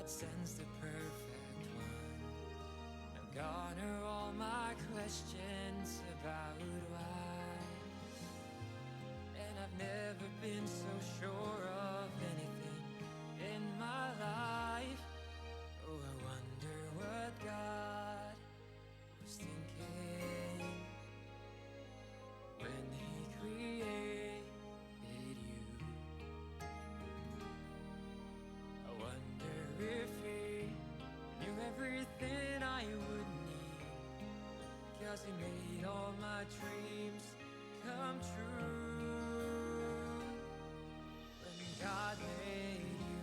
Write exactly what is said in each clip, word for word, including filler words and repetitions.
Sends the perfect one. Now gone are all my questions about why. And I've never been so sure of anything in my life. Oh, I wonder what God was thinking when he created you. I wonder if he knew everything I would need, 'cause he made all my dreams come true. When God made you,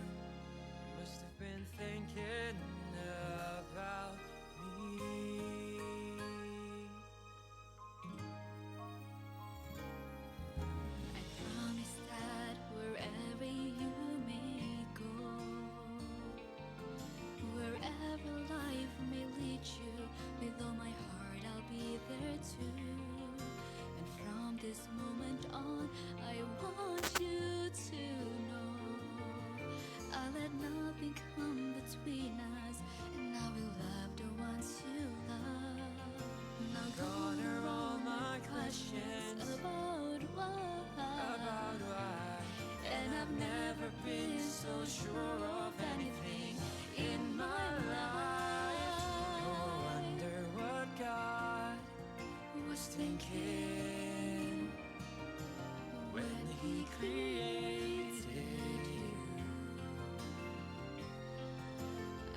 he must have been thinking about me. I promise that wherever you may go, wherever life may lead you, with all my heart I'll be there too. And from this moment on, I want you to know I'll let nothing come between us, and I will love the ones you love. Now gone are all my questions about why. About why. And I've never been so sure of anything in my life. Oh, I wonder what God was thinking when he created you.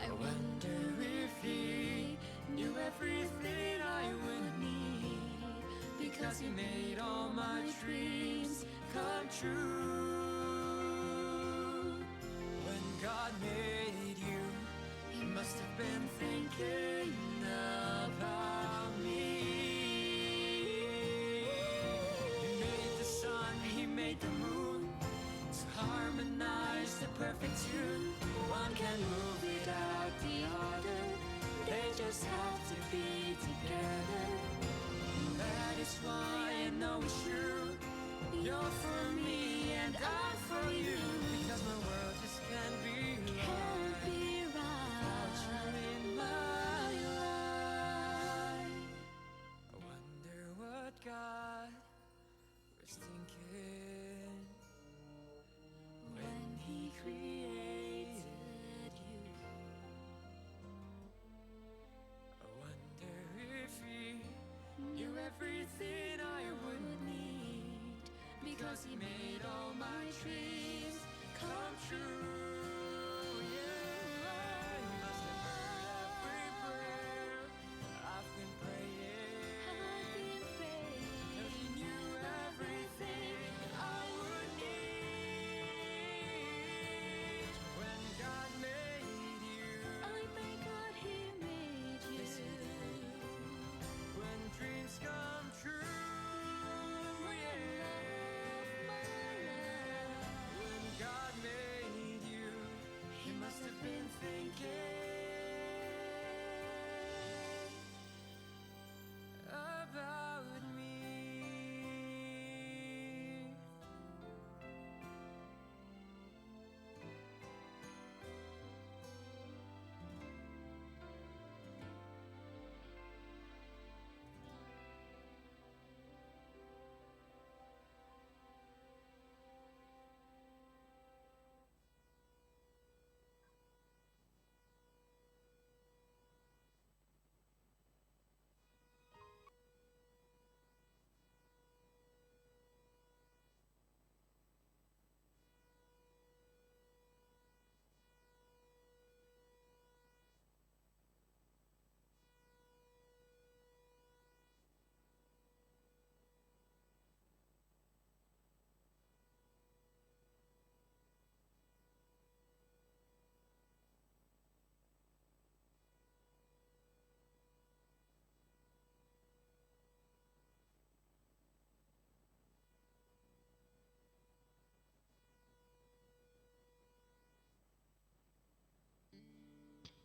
I wonder if he knew everything I would need, because he made all my dreams come true. When God made you, he must have been thinking about me. He made the sun, he made the moon to harmonize the perfect tune. One can move without the other, they just have to be together. That is why I know it's true. You're for me and I'm for you, because my world just can't be right. Can't be right without you in my life. I wonder what God was thinking when he created you. I wonder if he knew everything I would need, because he made all my dreams come true. Yeah, he must have heard every prayer I've been praying. I've been praying. 'Cause he knew everything I would need. When God made you, I thank God he made you. Yes, he did. When dreams come true, yeah. When God made you, he must have been thinking about me.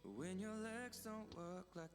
When your legs don't work like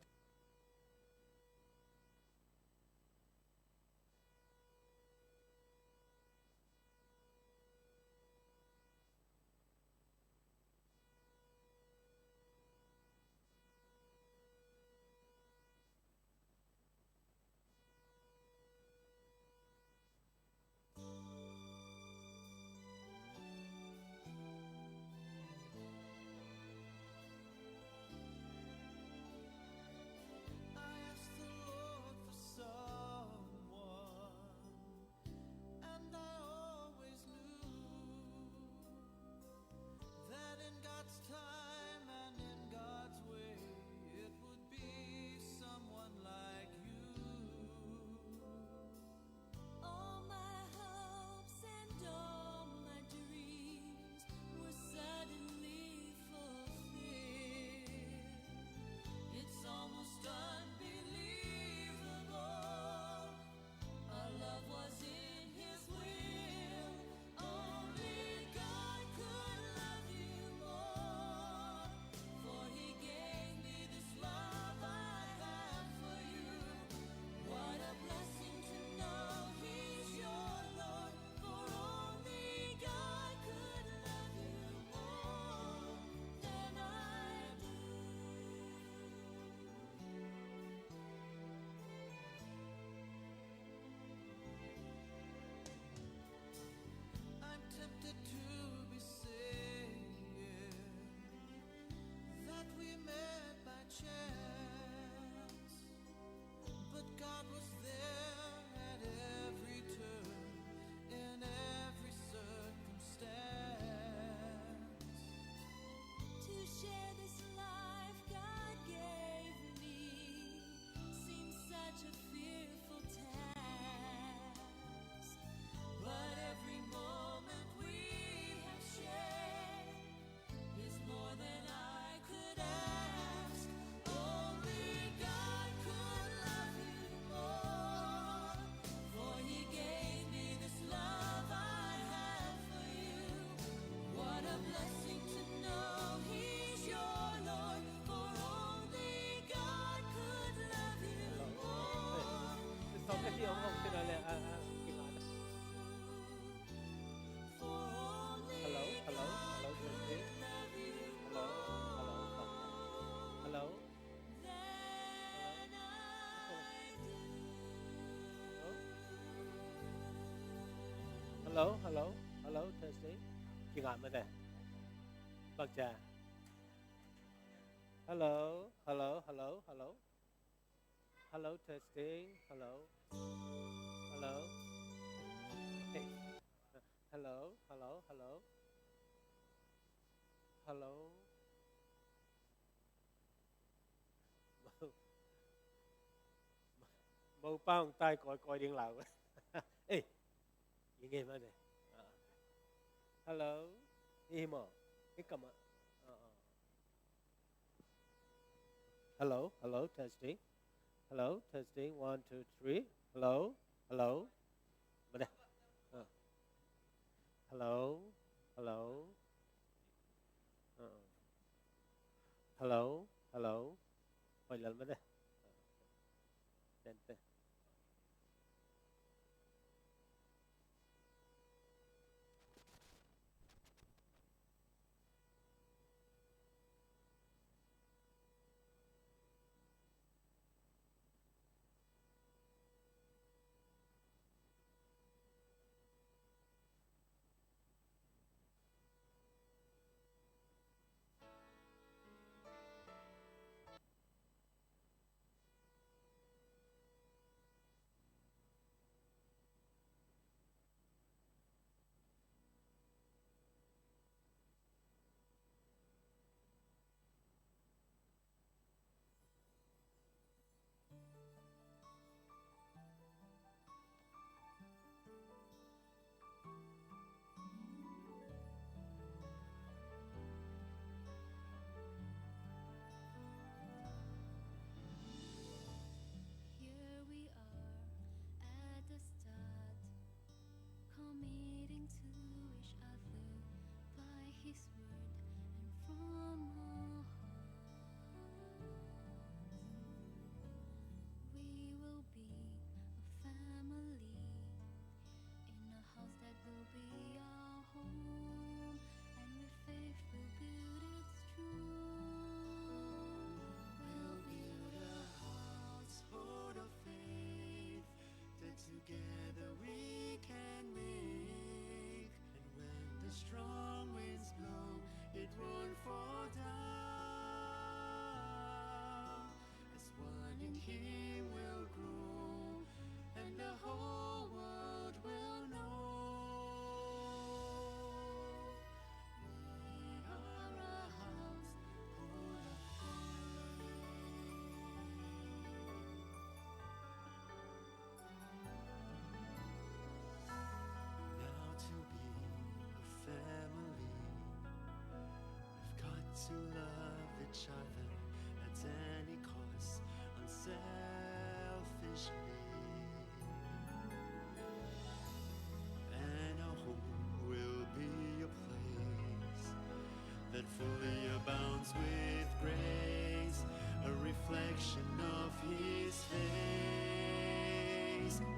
Hello, hello, hello, testing. Kingah mate. Bakca. Hello, hello, hello, hello. Hello, testing. Hello. Hello. Hey. Hello, hello, hello. Hello. Mopa hong tai kawikawi ding lau. Ei, i ngei mah ne. Hello. Ei maw. Ei kamah. Hello, hello, testing. Hello, testing. One, two, three. Hello, hello. Mah ne. Hello, hello. Hello, hello. Hoih lel mah ne. Tente. Here we are at the start, committing to each other by His word and from our hearts. We will be a family in a house that will be our home, and with faith we'll build it strong. We'll build a household of faith that together we can make. And when the strong winds blow, it won't fall down. As one in Him we'll grow, and the whole world will know. We are a household of faith. Now to be a family, we've got to love each other at any cost, unselfishly. And our home will be a place that fully abounds with grace, a reflection of His face.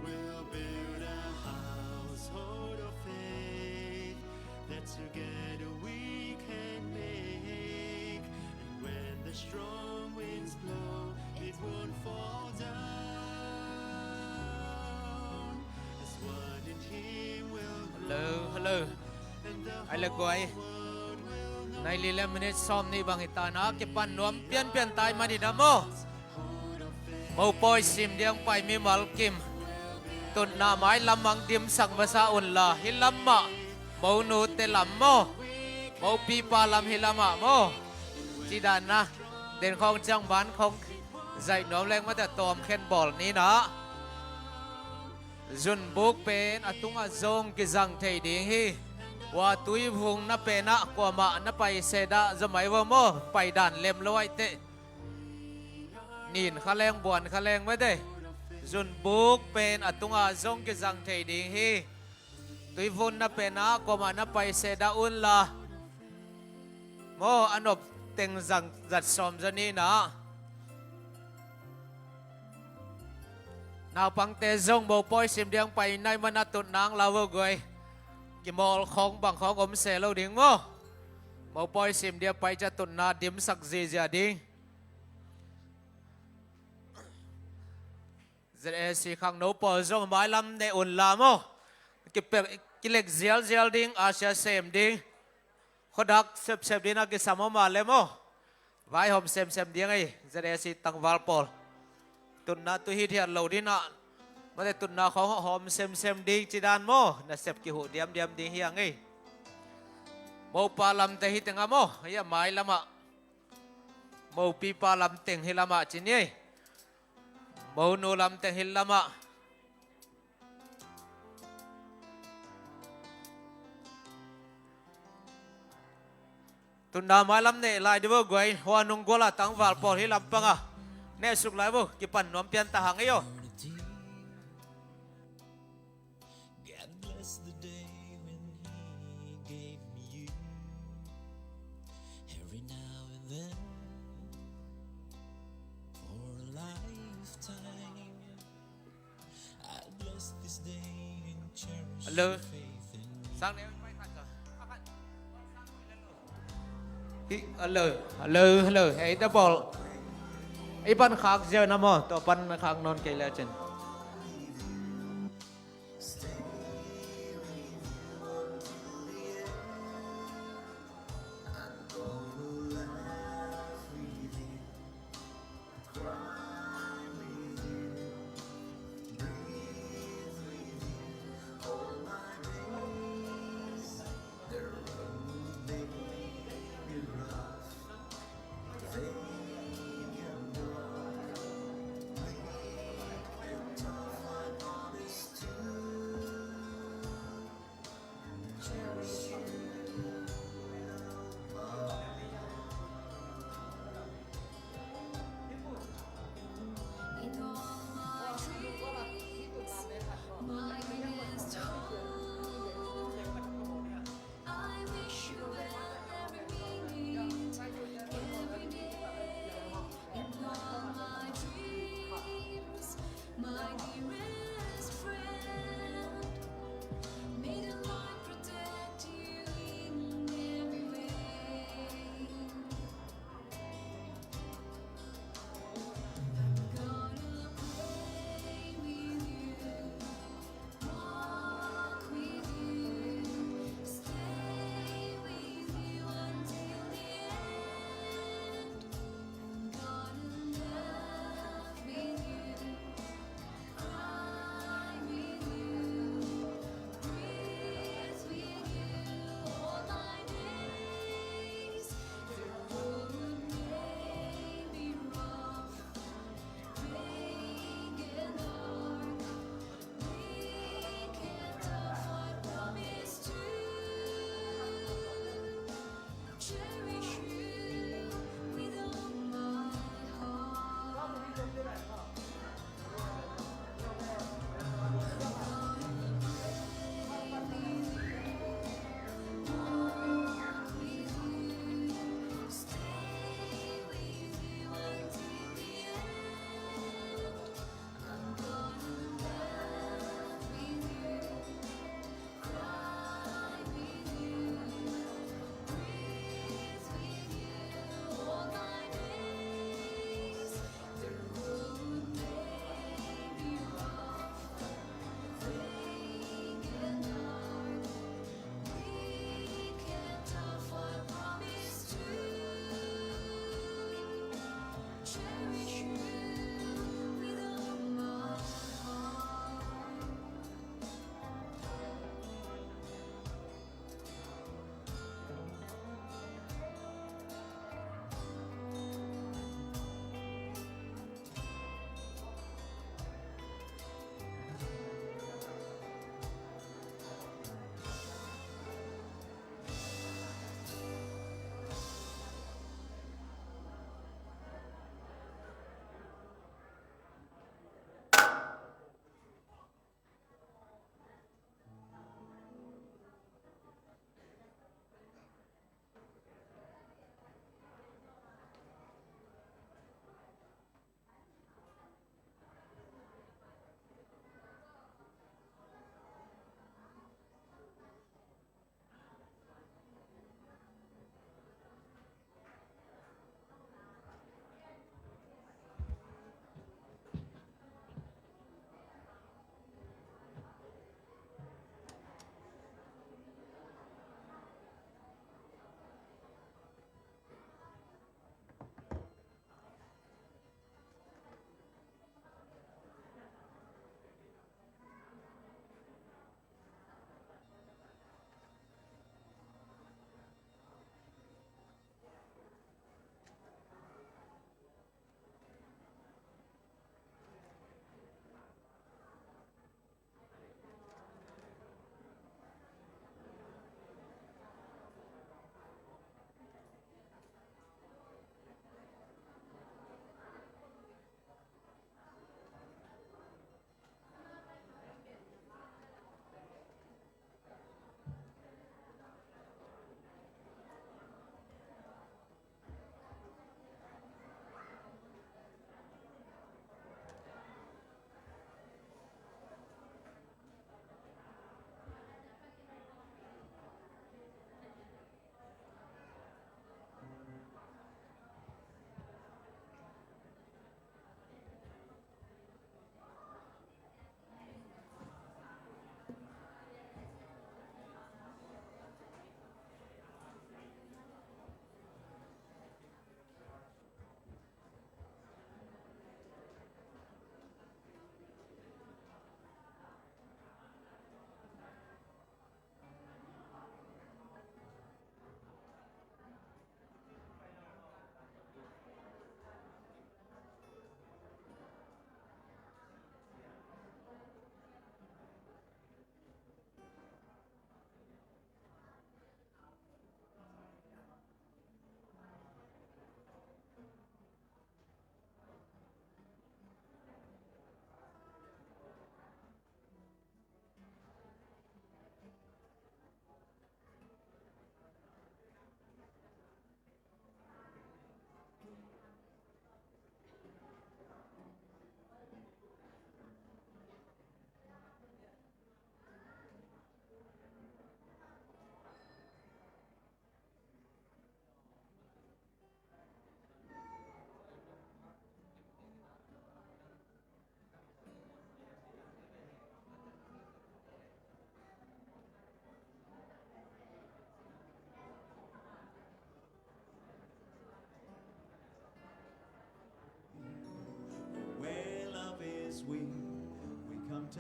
We'll build a household of faith that together we can make. And when the strong winds blow, it won't fall down. As one in Him we'll grow. Hello, hello. Ai le guai. Nai li le minute sawm nih bang hi ta na, kipan nuam pianpian tai mah ni na maw. Mopawi sim diang pai mimal kim, tutna mailam ah dimsak masa unla, hih lam mah, mo nute lam maw, mopipa lam hih lam ah maw. Ci dan na, den khawng ciang ban khawng zaih nuam leng mate, tawm khen bawl ni na. Zunbuk pen a tungah zong kizang thei ding hi. Ua tuivung na penah kuamah na pai se dah zaw mai va maw, pai dan lem lo aih teh. Nin kha leng, buan kha leng mate. Zunbuk pen a tungah zong kizang thei ding hi. Tuivung na penah kuamah na pai se dah unla. Maw, a nop teng zang zat sawm zaw ni na. Naupangte zong mopawi sim diang pai nai mana tut nang lau vo guai. Kimawl khawng bang khawng om se lo ding maw. Mopawi sim diang pai ciang tutna dimsak zizia ding. Z A C khangno pawl zong mailam ne unla maw. Kipel, Kilek zialzial ding, a sia sem ding. Khuadak sepsep ding a kisam om a lem aw. Vaihawm semsem ding ei, Z A C tangval pawl. Tutna tu hithiat lo ding a, mate tutna khawng hawm semsem ding ci dan maw, nasep kihuh diamdiam ding hi a ngei. Mopa lamte hi teng a maw, hi a mai lamah. Mopipa lamteng hi lamah ci ni ei. Monu lamteng hi lamah. Tuna mailam neh lai di vo guai, hua nung guala tangval pawl hi lampanga neh suk lai vo, kipan nuam pian ta hang ei aw. God bless the day when he gave me you. Every now and then, for a lifetime. Hello. Sang ne. Hi, hello. Hello, hello. Hei, ta pawl. I pan khak ziau na maw? Tua pan khak nawn kei le cin.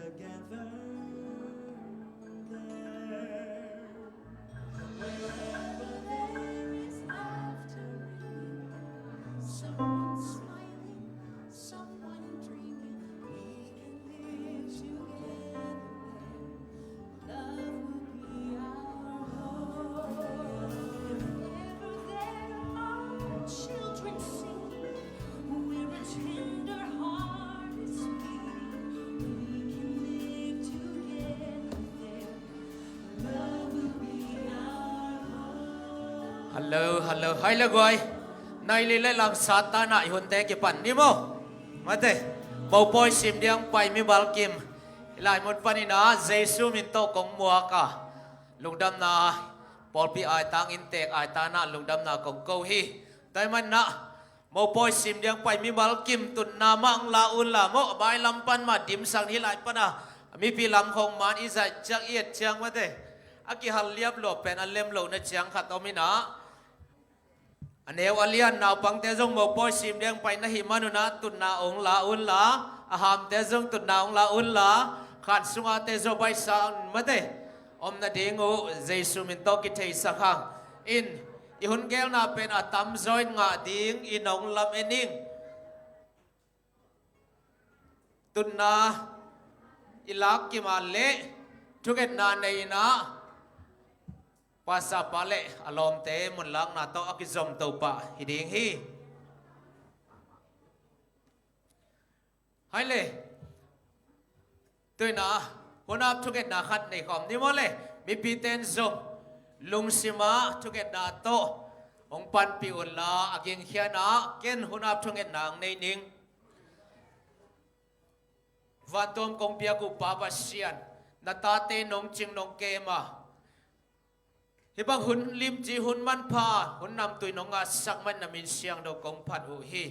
Together there. Wherever there is laughter and someone smiling, someone dreaming, we can live together there. Love will be our home. Wherever there are children singing, where a tender heart is beating, we can live together there. Love will be our home. Hello, hello. Hai le guai. Nai li le lang Satan a i hunte kipan ni maw. Mate. Mopawi sim diang pai mimal kim. I lai mun panin ah Jesu min tawh kong muak a, lungdamna pawlpi aitang inntek aitan ah lungdamna kong ko hi. Tua ahih manin ah mopawi sim diang pai mimal kim tunna mah hong la un la maw, a mailam pan mah dimsak ni, lai pan a mipi lam khong man i zaih ciang i et ciang mate, a kihal liap lua pen a lem lohna ciang khat om in ah, a neu a lian naupangte zong mopawi sim diang pai na hih manun ah tunna hong la un la, a hamte zong tunna hong la un la, khan sungate zong baihsa un mate, om nading uh Jesu min tawh kitheihsak hang in, i hun gelna pen a tamzaw in ngah ding in hong lam-en ing. Tunna i lak kim a leh thungetna nei in ah, pastor pa le a lawmte munlakna tawh a kizom Topa hi ding hi. Hai le. Tua in ah, hun ap thungetna khat nei khawm ni maw le. Mipite in zong lungsim ah thungetna tawh hong panpih un la, a gingkhia in ah ken hun ap thungetna hong nei ning. Vantuam kong piak uh Pa Pasian, na tate nong cing nong kem a, hih bang hun limci, hun manpha, hun namtui nong ngahsak man na min siangtho kong phat uh hi.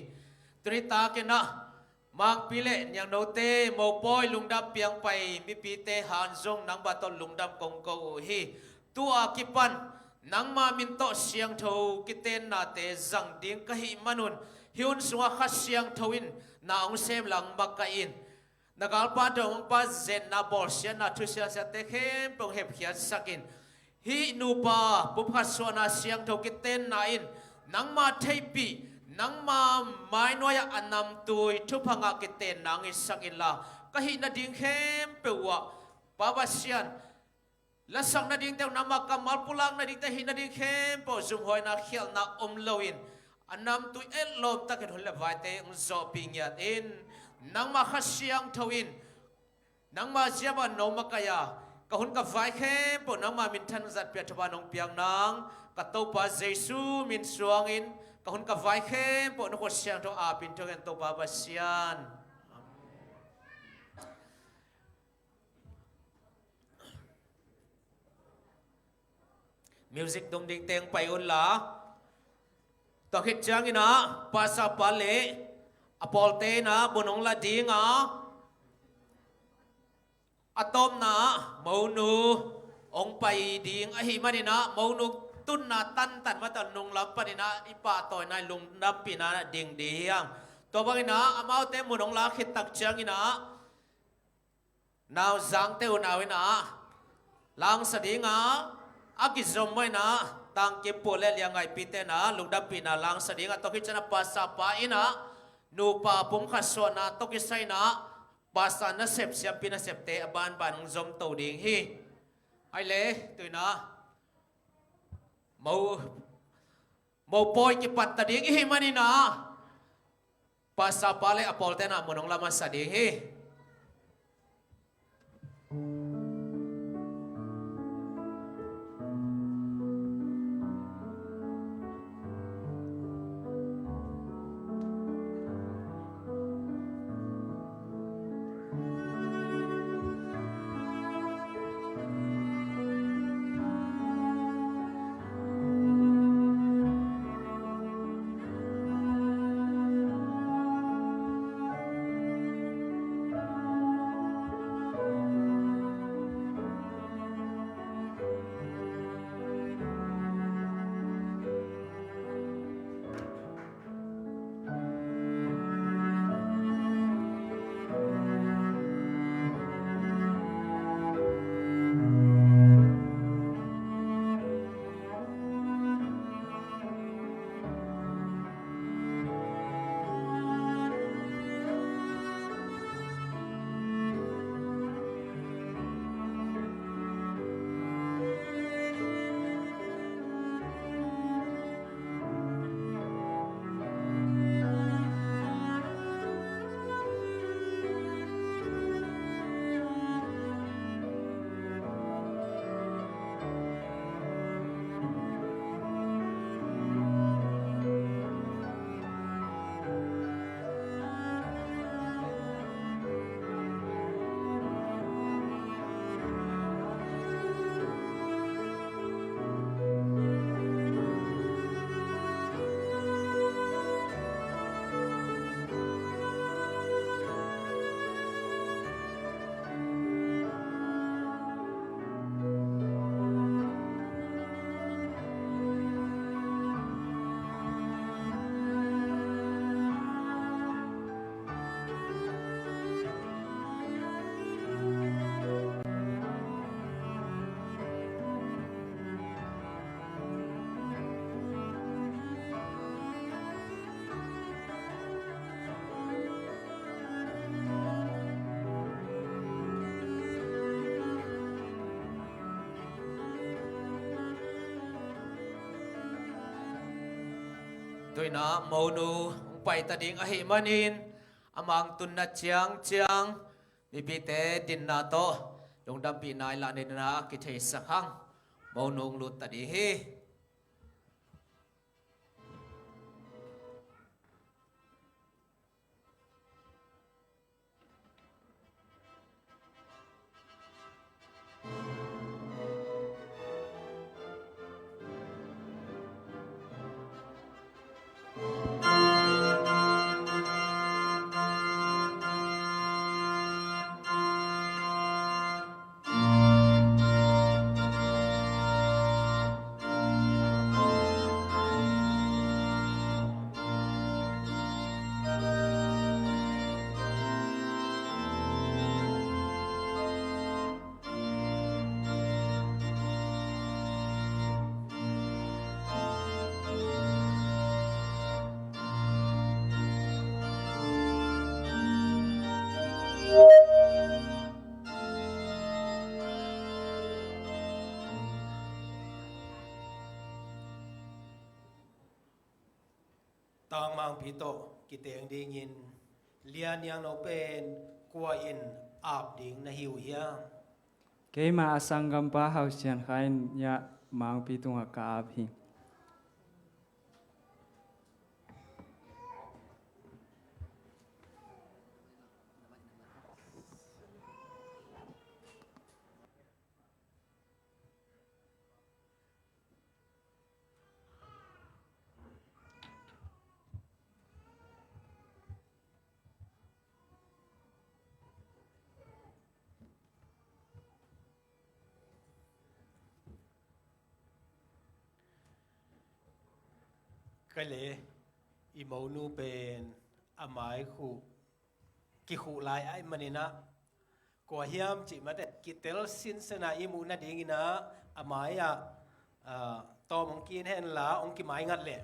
Tuni takin ah Mangpi le Niangnote mopawi lungdam piang pai mipite hang zong nangma tawh lungdam kong ko uh hi. Tu a kipan nangma min tawh siangtho kitennate zang ding ka hih manun, hih hun sungah Kha Siangtho in na hong sem la hong makaih in. Na galpa dawngpa zetna, bawlsiatna, thusiansiate khempeuh hong hepkhiatsak in. Hih nupa pumkhat suahna siangtho kitenna in nangma theihpih, nangma mainuai-ah a namtui thupha ngah kitenna hong hisak inla, ka hih nading khempeuh uh ah Pa Pasian, lasak nadingte uh, nangma kammal pulak nadingte hih nading khempeuh zumhuaina khialhna om loin, a namtui etlawm takin hun le vaite hong zawhpih ngiat in. Nangma Kha Siangtho in nangma ziap ah nong makaih a, ka hun ka vai khempeuh nangma minthan zatpih a thupha nong piak nang, ka Topa Jesu min suangin ka hun ka vai khempeuh na khut siangtho apin thungen Topa Pasian. Music tung ding teng pai un la. Tua khit ciangin ah pastor pa le a pawlte in ah mun hong la ding a, a tawpna ah monu hong pai ding ahih manin ah, monu tunna tantan mah tawh nunglam panin ah i pahtawina, i lungdampihna ding ding hi hang. Tua bangin ah amaute mun hong la khit tak ciangin ah nauzangte unau in ah langsa ding a, a kizom mah in ah Tangkim Pu le Liangaipite in ah lungdampihna langsa ding a, tua khit ciangin ah pastor pa in ah nupa pumkhat suahna tawh kisai in ah pastor nasep, siampi nasepte a banban hong zomto ding hi. Ai le, tu in ah mo, mopawi kipatta ding i hih manin ah pastor pa le a pawlte in ah mun hong la masa ding hi. Tu-in ah monu hong pai ta ding ahih manin, a mang tunna ciangciang mipite dinna tawh lungdampihna i lah nadingin ah kitheisak hang. Monu hong lut ta ding hi. Tangmangpi tawh kiteng dingin Lia Niangno pen kua in ap ding na hi uh hiam? Keima a sanggampa Hau Sian Khai in Lia Mangpi tungah ka ap hi. Ka le, i monu pen a mai khuh, kikhuh lai ahih manin ah, kua hiam cih mate, kitel sinsen a i muh nadingin ah, a mai ah, ah, tawm hong ki-in hen la, hong kimai ngat leh.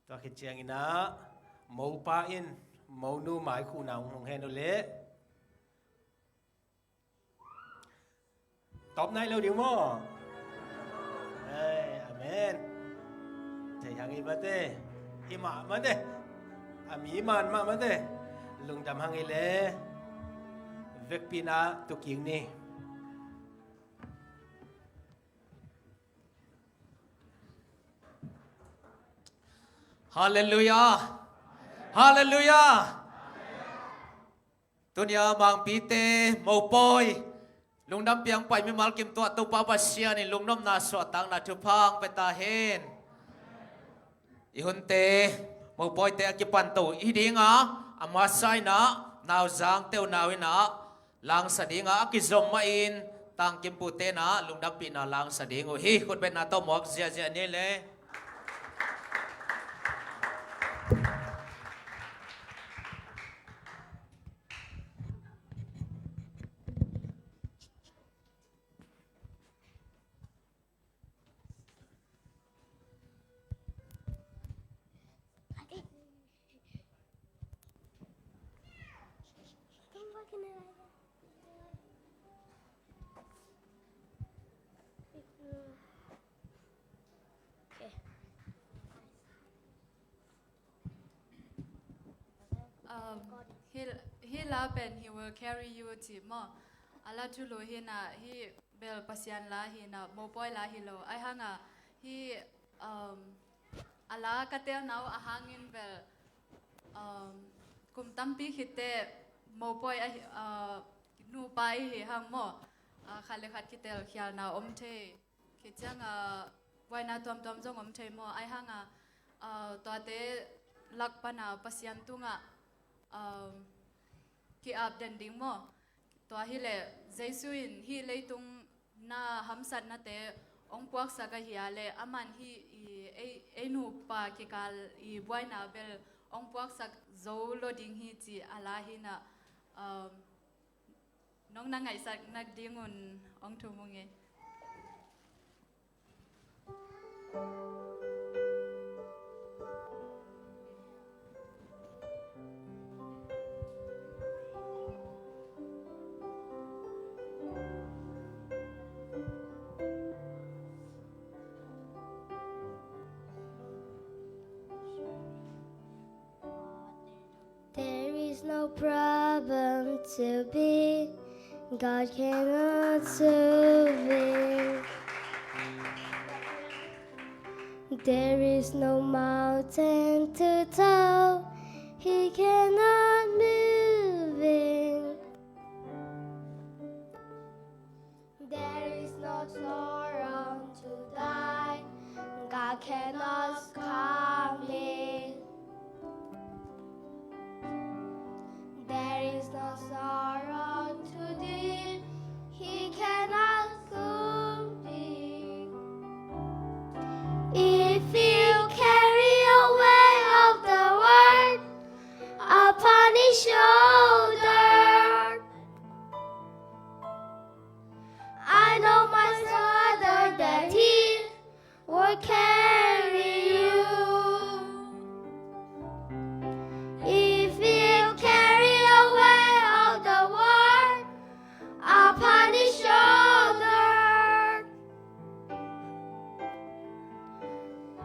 Tua khit ciangin ah, mopa in monu mai khuhna hong hong hen uh leh. Tawp nai lo ding maw? Ei, amen. Thei hang i mate. Hi mah mate. A mi man mah mate. Lungdam hang i le. Vekpi-in ah tu kik ni. Halleluiah. Halleluiah. Tuni-a Mangpite mopawi lungdam piang pai mimal kim tuah Topa Pasian in lungnopna suahtakna thupha hong pia ta hen. I hunte mopawite a kipanto i ding a, a masa in ah nauzangte uh nau in ah langsa ding a, a kizom mah in tangkimpute in ah lungdampihna langsa ding uh hi. Khutbetna tawh muak ziahziah ni le. Um, hih, hih la pen He Will Carry You cih maw. A la thulu hi in ah, hih bel Pasian la hi in ah, mopawi la hi lo. Ahih hang a, hih, um, a la ka telna uh a hangin bel, um, kum tampi khit teh mopawi ahi, uh, nupa i hi hang maw. Uh, khat le khat kitelkhialna om thei. Khit ciang a, buaina tuamtuam zong om thei maw. Ahih hang a, uh, tuate lak pan a Pasian tungah, um, ki-ap den ding maw. Tua hi leh Jesu in hih leitung na hamsatnate hong puaksak ahih leh, aman hih i, ei, ei nupa kikal i buaina bel hong puaksak zo lo ding hi cih a la hi in ah, um, nong na ngaihsak nading un hong thum ung ei. No problem to be. God cannot do it. There is no mountain too tall He cannot move it. There is no sorrow to die God cannot calm it. There is no sorrow to deep He cannot calm it. If you carry a weight of the world upon His shoulder, I know, my brother, that He will carry you. If you carry a weight of the world upon His shoulder,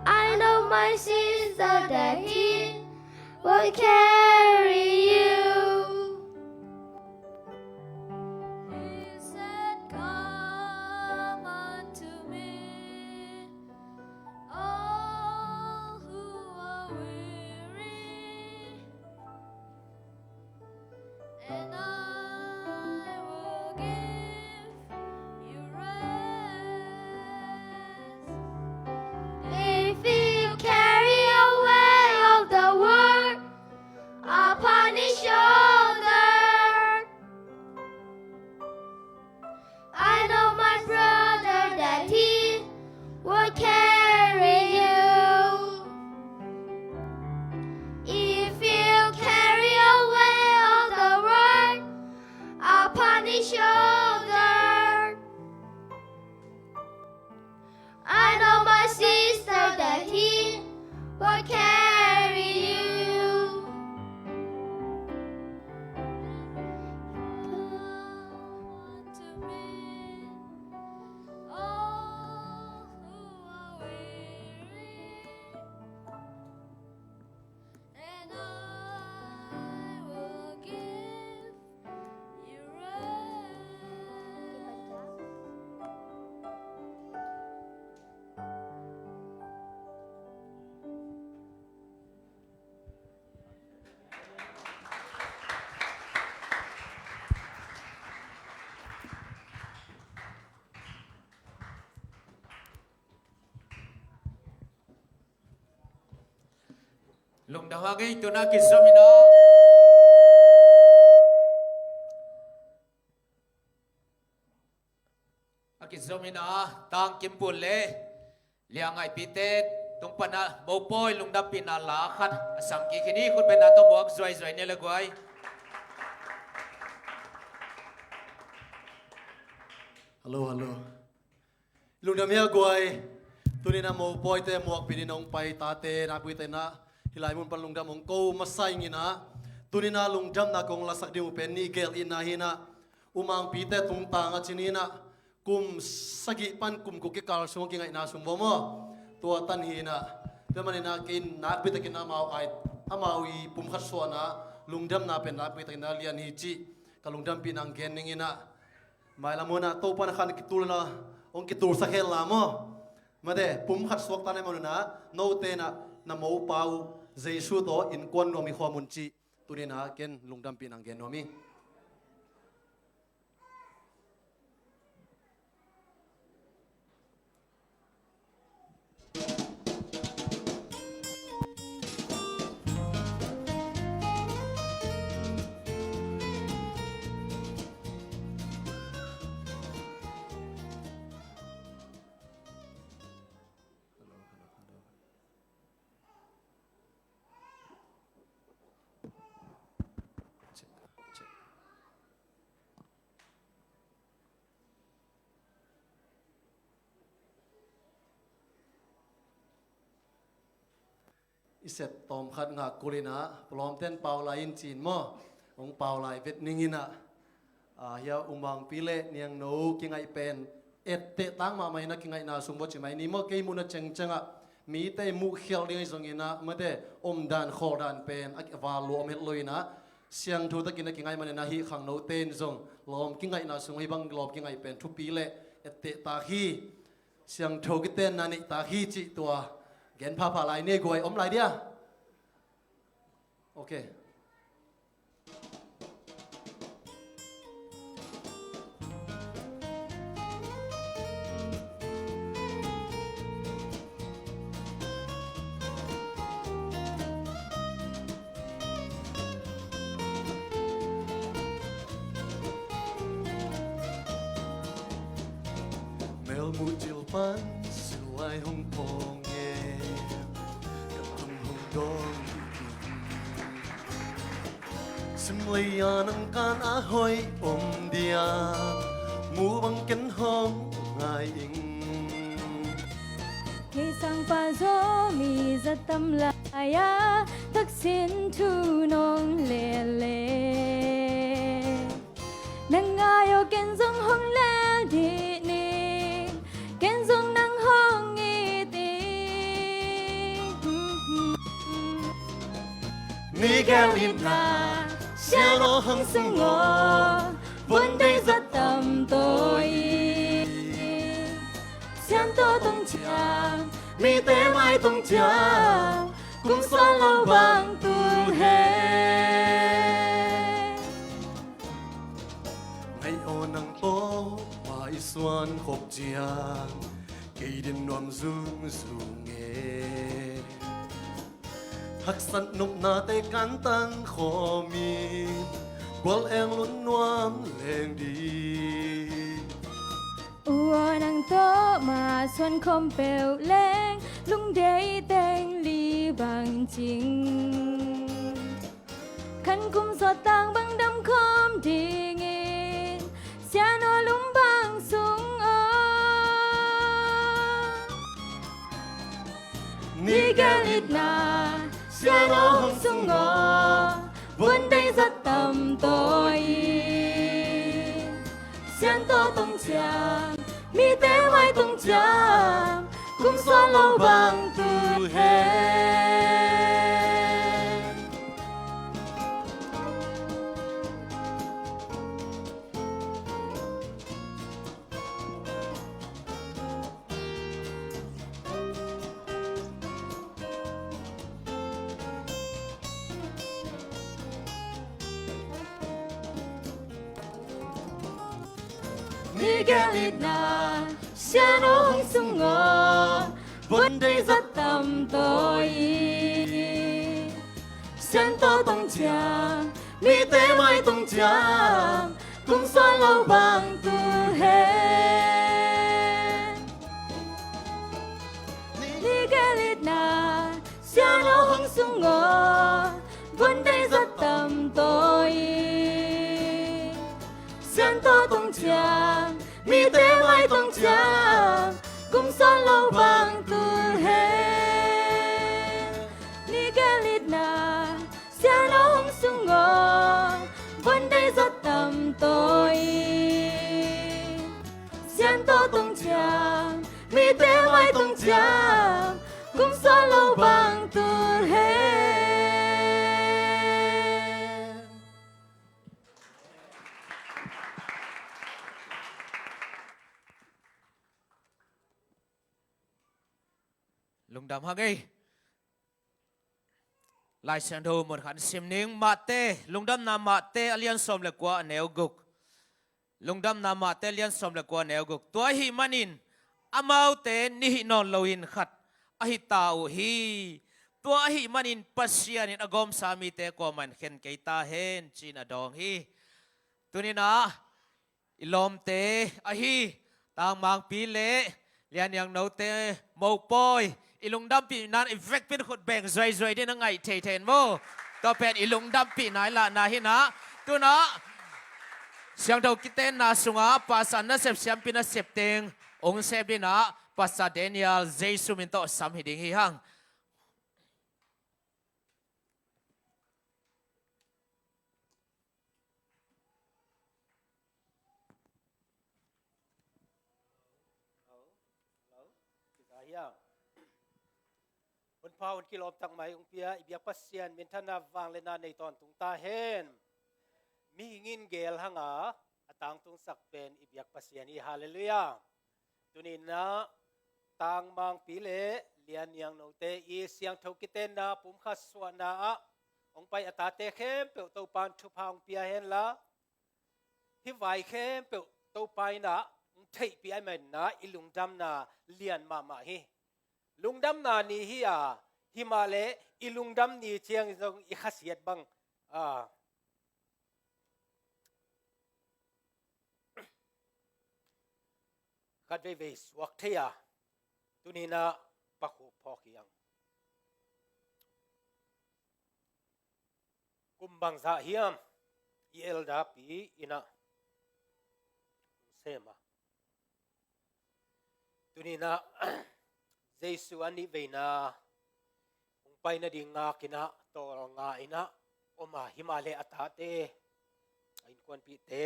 I know, my sister, that He will carry you. He said, "Come unto me, all who are weary, and I will give you rest." If you carry a weight of the world upon His shoulder, I know, my brother, that He will carry you. If you carry a weight of the world upon His shoulder, I know, my sister, that He will carry you. Come unto me, all who are weary, and I will give you rest. Lungdam hang ei, tuna kizom in a, a kizom in a, Tang Kim Pul le Liangaih Pite tung pan a mopawi lungdampihna la khat a sam kik hi ni. Khut bengna tawh muak zuaizuai ni le guai. Hello, hello. Lungdam hi a guai. Tuni in a mopawite muakpih dingin hong pai tate, nakpite in a hih lai mun pan lungdam hong ko masa ing in a, tuni in a lungdamna kong lasak ding uh pen nih gel in a hi in a, U Mang Pite tungtang a ci ni in a, kum sagih pan kum guk kikal sung a kingaihna sung baw maw. Tua tan hi in a, tua manin a kei in nakpi takin amau ai, amau i pumkhat suahna lungdamna pen nakpi takin a lian hi cih ka lungdampih nang gen ning in a, mailam hun ah Topa in a khan kitul na, hong kitulsak hen la maw. Mate, pumkhat suak ta na hih man un a, note in a na mopa uh Jesu tawh innkuan nuam hi khawm un cih tuni in a ken lungdampih nang gen nuam hi. I set tawm khat ngak kul in a, palawmten pau lai in ci-in maw, hong pau lai vet ning in a, a, hia U Mang Pi le Niangno kingaih pen etteh tang mahmah in a, kingaihna sung baw ci mai ni maw, kei muhna cengceng ah mite muh khialh ding ahi zongin a, mate, omdan khawldan pen a val lua om het lo in a, Siangtho takin a kingaih manin ahi khangnote in zong lawm kingaihna sung ahi bang lawm kingaih pen thupi le etteh tak hi. Siangtho kitenna neih tak hi cih tua gen phapha lai ni guai om lai dia. Ok. Melmuh cil pan silai hong pawng e, ka tung hong dawng. Simlei a nang kan a hoih om dia, mu bang ken hong ngai ing. Kei sangpa Zomi zat tam lai a, Thaksin thu nong lele. Nang ngai aw ken zong hong lel dih ning, ken zong nang hong it ing. Ni gel itna, sian aw hong sung aw, von dei zat tam tawi. Sian tawh tong ciang, mite mai tong ciang, kum suan lo bang tu he. Ngai aw nang tawh ma i suan khop ciang, kei din nuam zungzung e. Haksat nopnate kan tang khawmin, gual eng lun nuam leng dih. U aw nang tawh ma suan khawm peuh leng, lungdei teng li bang cing. Khan kum suat tang bang dam khawm dingin, sian aw lum bang sung aw. Ni gel itna, sian aw hong sung aw, von dei zat tam tawi. Sian tawh tong ciang, mite mai tong ciang, kum suan lo bang tu he. Ni gel itna, sian aw hong sung aw, von dei zat tam tawi. Sian tawh tong ciang, mite mai tong ciang, kum suan lo bang tu he. Ni gel itna, sian aw hong sung aw, von dei zat tam tawi. Sian tawh tong ciang, mite mai tong ciang, kum suan lo bang tu he. Ni gel itna, sian aw hong sung aw, von dei zat tam tawi. Sian tawh tong ciang, mite mai tong ciang, kum suan lo bang tu he. Lungdam hang ei. Lai Siangtho mun khat sim ning. Mate, Lungdamna Mate a lian sawm le kua a neu guk. Lungdamna Mate a lian sawm le kua a neu guk. Tua ahih manin amaute nih nawn loin khat ahi ta uh hi. Tua ahih manin Pasian in a gawmsa mite kuamah in khen kei ta hen, ci-in a dawng hi. Tuni-in ah i lawmte ahi Tangmangpi le Lianliangnote mopawi, i lungdampihna in i vekpi in khut beng zuaizuai ding a ngaih theithei in maw. Tua pen i lungdampihna i lahna hi-in ah, tu-in ah siangtho kitenna sungah Pastor nasep, siampi nasep teng hong sep ding in ah Pastor Daniel Jesu min tawh sam hi ding hi hang. Hun pha hun kilawm tak mai hong pia i biak Pasian minthanna vangliatna nei tawntung ta hen. Mihing in geel hang a, a tangtungsak pen i biak Pasian hi. Halleluiah. Tuni-in ah Tangmangpi le Lianniang Note i siangtho kitenna pumkhat suahna ah hong pai a tate khempeuh Topa'n thupha hong pia hen la, hih vai khempeuh Topa in ah hong theihpih ahih manin ah i lungdamna lian mahmah hi. Lungdamna ni hi a, himah leh i lungdam ni ciangin zong i khasiat bang, a, khat veivei suak thei a, tuni-in ah pakhup phawk hi hang. Kum bangzah hiam i elder pi in ah sem a, tuni-in ah Jesu a nih veina hong pai nading ngak in ah tawlnga in ah om a, himah leh a tate, a innkuanpihte,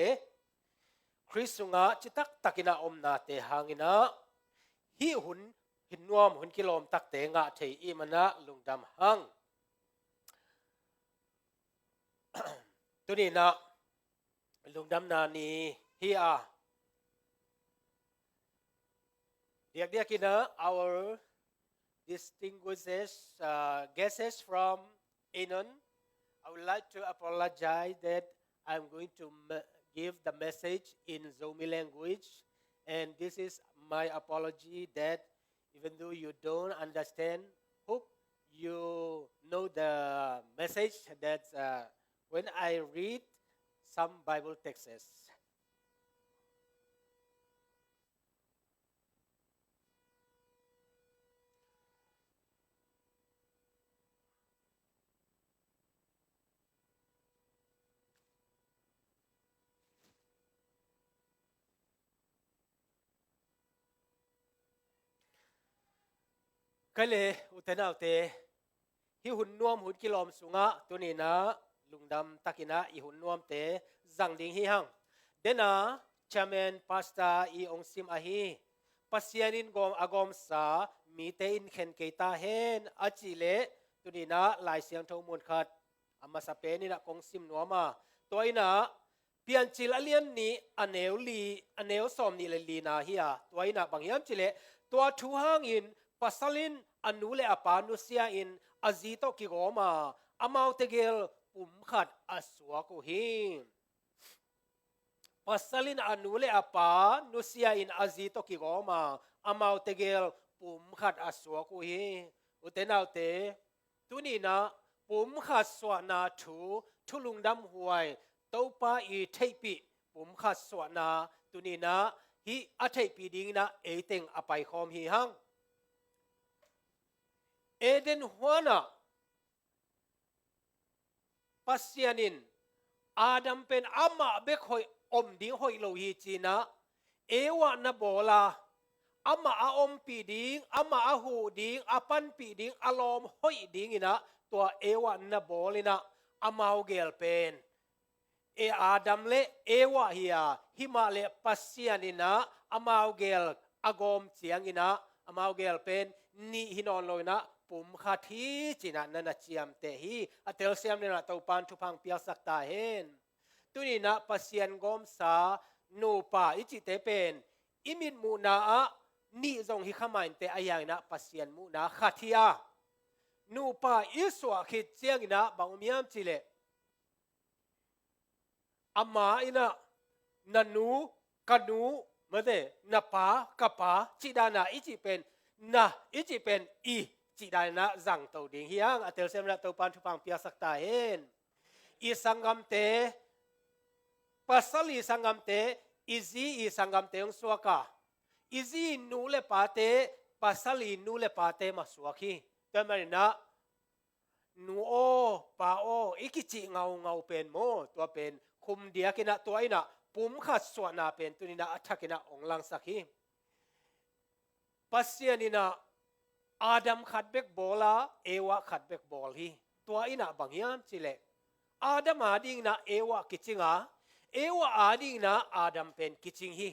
Khrist sungah citak takin ah omnate hangin ah hih hun, hun nuam hun kilawm takte ngah thei i hih manin ah lungdam hang. Tuni-in ah lungdamna ni hi a, diakdiakin ah our distinguished, uh, guests from Aenon, I would like to apologize that I'm going to me- give the message in Zomi language, and this is my apology that even though you don't understand, hope you know the message that, uh, when I read some Bible texts. Kei le ute naute, hih hun nuam hun kilawm sungah tuni-in ah lungdam takin ah i hun nuamte zang ding hi hang. Dena chairman pastor i hong sim ahi, Pasian in gawm a gawmsa mite in khen kei ta hen a cih leh, tuni-in ah Lai Siangtho mun khat a masa pen in ah kong sim nuam a, tua in ah Piancil a lian nih a neu li, a neu sawm nih le lina hi a, tua in ah bang hiam cih leh, tua thu hangin pasal in a nu le a pa nusia in a zi tawh kigawm a, amaute gel pumkhat a suak uh hi. Pasal in a nu le a pa nusia in a zi tawh kigawm a, amaute gel pumkhat a suak uh hi. Ute naute, tuni-in ah pumkhat suahna thu, thu lungdam huai, Topa i theihpih pumkhat suahna, tuni-in ah hih a theihpih dingin ah eiteng a paikhawm hi hang. Eden huan ah Pasian in Adam pen amah bek hoih, om ding hoih lo hi ci-in ah Eva na bawl a, amah a ompih ding, amah a huh ding, a panpih ding, a lawm hoih dingin ah tua Eva na bawl in ah amau gel pen, e, Adam le Eva hi a, himah leh Pasian in ah amau gel a gawm ciangin ah amau gel pen nih hi nawn lo in ah pumkhat hi ci-in ah na na ciamteh hi. A telsiam dingin ah Topa'n thupha hong piaksak ta hen. Tuni-in ah Pasian gawmsa nupa i cihte pen i mitmuhna ah nih zong hi kha mah inteh, ahih hangin ah Pasian muhna khat hi a, nupa i suah khit ciangin ah bang om hiam cih leh, ama in ah na nu, ka nu, mate, na pa, ka pa cih dan a i cih pen, na i cih pen i cih dan in ah zangto ding hi hang. A telsiam dingin ah Topa'n thupha hong piaksak ta hen. I sanggamte, pasal i sanggamte, i zi i sanggamte hong suak a, i zi i nu le pate, pasal i nu le pate mah suak hi. Tua ahih manin ah nu aw, pa aw i kicih ngaungau pen maw, tua pen khum diakin ah, tua in ah pumkhat suahna pen tuni-in ah a thakin ah hong langsak hi. Pasian in ah Adam khat bek bawl a, Eva khat bek bawl hi. Tua in ah bang hiam cih leh, Adam adingin ah Eva kicing a, Eva adingin ah Adam pen kicing hi.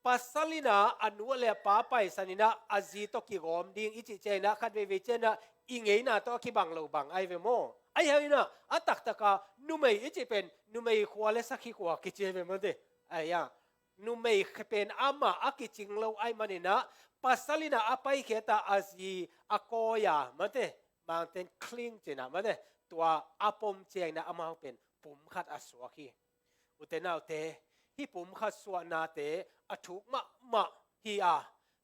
pasal in ah a nu le a pa paisan in ah a zi tawh kigawm ding i cih ciangin ah khat veivei ciangin ah i ngeina tawh a kibang lo bang ahi ve maw? Ahi hangin ah a taktaka numei i cih pen numei khua le sakhi khua kici ahi ve maw te? Ahi a, numei pen amah a kicing lo ahih manin ah pasal in ah a paikhiat a a zi a kawi a maw te, Mangte'n cling ci-in ah maw te, tua a pom ciangin ah amau pen pumkhat a suak hi. Ute naute, hih pumkhat suahnate a thuk mahmah hi a,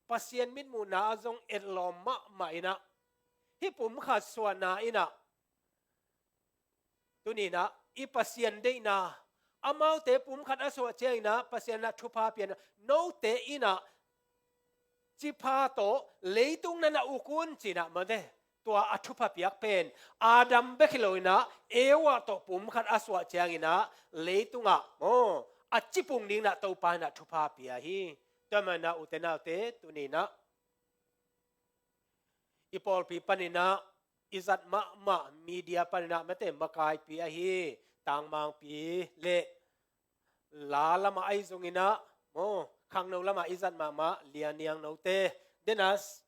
Pasian mitmuhna ah zong etlawm mahmah in ah hih pumkhat suahna in ah tuni in ah i Pasian deihna, amaute pumkhat a suah ciangin ah Pasian in ah thupha pia in ah, note in ah cipha tawh leitung na na uk un ci-in ah maw te, tua a thupha piak pen Adam bek hi lo in ah Eva tawh pumkhat a suah ciangin ah leitungah maw a cipung ding in ah Topa in ah thupha pia hi. Tua manin ah ute naute, tuni in ah i pawlpi panin ah i zat mahmah media panin ah maw te, makaipi ahi tangmangpi le la lamah ahi zongin ah maw, khangno lamah i zat mahmah Lia Niang Note, Denas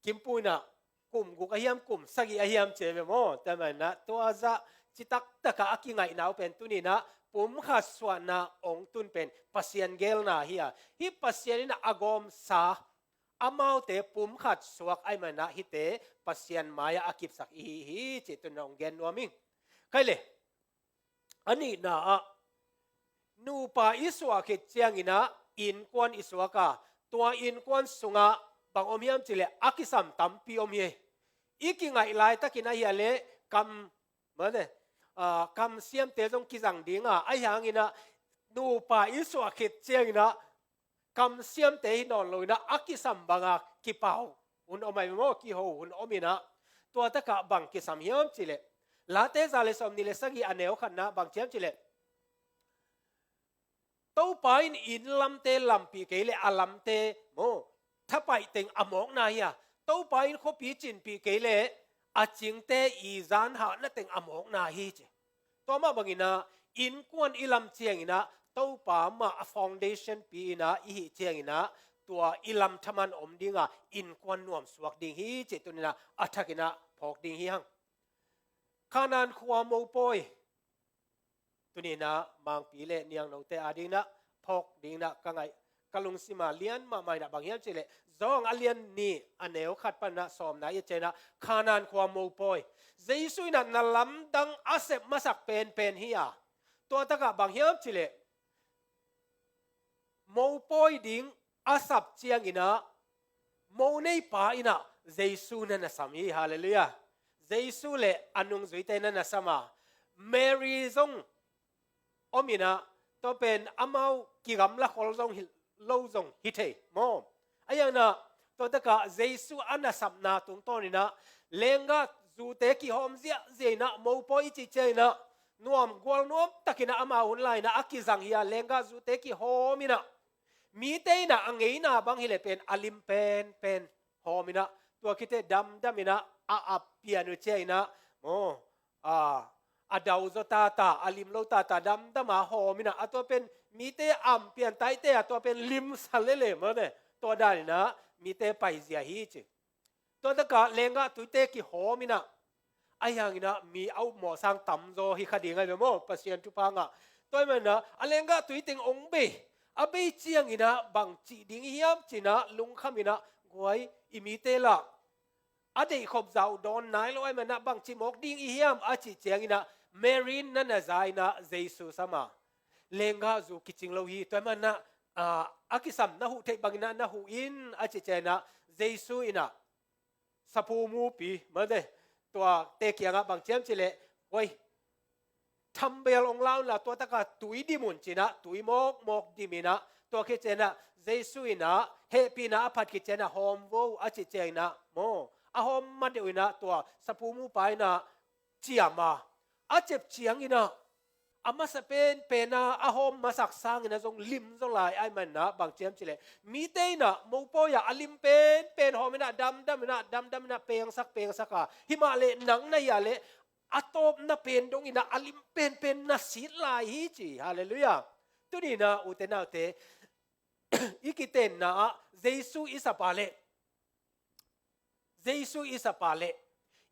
Kimpu in ah kum guk ahi hiam, kum sagih ahi hiam ci ahi ve maw? Tua manin ah tua zah citak takah a kingaihna uh pen tuni in ah pumkhat suahna hong tun pen Pasian geelna hi a, hih Pasian in ah a gawmsa amaute pumkhat suak ahih manin ah hihte Pasian mai-ah a kipsak i hi hi cih tuni in ah hong gen nuam ing. Kei le, a nihna ah nupa i suah khit ciangin ah innkuan i suak a, tua innkuan sungah bang om hiam cih leh a kisam tampi om hi. I kingaih laitakin ahi a leh kam, maw te, ah, kamsiamte zong kizang ding a, ahi hangin ah nupa i suah khit ciangin ah kamsiamte hi nawn lo in ah a kisam banga kipau hun om ahi maw, kiho hun om in ah, tua takah bang kisam hiam cih leh Late za le sawmnih le sagih a neu khatna bang ci hiam cih leh Topa in inn lamte lampih kei leh a lamte maw, thapaih teng a mawkna hi a, Topa in khuapi cinpih kei leh a cingte i zan hahna teng a mawkna hi ci. Tua mah bangin ah innkuan i lam ciangin ah Topa mah a foundation pi in ah i hih ciangin ah tua i lam thaman om ding a, innkuan nuam suak ding hi cih tuni in ah a thakin ah phawk ding hi hang. Kanaan khua mopawi tuni in ah Mangpi le Niang Note ading in ah phawk ding in ah ka ngaih, ka lungsim a lian mahmah in ah bang hiam cih leh John a lian nih a neu khat pan in ah sawmna i et ciangin ah Kanaan khua mopawi, Jesu in ah na lamdang a sep masak penpen hi a, tua takah bang hiam cih leh mopawi ding a sap ciangin ah mo neipa in ah Jesu na na sam hi. Halleluiah. Jesu le a nungzuite na na sam a, Mary zong om in ah, tua pen amau kigamla khol zong hi lo zong hi thei maw? Ahi hangin ah tua takah Jesu a na sapna tungtawn in ah lenggah zute kihawm ziahziah in ah, mopawi i cih ciangin ah nuam gual nuam takin ah amau hun lai in ah a kizang hi a, lenggah zute kihawm in ah mite in ah a ngeina bang hi leh pen a lim penpen hawm in ah, tua khit teh damdam in ah a ap pian uh ciangin ah maw, a, a dauzaw tata, a lim lo tata damdam a hawm in ah, a tua pen mite am pian taite a tua pen limsa lele maw te, tua dan in ah mite paizia hi ci. Tua takah lenggah tuite kihawm in ah, ahi hangin ah mi a upmawh sang tamzaw hi kha ding ahi ve maw, Pasian thupha ngah. Tua ahih manin ah a lenggah tui teng hong bei, a bei ciangin ah bang cih ding i hiam ci-in ah lungkham in ah, guai, i mite lah a deihkhop zah uh dawn nai lo ahih manin ah bang cih mawk ding i hiam a cih ciangin ah Mary in na na za in ah Jesu sam a, lenggah zu kicing lo hi, tua ahih manin ah, ah, a kisam na huh theih bangin ah na huh in a cih ciangin ah Jesu in ah saphu mupi maw te, tuate kiangah bang ci hiam cih leh, oi, thambel hong la un la, tua takah tui dim un ci-in ah tui mawkmawk dim in ah, tua khit ciangin ah Jesu in ah hehpihna a phat khit ciangin ah hawm vo a cih ciangin ah maw, a hawm ma deuh in ah tua saphu mupa in ah ciam a, a cep ciangin ah a masa penpen a a hawm masak sangin ah zong limzaw lai ahih manin ah bang ci hiam cih leh mite in ah mopawi ah a lim penpen hawm in ah damdam in ah, damdam in ah pengsak pengsak a, himah leh nang na hi a leh a tawpna pen dong in ah a lim penpen na sit lai hi ci. Halleluiah. Tuni in ah ute naute, i kitenna ah Jesu i sapa leh, Jesu i sapa leh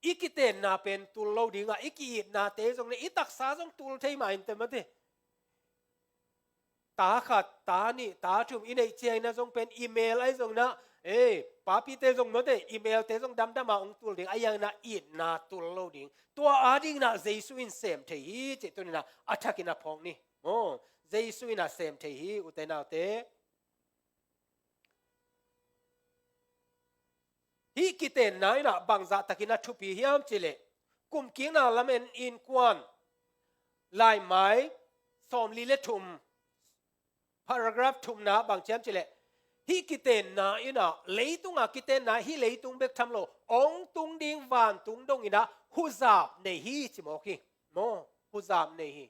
i kitenna pen tul lo ding a, i ki-itnate zong le i taksa zong tul thei mah inteh mate. Ta khat, ta nih, ta thum i neih ciangin ah zong pen i mel ahi zongin ah, ei, papite zong mate, i melte zong damdam a hong tul ding, ahi hangin ah itna tul lo ding. Tua adingin ah Jesu in sem thei hi cih tuni-in ah a thakin ah phawk ni. Aw, Jesu in ah sem thei hi, ute naute. Hih kitenna in ah bangzah takin a thupi hiam cih leh, Kumkikna Lamen innkuan laimai sawmli le thum, paragraph thumna bang ci hiam cih leh, hih kitenna in ah, leitung a kitenna, hih leitung bek tham lo, hong tung ding vantung dongin ah huzap nei hi ci mawk hi. Maw, huzap nei hi.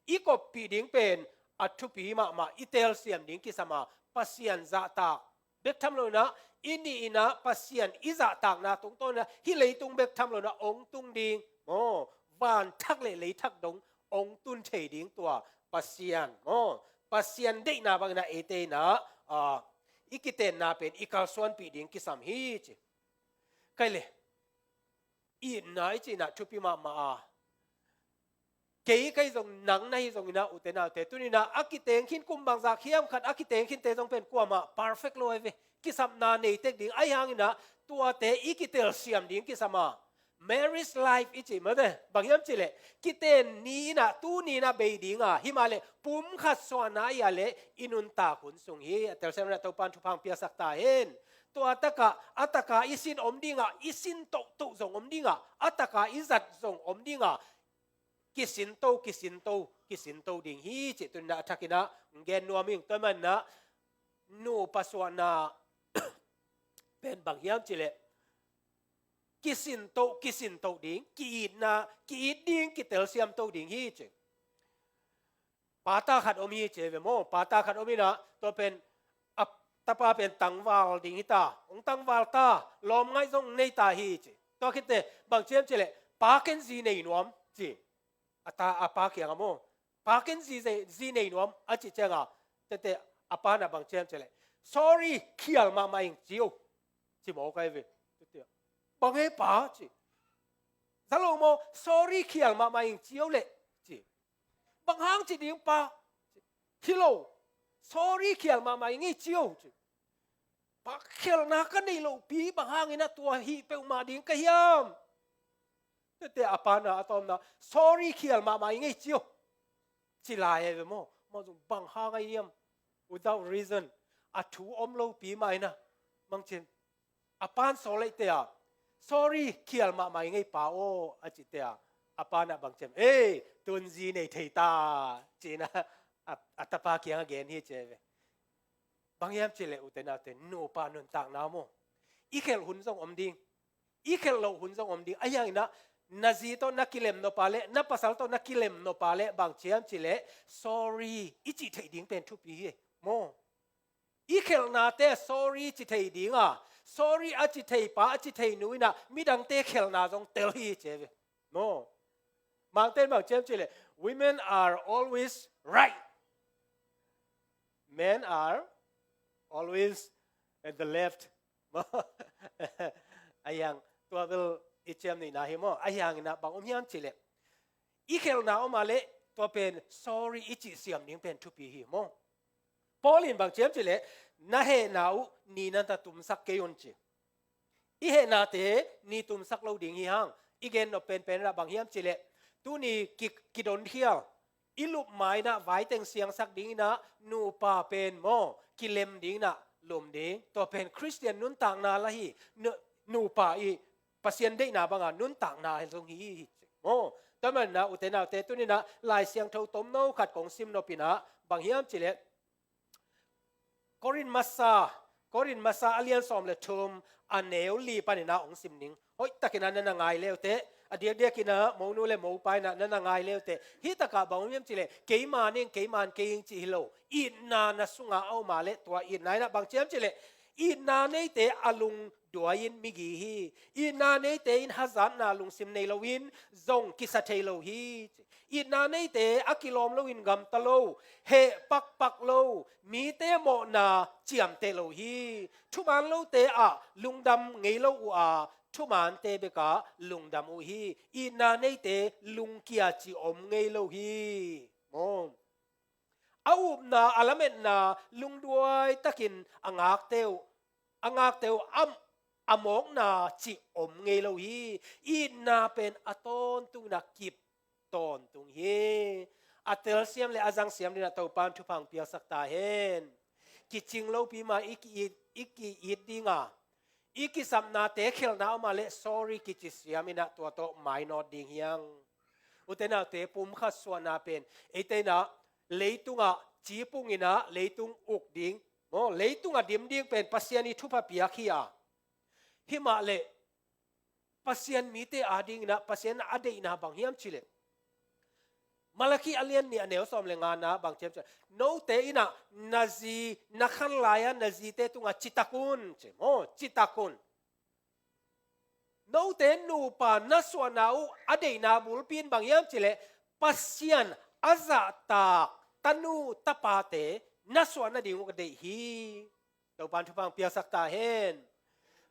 I koppih ding pen a thupi mahmah, i telsiam ding kisam a, Pasian zahtak bek tham loin ah, i nihin ah Pasian i zahtakna tungtawnin ah, hih leitung bek tham loin ah hong tung ding, maw, van thak le lei thak dong hong tun thei ding tua Pasian, maw, Pasian deihna bangin ah eite in ah, a, i kitenna pen i kalsuanpih ding kisam hi ci. Kai le, itna i cihna thupi mahmah a, kei kai zong, nang na hi zongin ah, ute naute, tuni-in ah a kiteng khin, kum bangzah hiam khat a kiteng khinte zong pen kuamah perfect lo ahi ve. Kisapna nei tek ding, ahi hangin ah tuate i kitelsiam ding kisam a, marriage life i cih mate, bang hiam cih leh, kiten ni in ah, tuni in ah bei ding a, himahleh pumkhat suahna ahi leh i nuntak hun sung hi. A telsiam in ah Topa'n thupha hong piaksak ta hen. Tua tak a, a tak a i sin om ding a, i sin tohtoh zong om ding a, a tak a i zat zong om ding a, kisinto, kisinto, kisinto ding hi cih tuni-in ah a thakin ah gen nuam ing. Tua manin ah nupa suahna pen bang hiam cih leh, kisinto, kisinto ding, ki-itna, ki-it ding, kitelsiamto ding hi ci. Pa ta khat om hi ci ve maw, pa ta khat om in ah, tua pen, a, tapa pen tangval ding hi ta, hong tangval ta, lawm ngaih zong nei ta hi ci. Tua khit teh bang ci hiam cih leh, pa ken zi nei nuam ci. A ta, a pa kiangah maw, pa ken zi, zi, zi nei nuam a cih ciangah, tete, a pa'n ah bang ci hiam cih leh, sorry, khial mahmah ing ci o, ci mawk ahi ve. Tete, bang e pa ci. Za lo maw, sorry, khial mahmah ing ci o leh ci. Bang hang ci ding pa? Hi lo, sorry, khial mahmah ing ei ci o ci. Pa, khialhna ka neih lohpi bang hangin ah tua hih peuhmah ding ka hiam? Tete, a pa'n ah a tawpna, sorry, khial mahmah ing ei ci o, ci lai ahi ve maw. Amau zong bang hang ahi hiam? Without reason, a thu om lopi mah in ah, bang ci hiam? A pa'n sawl leh teh ah, sorry, khial mahmah ing ei pa aw, a cih teh ah, a pa'n ah bang ci hiam? Ei, tun zi nei thei ta, ci-in ah, a, a tapa kiangah gen hi ci ahi ve. Bang hiam cih leh, ute naute, nupa nuntakna maw, i khelh hun zong om ding, i khelh loh hun zong om ding. Ahi hangin ah, na zi tawh na kilem nop a leh, na pasal tawh na kilem nop a leh, bang ci hiam cih leh, sorry i cih theih ding pen thupi hi maw. I khelhnate sorry ci thei ding a, sorry a ci thei pa, a ci thei nu in ah midangte khelhna zong tel hi ci ahi ve. Maw, Mangte'n bang ci hiam cih leh, women are always right, men are always at the left. Ahi hang, tua bel i ciamnuihna hi maw. Ahi hangin ah bang om hiam cih leh, i khelhna om a leh, tua pen sorry i cih siam ding pen thupi hi maw. Paul in bang ci hiam cih leh, na hehna uh ni na na tumsak kei un ci. I hehnate ni tumsak lo ding hi hang. I gen nop penpen in ah bang hiam cih leh, tuni ki, kidon khial, i lup ma-in ah vaiteng siangsak dingin ah, nupa pen maw, kilem dingin ah lum ding. Tua pen Khristian nuntakna lah hi. Nu, nupa i Pasian deihna bang a nuntakna hi zong hi, hi maw. Tua manin ah, ute naute, tuni in ah Lai Siangtho tomno khat kong sim nop in ah, bang hiam cih leh, Korin Masa, Korin Masa a lian sawm le thum, a neu li panin ah hong sim ning. Hoih takin ah na na ngai le uh teh, a diakdiakin ah monu le mopa in ah na na ngai le uh teh. Hih tak ah bang om hiam cih leh, keima ning, keima kei ing cih hi lo. Itna na sungah a om a leh, tua itna in ah bang ci hiam cih leh, Itna neite a lungduai in migi hi. Itna neite in hazatna lungsim nei loin zong kisa thei lo hi. Itna neite a kilawm loin gamta lo, heh pakpak lo, mite mawhna ciamteh lo hi. Thuman lote ah lungdam ngei lo uh a, thumante bekah lungdam uh hi. Itna neite lungkia ci om ngei lo hi. Maw? A upna, a lametna lungduai takin a ngakte uh, a ngakte uh a, a mawkna ci om ngei lo hi. Itna pen a tawntung in a kip tawntung hi. A telsiam le a zangsiam dingin ah Topa'n thupha hong piaksak ta hen. Kicing lopi mah i ki-it, i ki-it ding a, i kisapnate khelhna om a leh sorry kici siam in ah tua tawh mainawt ding hi hang. Ute naute, pumkhat suahna pen eite in ah leitungah cipung in ah leitung uk ding, maw, leitungah dim ding pen Pasian ii thupha piak hi a, himah leh Pasian mite adingin ah Pasian a deihna bang hiam cih leh, Malakhi a lian nih a neu sawm le ngana bang ci hiam cih leh, note in ah na zi, na khan lai-a na zite tungah citak un, ci maw, citak un. Note nupa na suahna uh a deihna bulpi in bang hiam cih leh, Pasian a zahtak tanu tapate na suah nading uh ka deih hi. Topa'n thupha hong piaksak ta hen.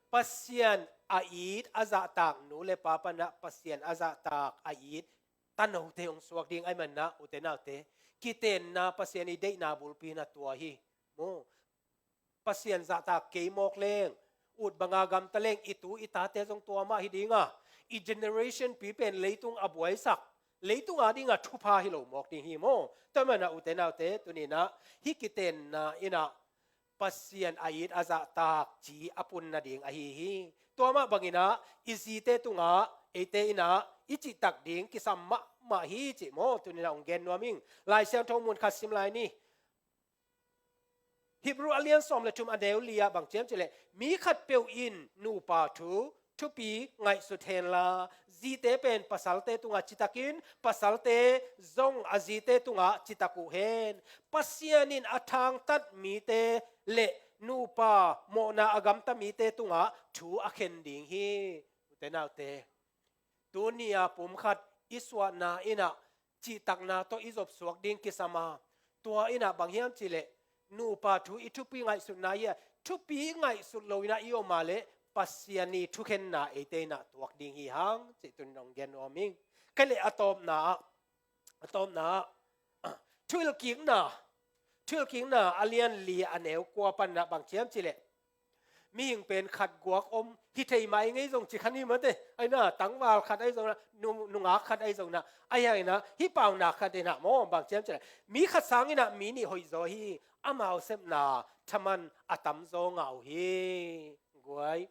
Pasian a it a zahtak nu le pa panin ah Pasian a zahtak a it tanote hong suak ding ahih manin ah, ute naute, kitenna Pasian ii deihna bulpi in ah tua hi. Maw? Pasian zahtak kei mawk leng, ut banga gamta leng, i tu i tate zong tua mah hi ding a, i generation pi pen leitung a buaisak, leitung adingin ah thupha hi lo mawk ding hi maw? Tua ahih manin ah, ute naute, tuni in ah hih kitenna in ah Pasian a it a zahtak ci a pun nading ahi hi. Tua mah bangin ah i zite tungah eite in ah i cihtak ding kisam mahmah hi, ci maw? Tuni in ah hong gen nuam ing. Lai Siangtho mun khat sim lai ni. Hebrew a lian sawm le thum a neu li ah bang ci hiam cih leh, mi khatpeuh in nupa thu thupi ngaihsut henla, zite pen pasalte tungah citakin, pasalte zong a zite tungah citak uh hen. Pasian in a thangtat mite le nupa mawhna a gamta mite tungah thu a khen ding hi. Ute naute, tuni a pumkhat i suahna in ah cihtakna tawh i zopsuak ding kisam a, tua in ah bang hiam cih leh, nupa thu i thupi ngaihsutna hi a, thupi ngaihsut lo in ah i om a leh Pasian ii thukhenna eite in ah tuak ding hi hang, cih tuni in hong gen nuam ing. Kei leh a tawpna ah, a tawpna ah, Thuhilhkikna, Thuhilhkikna a lian li a neu kua panin ah bang ci hiam cih leh, mihing pen khat guak om hi thei mah ing ei zong ci kha ni maw te. Ahi na, tangval khat ahi zong na, nu-, nungak khat ahi zong na, ahi hang in ah, hih paunak khat in ah maw, bang ci hiam cih leh, mi khat sangin ah mi nih hoih zaw hi, amau sepna thaman a tamzaw ngah uh hi. Guai,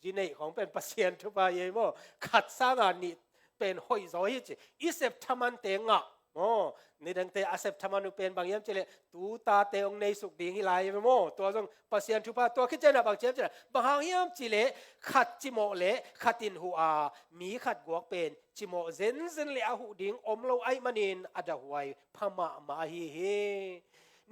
zi neih khawng pen Pasian thupha hi ei maw? Khat sanga nih pen hoih zaw hi ci. I sep thamante ngah maw? Nidangte a sep thaman uh pen bang hiam cih leh, tu tate hong neisuk ding hi lai hi ve maw? Tua zong Pasian thupha. Tua khit ciangin ah bang ci hiam cih leh, bang hang hiam cih leh, khat cimawh leh khat in huh a, mi khat guak pen cimawh zenzen leh a huh ding om lo ahih manin a dahhuai pha mahmah ahi hi.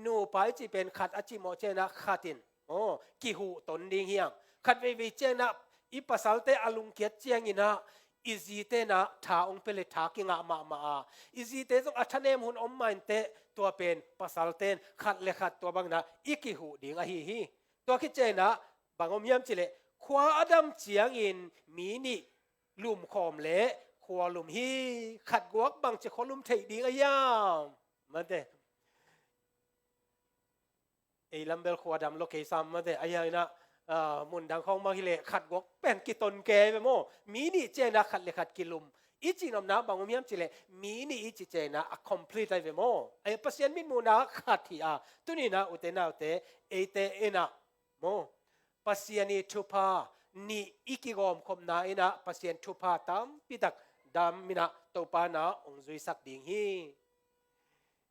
Nupa i cih pen khat a cimawh ciangin ah khat in, aw, kihuhton ding hi hang. Khat veivei ciangin ah i pasalte a lungkiat ciangin ah i zite in ah tha hong pia leh tha kingah mahmah a, i zite zong a thanem hun om mah inteh, tua pen pasalte in khat le khat tua bangin ah i kihuh ding ahi hi. Tua khit ciangin ah bang om hiam cih leh, khua a dam ciangin mi nih lumkhawm leh khua lum hi. Khat guak bangci khua lum theih ding a hiam? Mate. Ei lam bel khua dam lo kei sam mate. Ahi hang in ah, ah, mundang khawng bang hi leh khat guak pen kiton kei ve maw? Mi nih ciangin ah khat le khat kilum. I cihnopna bang om hiam cih leh, mi nih i cih ciangin ah a complete ahi ve maw? Ahi, Pasian mitmuhna khat hi a. Tuni in ah, ute naute, eite in ah maw, Pasian ii thupha nih i kigawmkhopna in ah Pasian thupha tampi tak dam in ah Topa'n ah hong zuisak ding hi.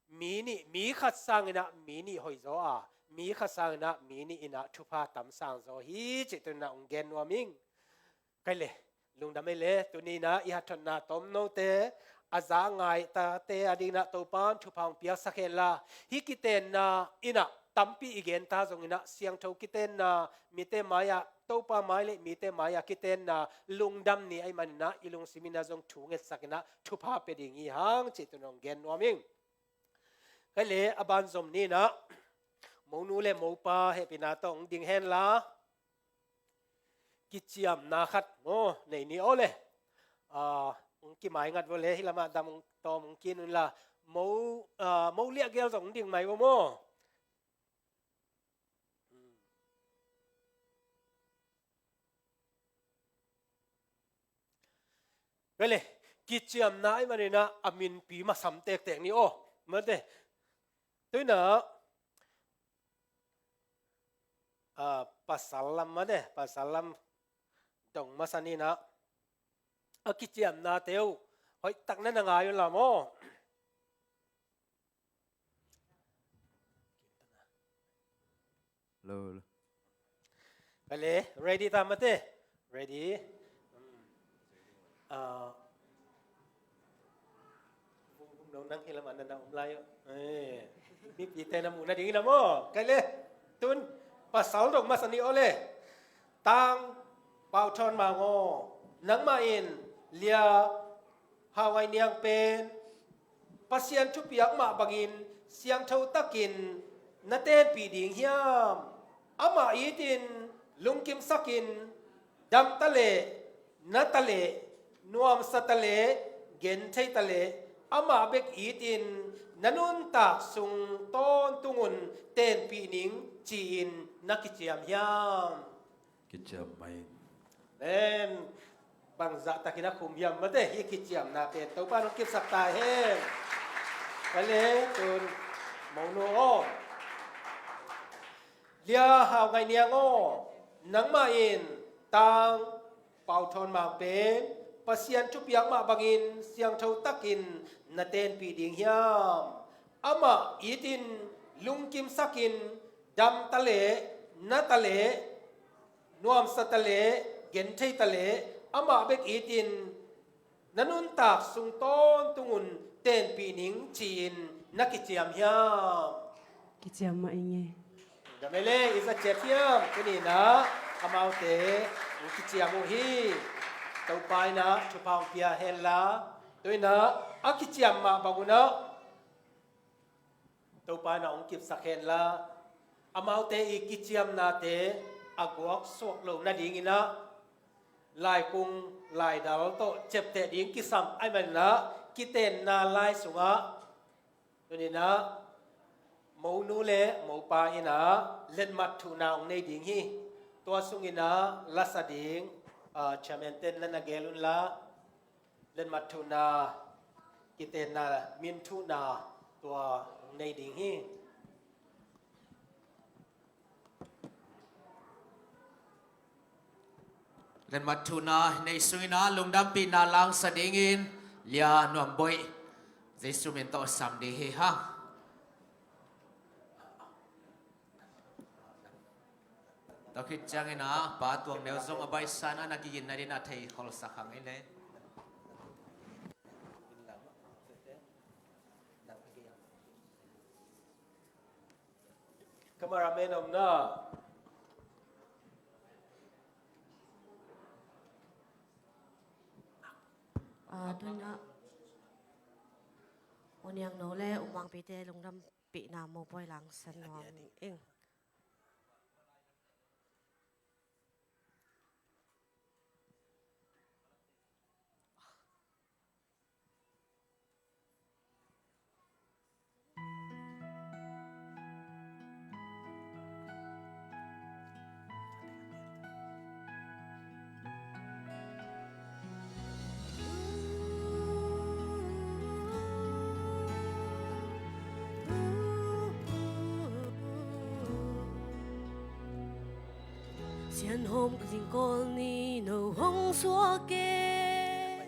Mi nih, mi khat sangin ah mi nih hoih zaw a, mi khat sangin ah mi nih in ah thupha tam sang zaw hi, cih tuni in ah hong gen nuam ing. Kei leh, lungdam ei leh, tuni in ah i hatthotna tomnote, a za ngai tate adingin ah Topa'n thupha hong piaksak henla, hih kitenna in ah tampi i gen ta zongin ah siangtho kitenna, mite mai-ah, Topa mai le mite mai-ah kitenna lungdam ni ahih manin ah i lungsim in ah zong thu ngetsak in ah thupha pia ding hi hang cih tu-in hong gen nuam ing. Kei le a ban zom ni in ah monu le mopa hehpihna tawh hong ding hen la, kiciamna khat maw nei ni aw le. Ah, hong kimai ngat vo le, hih lamah dam hong tawm hong kin un la, mo, ah, mo liah gel zong hong ding mai vo maw. Kei le, kiciamna ahih manin ah a minpi masam tektek ni aw. Mate. Tu-in ah, ah, pasal lam mate, pasal lam dong masa ni in ah a kiciamnate uh hoihtak na na ngai un la maw. Lo, lo. Kei le, ready ta mate? Ready? Ah, vung vung dong nang hi lamah na na om lai uh. Eh, mipite na muh nading in ah maw. Kei le, tu-in pasal dong masa ni aw le. Tang Pau Thawn Mang aw, nangmah in Lia Hau Ngai Niang pen Pasian thupiak mah bangin siangtho takin na tenpih ding hiam? Amah itin lungkimsakin dam ta leh, na ta leh, nuamsa ta leh, genthei ta leh, amah bek itin na nuntak sung tawntung un tenpih ning ci-in na kiciam hiam? Kiciam mah ing. Amen. Bangzah takin a khum hiam mate, hih kiciamna pen Topa in hong kipsak ta hen. Kei le, tu-in monu aw, Lia Hau Ngai Niang aw, nangmah in Tang Pau Thawn Mang pen Pasian thupiak mah bangin siangtho takin na tenpih ding hiam? Amah itin lungkimsakin dam ta leh, na ta leh, nuamsa ta leh, genthei ta leh, amah bek itin na nuntak sung tawntung un tenpih ning ci-in na kiciam hiam? Kiciam mah ing e. Gamele, i za ciat hiam? Tuni in ah amaute hong kiciam uh hi. Topa in ah thupha hong pia hen la, tu-in ah a kiciam mah bang un ah Topa in ah hong kipsak hen la, amaute i kiciamnate a guak suak lo nadingin ah laikung laidal tawh ciapteh ding kisam ahih manin ah kitenna lai sungah tuni in ah monu le mopa in ah letmat thuhna hong nei ding hi. Tua sungin ah lasa ding, ah, chairman ten na na gel un la, letmat thuhna, kitenna, min thuhna tua hong nei ding hi. Letmat thuhna nei sungin ah lungdampihna langsa dingin Lia Nuam Boih Jesu min tawh sam ding hi hang. Tua khit ciangin ah Pa Tuang Neu zong a baihsa in ah na kigin nadingin ah thei khol sak hang ei le. Cameraman om na. Ah, tu-in ah U Niang No le U Mang Pite lungdampihna mopawi langsa nuam ing. Sianhawm zingkawl ni no hong suak e.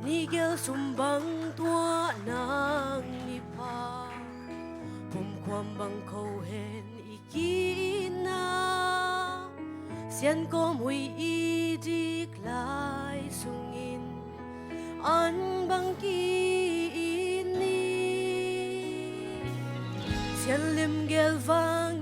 Ni gel sum bang tuah nang mipha, pumkhuam bang kho hen i ki-itna, siankawm hui i dik lai sungin an bang ki-it ni. Sianlim gel vang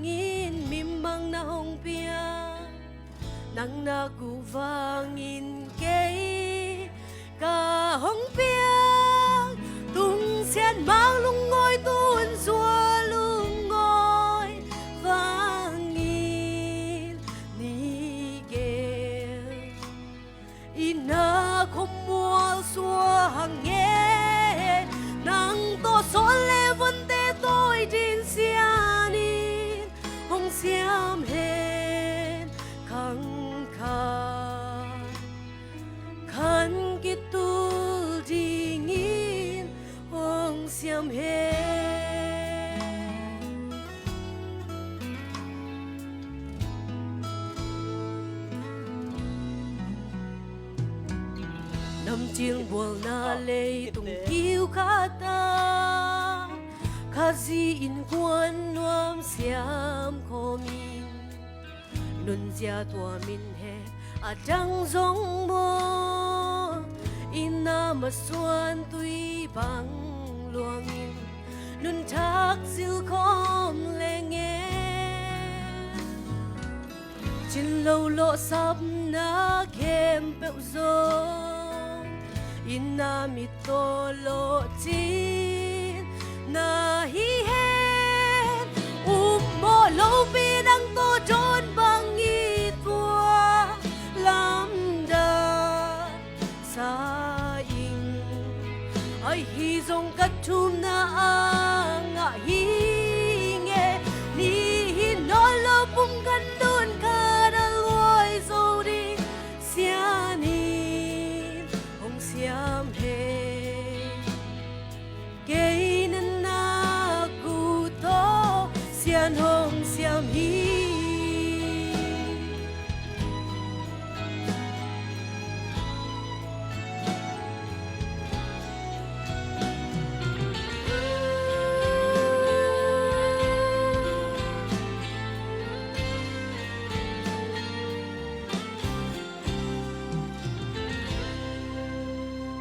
Nang na guh vangin kei ka hong piak, tung sian mang lungngawi tun zua lungngawi vangin ni gel. I na khuamual suah hang e, nang tawh sawl le vonte tawi din sianin hong siam hen khang khat, khan kitul dingin hong siam hen. Namcil bualna leitung kiu khata, Khazih innkuan nuam siam khawmin, nunzia tua min he a dang zong maw, i na masuan tui bang luangin nunthak zilkhawm leng e. Cin lo lawhsapna khempeuh zong i na mit tawh lawhcin na hi hen. Upmawh lopi nang tawh dawn bang i tua lamdang sa ing. Ahi zong ka thumna a ngah hi nge, nihin nawn lo pum kan dun khat a luai zo ding sianin hong siam hen. Kei na na guh tawh sian hong siam hi.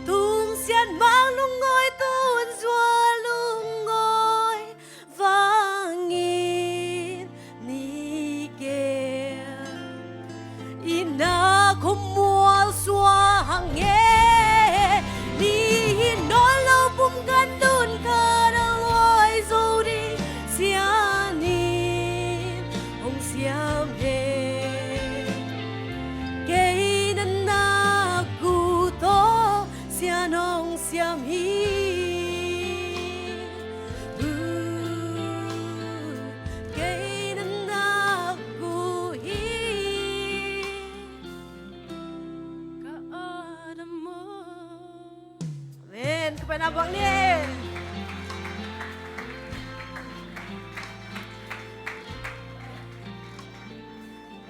Tung sian mang lungngawi tun zua lungngawi vangin ni gel. I na khuamual suah hang e, nihin nawn lo pum kan dun khat a luai zo ding sianin hong siam hen. Kei na na guh tawh sian hong siam hi. Kei na na guh hi. Ka Adam aw. Amen. Ka pen a bang ni.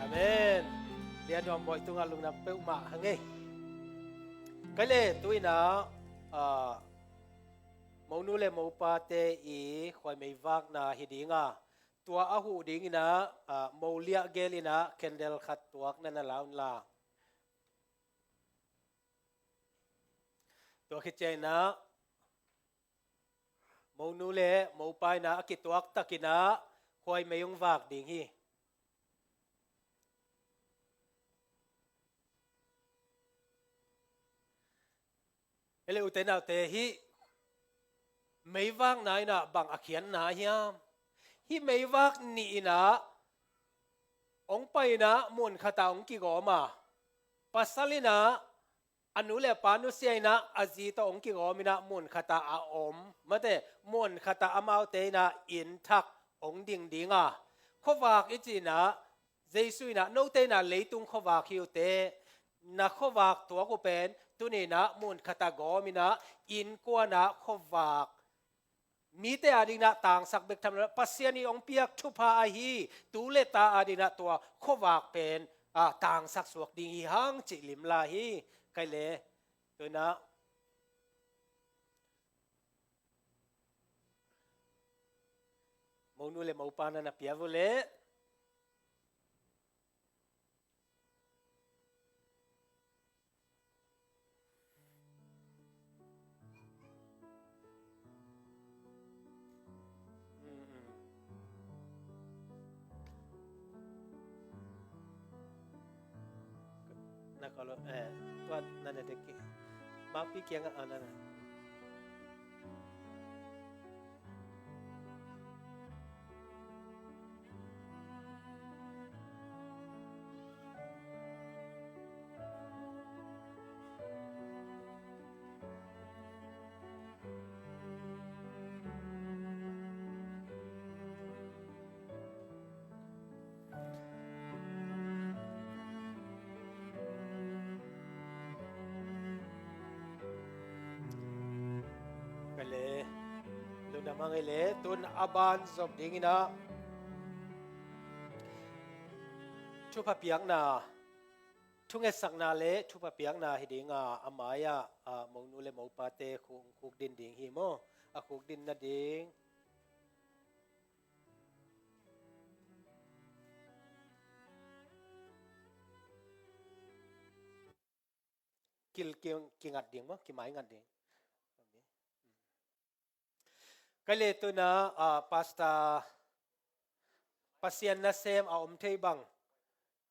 Amen. Lian nuam bawi tungah lungdam peuhmah hang e. Ka le tu-in ah, ah, monu le mopate i khuaimei vakna hi ding a, tua a huh dingin ah, ah, moliah gelin ah candle khat tuak na na la un la. Tua khit ciangin ah monu le mopa in ah a kituak takin ah khuaimei hong vak ding hi. Hi leh ute naute, hih meivakna in ah bang a khiatna hiam? Hih meivak nih in ah hong pai in ah mun khat ah hong kigawm a, pasal in ah a nu le pa nusia in ah a zi tawh hong kigawm in ah mun khat ah a om. Mate, mun khat ah amaute in ah inn thak hong ding ding a, khuavak i cih in ah Jesu in ah note in ah leitung khuavak hi uh teh, na khuavak tuak uh pen tuni in ah mun khat ah gawm in ah innkuan ah khuavak mite adingin ah tangsak bek tham lo, Pasian in hong piak thupha ahi tu le ta adingin ah tua khuavak pen, ah, tangsak suak ding hi hang cih limla hi. Ka le tu-in ah monu le mopa na na piak uh leh Na ka lo, eh, tua na na dek ki. Makpi kiang a na na. Kale, lungdam hang ei le, tun a ban zom dingin ah thupha piakna, thungetsakna le thupha piakna hi ding a, a mai-ah, ah, monu le mopate khuk, khuk din ding hi maw? A khuk din nading. Kil, ki, kingat ding maw, kimai ngat ding. Kale, tun ah, ah, Pastor, Pasian nasem a om thei bang,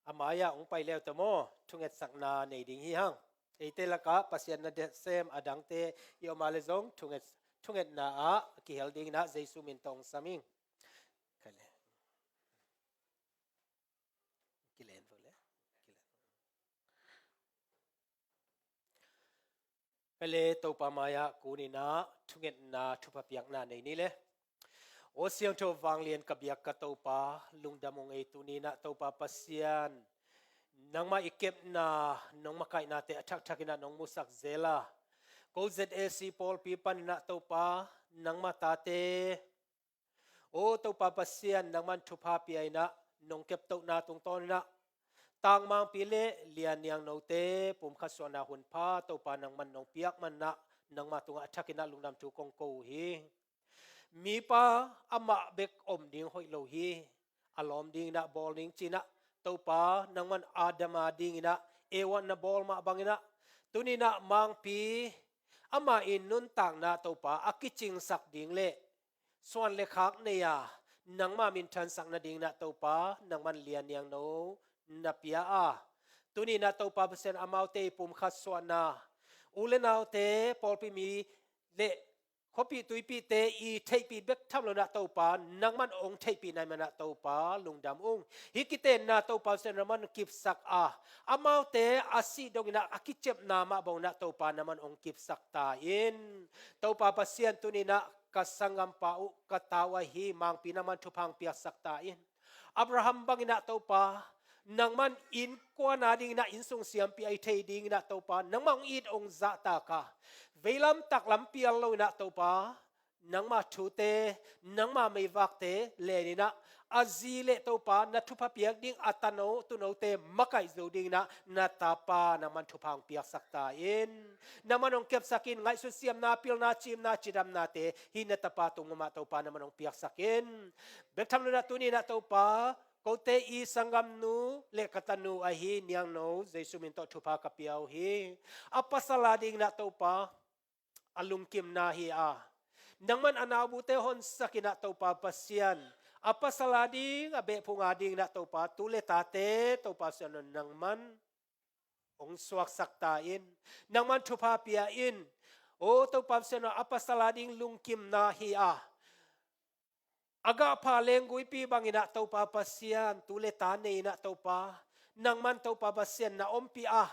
a mai-ah hong pai le uh ta maw, thungetsakna nei ding hi hang. Eite lakah Pasian nasem a dangte i om a le zong thunget, thungetna ah kihel dingin ah Jesu min tawh hong sam ing. Kale. Kilen vo le. Kilen. Kale, Topa mai-ah kunin ah thungetna thupha piakna nei ni le. Aw siangtho vanglian ka biak ka Topa, lungdam ung ei. Tuni-in ah Topa Pasian, nangmah i kepna, nong makaihnate a thakthak in ah nong musak zel a, ko Z A C pawlpi panin ah Topa, nangmah tate, aw Topa Pasian, nangman thupha pia in ah, nong keptohna tungtawn in ah, Tangmangpi le Lianniang note pumkhat suahna hun pha Topa nangman nong piak manin ah, nangmah tungah a thakin ah lungdam thu kong ko uh hi. Mipa amah bek om ding hoih lo hi. A lawm dingin ah bawl ning ci-in ah, Topa nangman Adam a dingin ah Eva na bawl mah bangin ah, tuni-in ah Mangpi, amah i nuntakna Topa a kicingsak ding le suan le khak nei a, nangmah minthansak nadingin ah Topa nangman Lianniang no na pia a, tuni-in ah Topa Pasian, amaute i pumkhat suahna, u le naute, pawlpi mi le khuapih tuipihte i theihpih bek tham lo-in ah Topa, nangman hong theihpih nai manin ah Topa lungdam ung. Hih kitenna Topa Pasian nangman kipsak a, amaute a sih dongin ah a kiciamna mah bangin ah Topa nangman hong kipsak ta in. Topa Pasian, tuni-in ah ka sanggampa uh, ka ta uh ahi Mangpi nangman thupha hong piaksak ta in. Abraham bangin ah Topa, nangman innkuan a dingin ah innsung siampi ahi thei dingin ah Topa, nangmah hong it hong zahtak a, veilam taklam pial lo-in ah Topa, nangmah thute, nangmah meivakte len in ah, a zi le Topa na thupha piak ding a tano tunote makaih zo dingin ah na tapa nangman thupha hong piaksak ta in. Nangman hong kepsak in, ngaihsut siamna, pilna, ciimna, cidamnate hih na tapa tung mahmah Topa nangman hong piaksak in. Bek tham lo-in ah tuni-in ah Topa, kote i sanggamnu le ka tanu ahi Niangno Jesu min tawh thupha ka pia uh hi. A pasal a dingin ah Topa, a lungkimna hi a, nangman a naubute honsak in ah Topa Pasian, a pasal a ding, a behphung a dingin ah Topa, tu le tate Topa Pasian aw, nangman hong suaksak ta in. Nangman thupha pia in. Aw Topa Pasian aw, a pasal a ding lungkimna hi a, a gahpha lengguipi bangin ah Topa Pasian, tu le ta nei in ah Topa, nangman Topa Pasian na ompih a,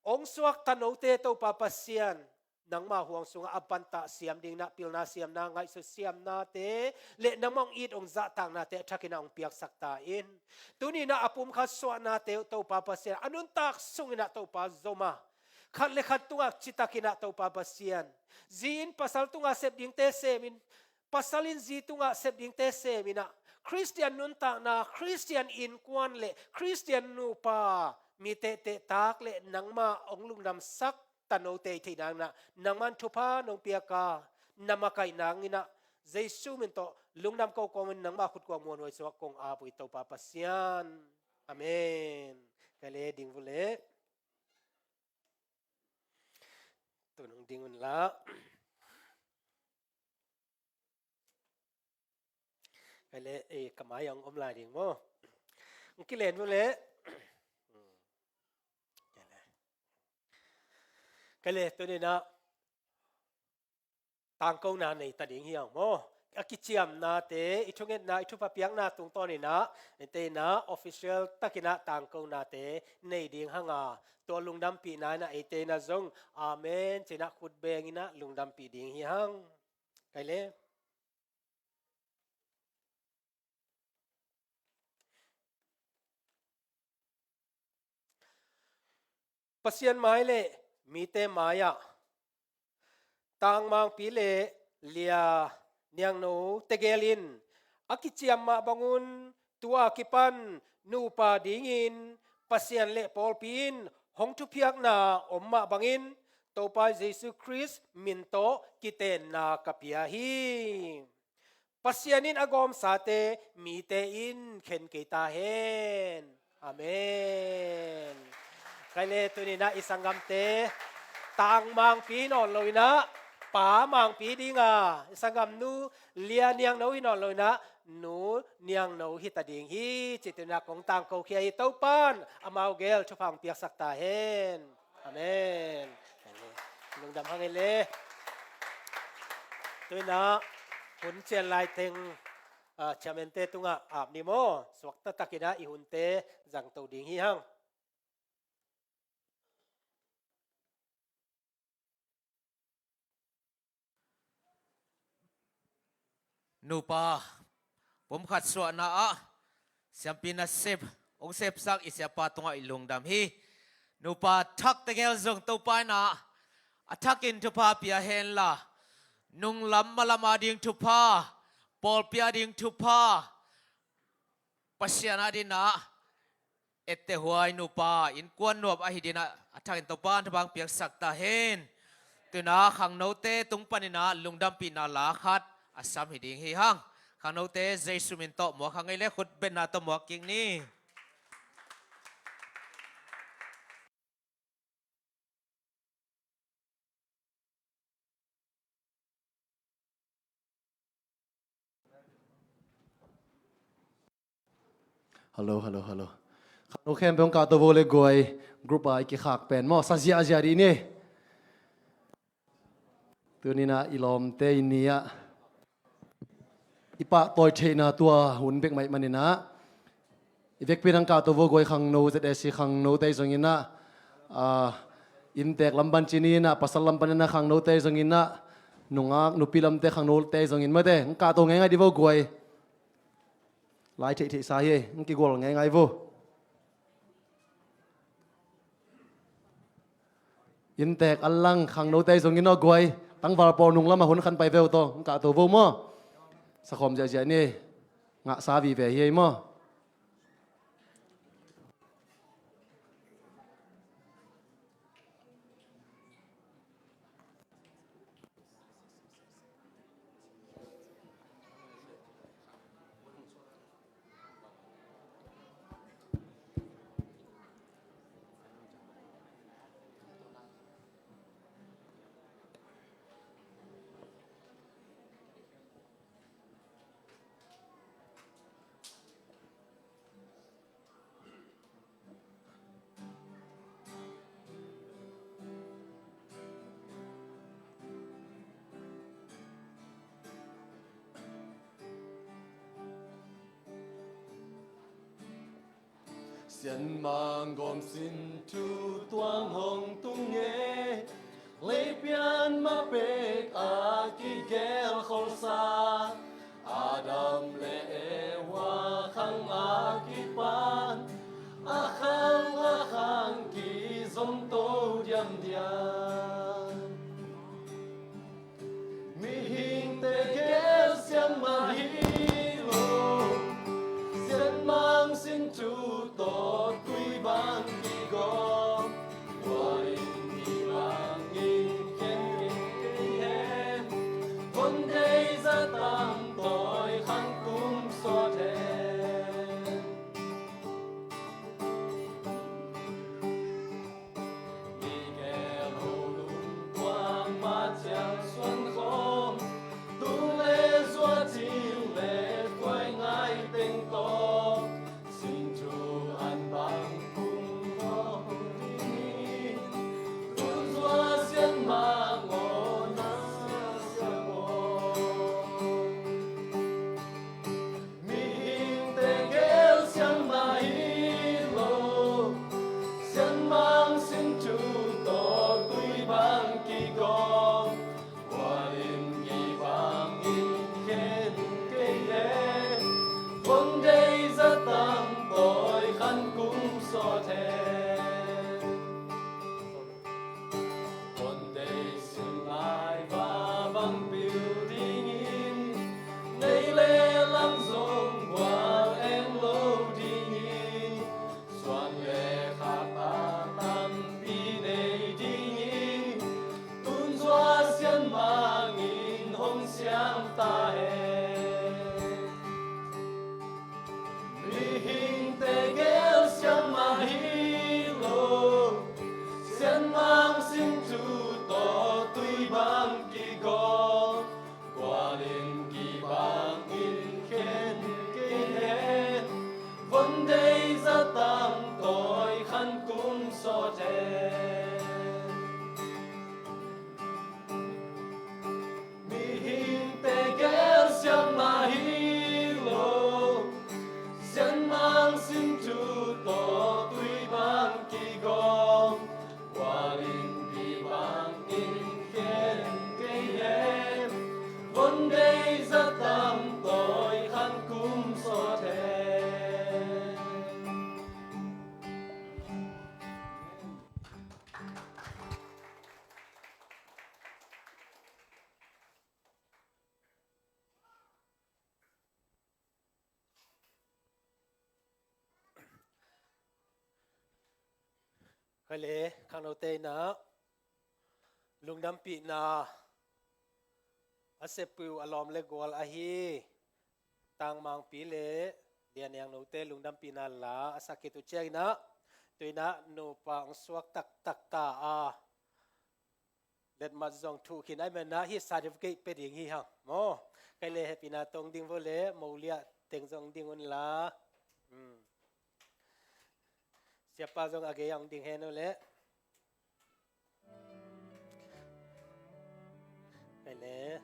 hong suak tanote Topa Pasian, nangma huang sungah a pantah siam dingin ah pilna siamna, ngaihsut siamnate le nangmah hong it hong zahtaknate a thakin ah hong piaksak ta in. Tuni-in ah a pumkhat suahnate uh Topa Pasian, a nuntak sungin ah Topa zom a, khat le khat tungah citakin ah Topa Pasian, zi in pasal tungah sep dingte sem in, pasal in zi tungah sep dingte sem in ah, Khristian nuntakna, Khristian innkuan le Khristian nupa, mi tehteh tak le nangmah hong lungdamsak tanote i theih nangin ah, nangman thupha nong piak a, na makaih nangin ah, Jesu min tawh lungdam ko kawmin nangma khut kuang muanhuai sungah kong ap uh hi Topa Pasian. Amen. Kale, ding vun le. Tun hong ding un la. Kale, eh, ka mai-ah hong om lai ding maw? Hong kilen vun le. Kale. Kei le tuninah tangkona nei ta ding hi hang maw. A kiciamnate, i thungetna, i thupha piakna tungtawninah eite inah official takinah tangkonate nei ding hanga, tua lungdampihna inah eite inah zong amen cinah khut benginah lungdampih ding hi hang. Kei le. Pasian mai le mite mai-ah tangmangpi le lia niangno tegel in a kiciam mah bangun tua kipan nupa dingin Pasian le pawlpi in hong thupiakna om mah bangin Topa Jesu Khrist min tawh kitenna ka pia hi. Pasian in a gawmsate mite in khen kei ta hen. Amen. Kei le tuninah i sanggamte tangmangpi hi nawn loinah pa mangpi dinga, i sanggamnu lia niangno hi nawn loinah nu niangno hi ta ding hi. Cih tuninah kong tangkokhia hi. Topan amau gel thupha hong piaksak ta hen. Amen. Lungdam hang ei le. Tuinah hun cian lai teng, ah, chairman-te tungah ap ni maw. Suakta takinah i hunte zangto ding hi hang. Nupa pumkhat suahna ah siampi nasep hong sepsak i siapa tungah i lungdam hi. Nupa thak tegel zong Topa inah a thakin thupha pia henla, nunglam malam ading thupha, pawlpi ading thupha, Pasian adinah ettehhuai nupa innkuan nuam ahi dinah a thakin Topa in thupha hong piaksak ta hen. Tuinah khangnote tung paninah lungdampihna la khat a sam hi ding hi hang. Khangnote Jesu min tawh muak hang ei le, khut benna tawh muak kik ni. Hallo, hallo, hallo. Khangno khempeuh hong kahto vo le guai, group a i kikhak pen maw, sa ziahziah dih ni. Tuninah i lawmte i ni-ah i pahtawi theihna tua hun bek mah ahih maninah i vekpi in hong kahto vo guai, khangno Z S C khangnote zonginah, ah, inntek lam pan ci ni inah, pasal lam paninah khangnote zonginah, nungak nupi lamte khangnote zongin mate hong kahto ngeingai dih vo guai. Lai theihtheihsa hi, hong kigual ngeingai vo. Inntek a lang khangnote zongin aw guai, tangval pawl nung lamah hun khan pai veu tawh hong kahto vo maw. Sakhawm ziahziah ni, ngahsa vive hi ei maw. Sianmang gawm sin thu tuang hong tung e, leipian mapek a kigelkholsa Adam le Eva khang a kipan a khang a khang kizom to diamdiam. Mihingte gel sianmang hi lo, sianmang sin thu tawh tui bang kigawm. Tua in hi bangin khen kei hen, kon deih za tam tawi khang kum sawm. sawt hen. Hon deih sin lai va bang pil dingin, nei le lam zong gual eng lo dingin, suan le khapa tampi nei dingin, tun zua sianmangin hong siang ta hen. Mihingte gel siangmah hi lo, sianmang sin thu tawh tui bang kigawm, gualin kibangin khen kei hen, von dei za tam tawi khan kum sawt hen. Mihingte gel siangmah hi lo, sianmang sin thu tawh tui bang kigawm, gualin kibangin khen kei hen, von dei za tam tawi khan kum sawt hen. Khaile, khangnote in ah lungdampihna a sep uh a lawm le gual ahi Tangmangpi le Lianeng note lungdampihna la a sak khit uh ciangin ah, tu in ah nupa hong suak taktak ta a, letmat zong thuh khin ahih manin ah hih certificate pia ding hi hang maw. Khaile, hehpihna tawh ding vo le, mo liah teng zong ding un la. Hmm. Siapa zong a gei ah hong ding hen uh le. Khaile.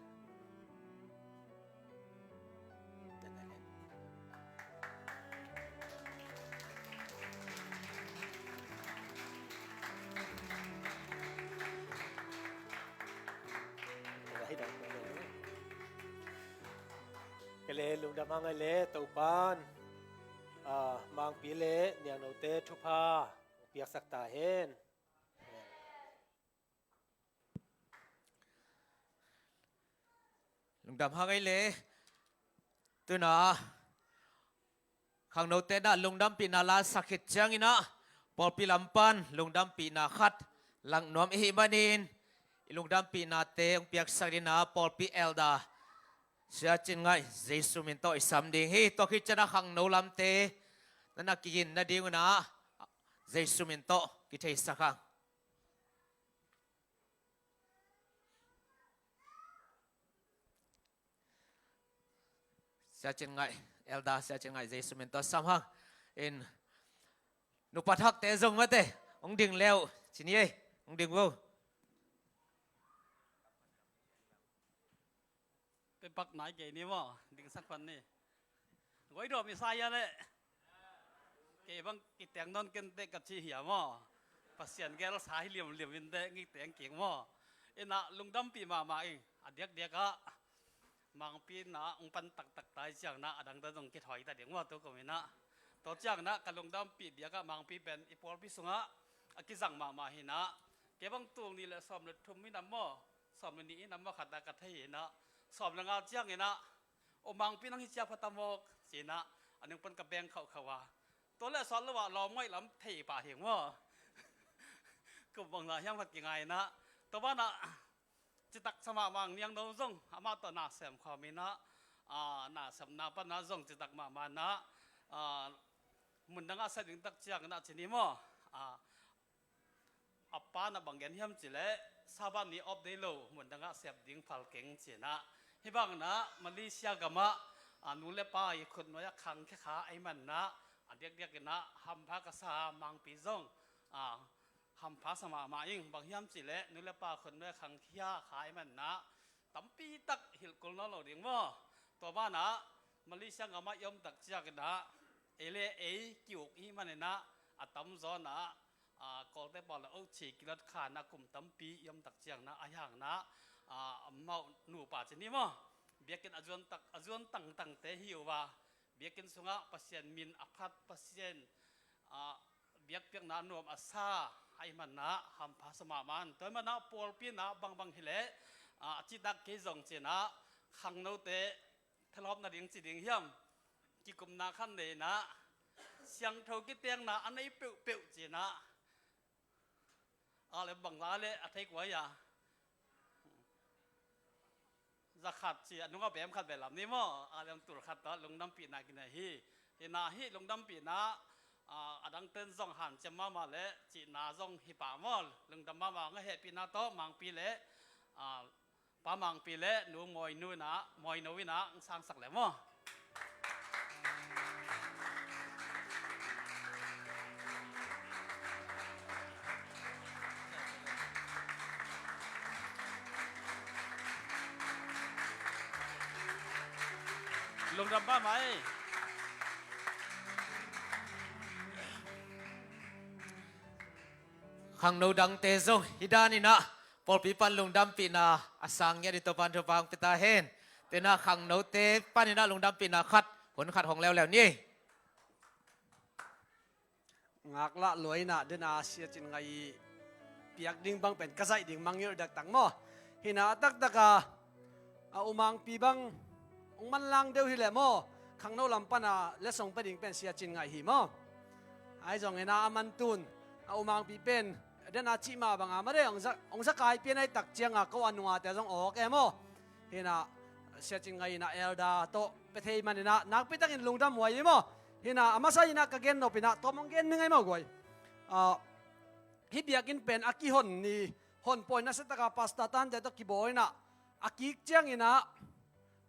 Khaile, lungdam hang. Khaile, Topan, ah, Mangpi le Niangnote thupha piaksak ta hen. Lungdam hang ei le. Tu in ah khangnote in ah lungdampihna la sak khit ciangin ah, pawlpi lam pan lungdampihna khat lak nuam i hih manin, i lungdampihnate hong piaksak dingin ah pawlpi elder Sia Cin Ngaih Jesu min tawh i sam ding hi. Tua khit ciangin ah khangno lamte na na kigin nading un ah Jesu min tawh kitheisak hang. Sia Cin Ngaih, Elder Sia Cin Ngaih Jesu min tawh sam hang. In, nupa thakte zong mate hong ding le uh, ci ni ei, hong ding vo. Pia pak nai kei ni maw, dingsak pan ni. Guai dawm i sa ia leh. Kei bang kiteng nawn kei inteh ka ci hiam maw. Pasian gel sa hi liamliam inteh, ngiteng kik maw. In ah lungdampih mahmah ing, a diakdiak ah Mangpi in ah hong pan taktak ta hi ciangin ah, a dangte zong kithawi ta ding maw tu kum in ah. Tua ciangin ah ka lungdampih diak ah Mangpi pen i pawlpi sungah a kizang mahmah hi in ah. Kei bang tul nih le sawm le thum hi nam maw, sawm le nih hi nam maw, khat ah ka thei hi in ah, sawm le nga ciangin ah, "O Mangpi, nang hi cia pha ta mawk," ci in ah, a nung pan ka beng khauhkhauh a. Tua leh sawt lo ah lawm ngaih lam thei pah hi ing maw. Kum bang za hiam khat kingai in ah. Tua banah citak sa mahmah ing, Niangno zong amah tawh na sem khawm in ah, ah, na sepna pan ah zong citak mahmah in ah, ah, mun dang ah sep ding tak ciangin ah ci ni maw. Ah, a pa in ah bang gen hiam cih leh, Sabbath ni off day lo, mun dang ah sep ding phal keng ci in ah. Hih bang in ah Malaysia gam ah, ah, nu le pa i khutnuai ah khangkhia kha ahih manin ah, a diakdiak in ah hampha ka sa a, Mangpi zong, ah, hampha sa mahmah ing. Bang hiam cih leh nu le pa khutnuai ah khangkhia kha ahih manin ah tampi tak hilh kul nawn lo ding maw. Tua banah Malaysia gam ah i om tak ciangin ah, ei le ei ki-uk i hih manin ah, a tamzaw in ah, ah, Kawlte pau le oh ci kilot kha in ah kum tampi i om tak ciangin ah, ahih hangin ah, ah, amau nupa ci ni maw, biakinn a zuan tak, a zuan tangtangte hi uh a, biakinn sungah Pasian min a phat, Pasian, ah, piakna nuam a sa, a i manna hampha sa mahmah. Tua i manna pawlpi inah bangbang hileh, a, a citak kei zong cinah khangnote thalawp nading ci ding hiam? Kikumna khan nei inah siangtho kitenna a nei peuhpeuh cinah a le bangla le a thei kua ia zakhat ci a nunga bem khat ve lam ni maw? A lem tul khat tawh lungdampihna kinei hi. Hinah hih lungdampihna, a, a dangten zong hanciam mahmah le cihna zong hi pah maw? Lungdam mahmah, nga hehpihna tawh Mangpi le, a, Pa Mangpi le Nu Mawinu inah, Mawinu inah ang sangsak le maw? Lungdam mahmah ei. Khangno dangte zong hih dan inah pawlpi pan lungdampihna a sang ngiat ding Topan thupha hong pia ta hen. Tenah khangnote pan inah lungdampihna khat, hun khat hong leuleu ni. Ngaklah lua inah dena Sia Cin Ngai i piak ding bang pen ka zaih ding mangngilh dektak maw? Hinah a taktaka a U Mangpi bang hong manlang deuh hileh maw, khangno lam pana letsong pia ding pen Sia Cin Ngai hi maw? Ahi zong inah a man tun a U Mangpi pen dena cih mah banga made hong za, hong zakai pian ahi tak cianga ko a nungate zong awk e maw? Hinah Sia Cin Ngai inah elder tawh pia thei man inah nakpitakin lungdam huai hi maw? Hinah a masa inah ka gen nop inah tawm hong gen ni ngai maw guai? A, hih biakinn pen a kihon ni, hon pawi nasiataka pastor tante tawh kibawl inah a kik ciang inah,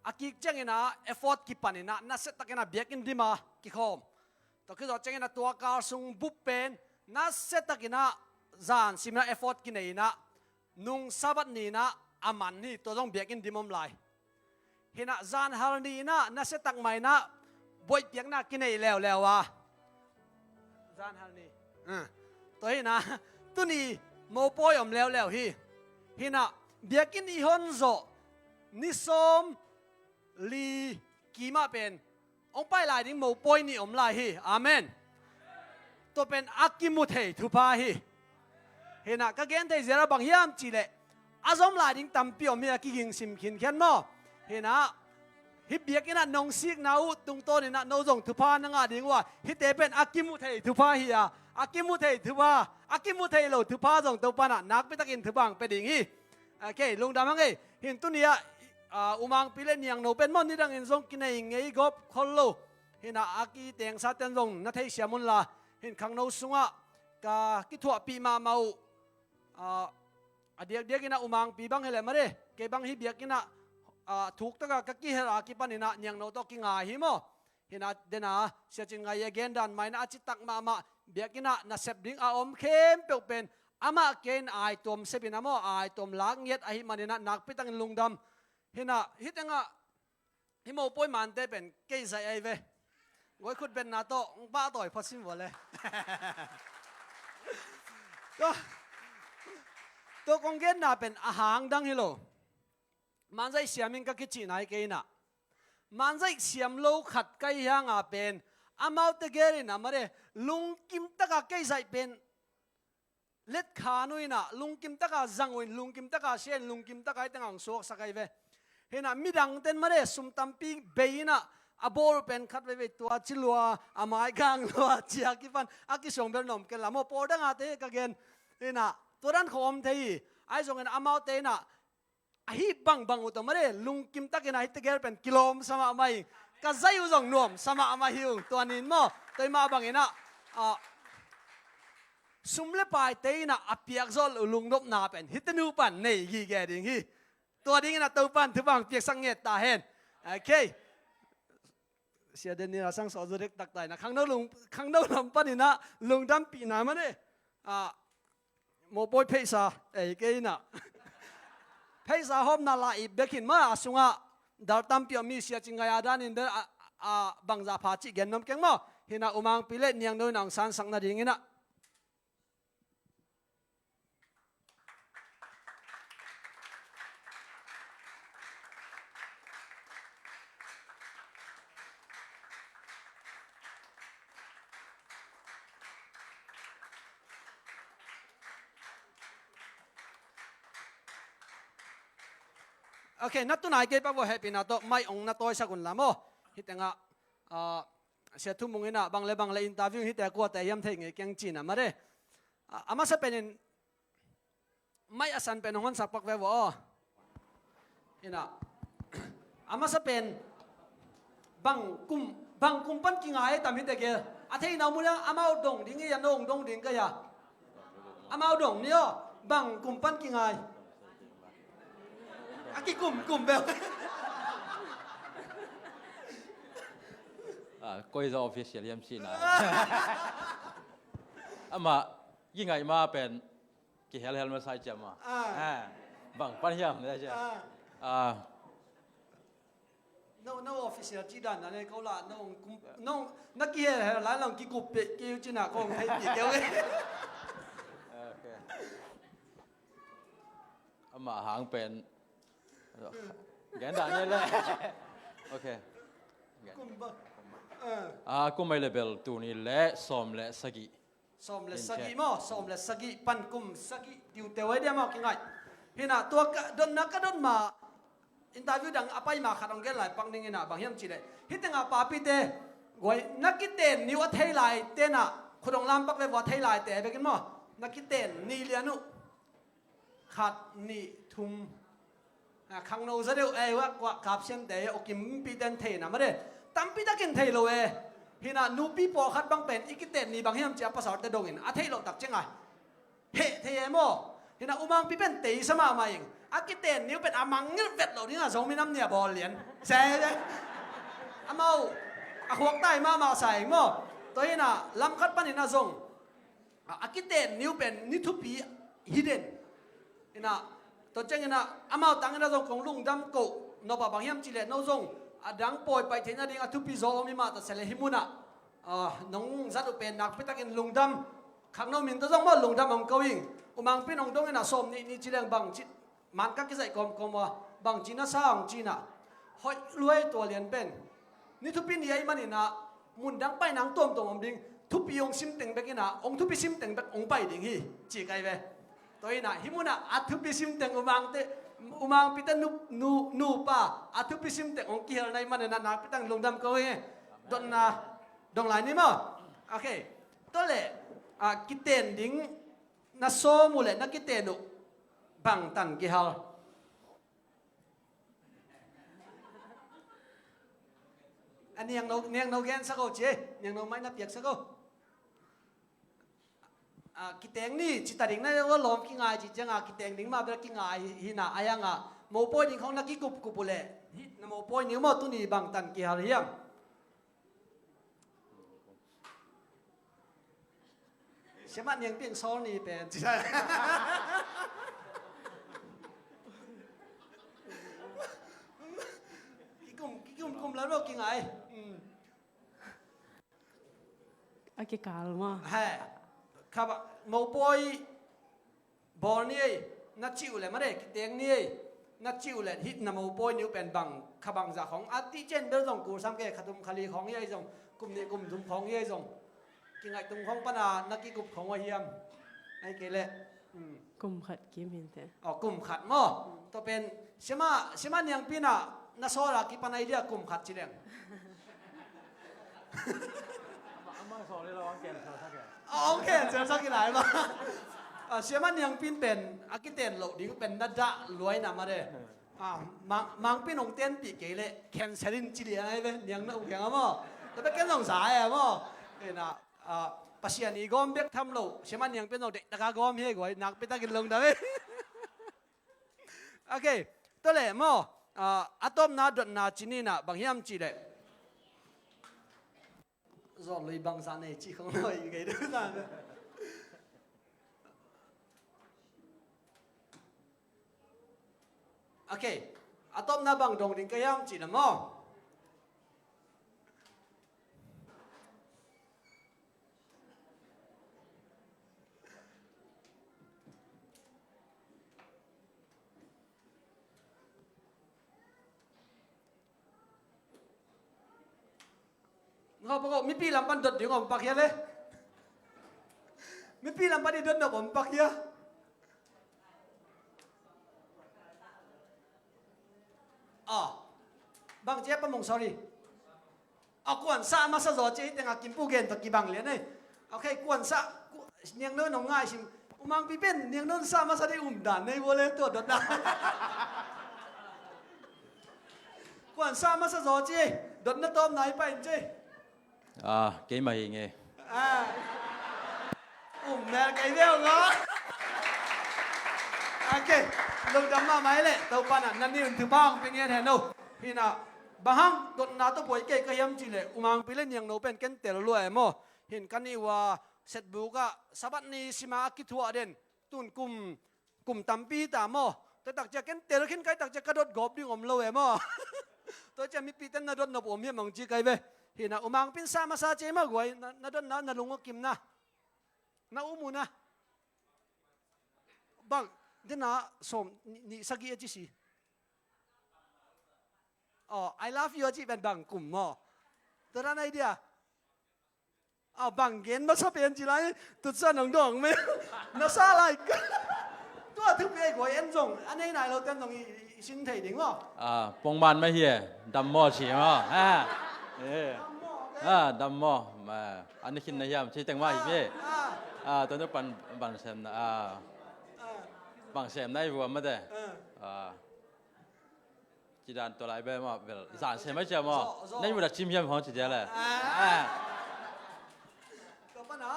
a kik ciang inah effort kipan inah nasiatakin a biakinn dima kikhawm. Tua khit zawh ciangin a tua kal sung bup pen nasiatakin ah zan simin ah effort kinei inah nung Sabbath ni inah a man hi, tua zong biakinn dim om lai. Hinah zanhal ni inah nasiatak mah inah buaih piakna kinei leuleu a. Zanhal ni. Ah. Tua hinah tuni mopawi om leuleu hi. Hinah biakinn i hon zawh ni sawm li kimah pen hong pai lai ding mopawi nih om lai hi. Amen. Tua pen a kimu thei thupha hi. Hinah ka gen thei zial a bang hiam cihleh a zom lai ding tampi om hi a kiging sim khinkhian maw? Hinah hih biakinn ah nong sikna uh tungtawn inah no zong thupha na ngah ding uh a, hihte pen a kimu thei thupha hi a, a kimu thei thupha, a kimu thei lo thupha zong Topa inah nakpitakin thupha hong pia ding hi. Okay, lungdam hang ei. Hin tuni ah, ah, U Mangpi le Niangno pen maw nidangin zong kinei ngei gawp khol lo. Hinah a kitengsa ten zong na theisiam unla. Hin khangno sungah ka kithuahpih mahmah uh. Ah, a diakdiak inah U Mangpi bang hileh made, kei bang hih biakinn ah, ah, thuktaka ka kihel a kipan inah Niangno tawh kingai hi maw? Hinah dena Sia Cin Ngai i a gen dan mah inah a citak mahmah biakinn ah nasep ding a om khempeuh pen amah kei in aituam sep inah maw, aituam lak ngiat ahih man inah nakpitakin lungdam. Hinah hih tengah hih mopawi mante pen kei zaih ahi ve. Guai khut benna tawh hong pahtawi phot sim vua le. Tua, tua kong genna pen a hang dang hi lo. Manzaih siam in ka kicihna hi kei inah. Manzaih siam lo khat ka hih hanga pen amaute gel inah made lungkimtaka kei zaih pen letkhan uh inah lungkimtaka zang uh in, lungkimtaka sia in, lungkimtaka hih tengah hong suaksak ahi ve. Hinah midangten made sum tampi bei inah a bawl uh pen khat veivei tua ci lua, a mai gang lua ci a kipan a kisuang bel na om kei la maw, pawl dangate ka gen. Hinah tua dan khawng om thei hi. Ahi zongin amaute inah ahi bangbang uh tawh made lungkimtakin ah hih tegel pen kilawmsa mahmah hi. Ka zaih uh zong nuamsa mahmah hi ung. Tua ni in maw, tua i mah bangin ah, ah, sum le paite inah a piakzawh uh lungnopna pen hih tenu pan nei gige ding hi. Tua dingin ah Topan thupha hong piaksak nget ta hen. Okay. Sia Daniel a sang sawh zu dektak ta inah khangno lung, khangno lam panin ah lungdampihna made. Ah, mopawi pheisa ei kei inah. Pheisa hawmna la ip bek hin mah a sungah dal tampi om hi. Sia Cin Ngai a danin bel a, a bangzah pha cih gen nuam keng maw? Hinah U Mangpi le Niangno inah hong sansak nadingin ah. Ok, na tunai kei pak vua, hehpihna tawh mai ong na tawisak un la maw. Hih tengah, ah, Sia Thu Mung in ah bang le bang le interview hih teh kuate hiam thei ngei keng cih na mare. Ah, a masa penin mai a san pen hong honsak pak ve vua aw. Hi na. A masa pen bang kum, bang kum pan kingai tam hi teh gel. A theihna mun ah amau dong ding hi a, nong dong ding ka hi a. Amau dong ni aw, bang kum pan kingai. A kikum kum bel. Ah, koi zaw official hiam cih na. Amah kingaih ma pen kihelhel masa i ciam a. Ah. Ah, bang pan hiam ne cia. Ah. Ah. No, no official ci dan na ne ko la, no kum, no na kihelhel lai lang kikup pe kiu cina kong thei pi keu. Okay. Amah hang pen gen dan ne le. Okay. Kum ba. Ah. Ah, kum ai le bel tuni le sawm le sagih. Sawm le sagih maw, sawm le sagih pan kum sagih diute wai dia maw kingaih. Hi na tua ka dotna ka dot ma interview dang a pai ma khat ong gen lai pak ning hi na bang hiam cih leh. Hih tengah papite guai na kiten ni uh a thei lai te na khut ong lam pak ve vua thei lai te bekin maw. Na kiten ni lian uh. Khat, nih, thum. Ah, khangno za deuh ei, wak, wak, kap siam te, o kim pi ten thei na mare. Tampi takin thei lo e. Hi na nupi pawlkhat bang pen, i kiten ni bang hiam cia pasal te dongin. A thei lo tak ciang ai. He, thei e maw. Hi na umang pi pen tei sa mahmah ing. A kiten ni uh pen a mangngilh vet lo ding a zong minam nia bawl lian. Se, se. Amau, a khuak tai mahmah sa ing maw. Tua hi na, lam khat panin a zong. A, a kiten ni uh pen ni thupi hi den. Hi na, tua ciangin a, amau tangin a zong kong lungdam ko, no pa bang hiam cih leh no zong, a dang pawi paih theihna ding a thupi zaw om hi mah ta se leh hi mun ah, a, nong zat uh pen nakpi takin lungdam, khangno min ta zong maw lungdam om ko ing, umang pi nong dongin a sawm nih ni ci leng bang cih, man ka kizaih kawmkawm uh a, bangci na sa ong ci na. Hoih luai tua lian pen. Ni thupi ni ahih manin a, mun dang pai nang tuamtuam om ding. Thupi ong sim teng bek in a, ong thupi sim teng bek ong pai ding hi. Ci kai ve. Tua in a, hi mun a, a thupi sim teng umangte, umangpite nu, nu, nupa, a thupi sim teng ong kihel na ahih manin a, nakpi tang lungdam ko hi. Dotna, dong lai ni maw. Ok. Tua leh, a, kiten ding, na sawm uh leh na kiten uh bangtan kihal. A niangno, niangno gensak o ci, niangno mai na piaksak o. A, kiteng ni, cita ding na lawm kingai ci cianga, kiteng ding mah bel kingai hi na, a yanga, mopawi ding khong na kikupkup uh leh, hi, na mopawi ni uh maw tuni bangtan kihal hiam. Siamah Niangpi in sawl ni pen. Kikum, kikum, kum lai lo kingai. Mm. A kikal maw. He. Kha ba, mopawi bawl ni ei, na cih uh leh mare, kiteng ni ei, na cih uh leh hih na mopawi ni uh pen bang, kha bangzah khong, a tihcian bel zong kulsam kei, kha thum kha li khong hi ei zong, kum nih kum thum khong hi ei zong, kingaih tung khong pana na kikup khong uh a hiam, ahih kei leh. Hmm. Kum khat kim hinte. Oh, kum khat maw. Tua pen, siama, siama Niangpi na, na sawl a kipan a hi dia kum khat ci leng. Amah, amah sawl hi lo, ang cancel sak e. Ah, ang cancel sak hi lai mah. Ah, siama Niangpi in pen, a kiten loh ding pen na dah luai na mah de. Ah, mang, mangpi nong tenpih kei leh, cancel in ci lian ai ve, niang na uh kiang a maw. Tua bek ken zong za ai a maw. Ena, ah, Pasian i gawm bek tham lo, siama Niangpi in zong deihtak a gawm hi guai, nakpi takin lungdam e. Ok, tua leh maw, ah, a tawpna dotna ci ni na, bang hiam cih leh. Zawh lui bangzah nei cih khong lo i kei deuh ta. Ok, a tawpna bang dong ding ka hiam cih leh maw. Ngau pako, mipi lam pan dot ding om pak hia le. Mipi lam pan i dot nop om pak hia. Sorry. A kuan sa masa zaw ci ei tengah Kimpu gen tawh kibang lian ei. Okay, kuan sa, ku-, Niangno in hong ngaihsim. U Mangpi pen Niangno in sa masa ding um dan nei vua le tua dotna. Kuan sa masa zaw ci ei. Dotna tawpna hi pai in ci ei. Ah, keimah hi nge. Ah. Um mel kei veu nga. Okay. Lungdam mahmah hi leh Topa in na ni un thupha hong pia ngiat hen o. Hi na, bang hang dotna tawh buai kei ka hiam cih leh U Mangpi le Niangno pen ken tel lua e maw. Hi in ka nih uh a setbuk ah Sabbath ni sim a a kithuah den. Tun kum, kum tampi ta maw. Tua tak ciang ken tel khin kai tak ciang ka dot gawp ding om lo e maw. Tua ciang mipite na dot nop om hiam hong ci kai ve. Hi na, U Mangpi in sa masa ci ei maw guai, na, na dotna, na lung a kimna. Na um uh na. Bang, dena sawm, nih, nih sagih a ci si. Oh, I love you a ci pen bang kum maw. Tua dan ai dia. Ah, bang gen masa pen ci lai, tutsa nong dawng me. Na sa lai. Tua thupi ai guai en zong, a nei nai lo ten zong i, i, i sin thei ding maw. Ah, pongman mah hi e, dam maw ci maw. Ah, eh. Ah, dam maw. Ah, an ni khin na hiam ci teng mah hi ve. Ah, tua nu pan bang sem na. Ah. Bang sem na i vua mah te. Ah. Ci dan tua lai be mah bel zan sem ai cia maw. Zawh, zawh. Na i mu dak cim hiam hong ci dia le. Ah. Ah. Tua pan a.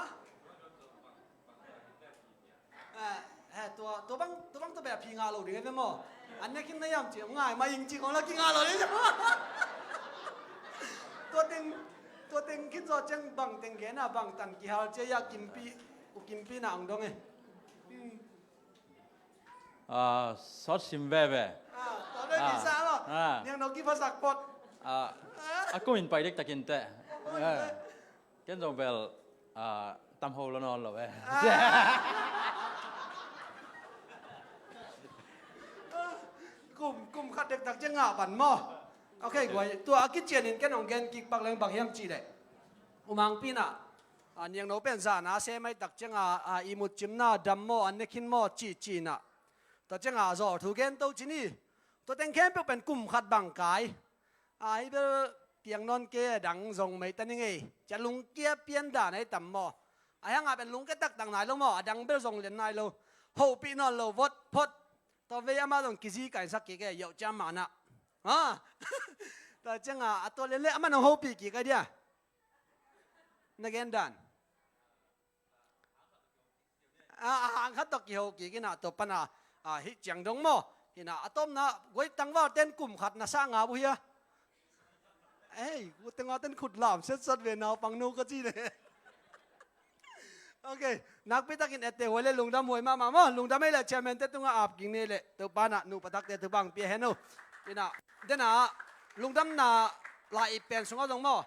Eh, eh, tua, tua bang, tua bang tua beh a phi ngah lo ding e maw. An ne khin na hiam ci, ngai ma ing ci kong la kingah lo ding. Tua teng, tua teng khin zaw ciang bang teng gen a bang tan kihal ci a Kimpi, U Kimpi na ang dong e. Hmm. Ah, sawt sim veve. Ah, tua beh kisa maw. Ah. Niangno kiphasak phot. Ah, a kum in pai dek takin te. Kum in pai. Ken zong bel, ah, tam ho lo nawn lo e. Ah. Kum, kum khat dektak ciang ngah pan maw. Okay, guai, tua a kician in ken hong gen kik pak leng bang hiam cih leh. U Mangpi in ah, ah, Niangno pen zan a sem ai tak ciang a, ah, ihmut cimna dam maw, an ne khin maw, cih, cih in ah. Tua ciang a zawh thu gen to ci ni. Tua teng khempeuh pen kum khat bang kai. Ahi bel piang nawn kei a dang zong mei ta ning ei. Cia lungkia pian dan ahi tam maw. Ahi hang a pen lungkia taktak nai lo maw. A dang bel zong lian nai lo. Hopih nawn lo vot phot. Tua vei amah zong kizi kainsak kik e. Yoh ciam man ah. Ha? Tua ciang a, a tua lian le amah nong hopih kik a dia. Na gen dan. A, a hang khat tawh kiho kik in ah tua pan a, a, hih ciang dong maw. Hi in ah a tawpna guai tangval ten kum khat na sa ngap uh hia. Ei, u tengah ten khut lam setsat ve naupang nu ka ci le. Okay, nakpi takin ette huai le lungdam huai mahmah maw. Lungdam ei le chairman te tungah ap ging ni le. Topa in ah nu patakte thupha hong pia hen uh. Hi in ah, den ah, lungdamna lai pen sungah zong maw.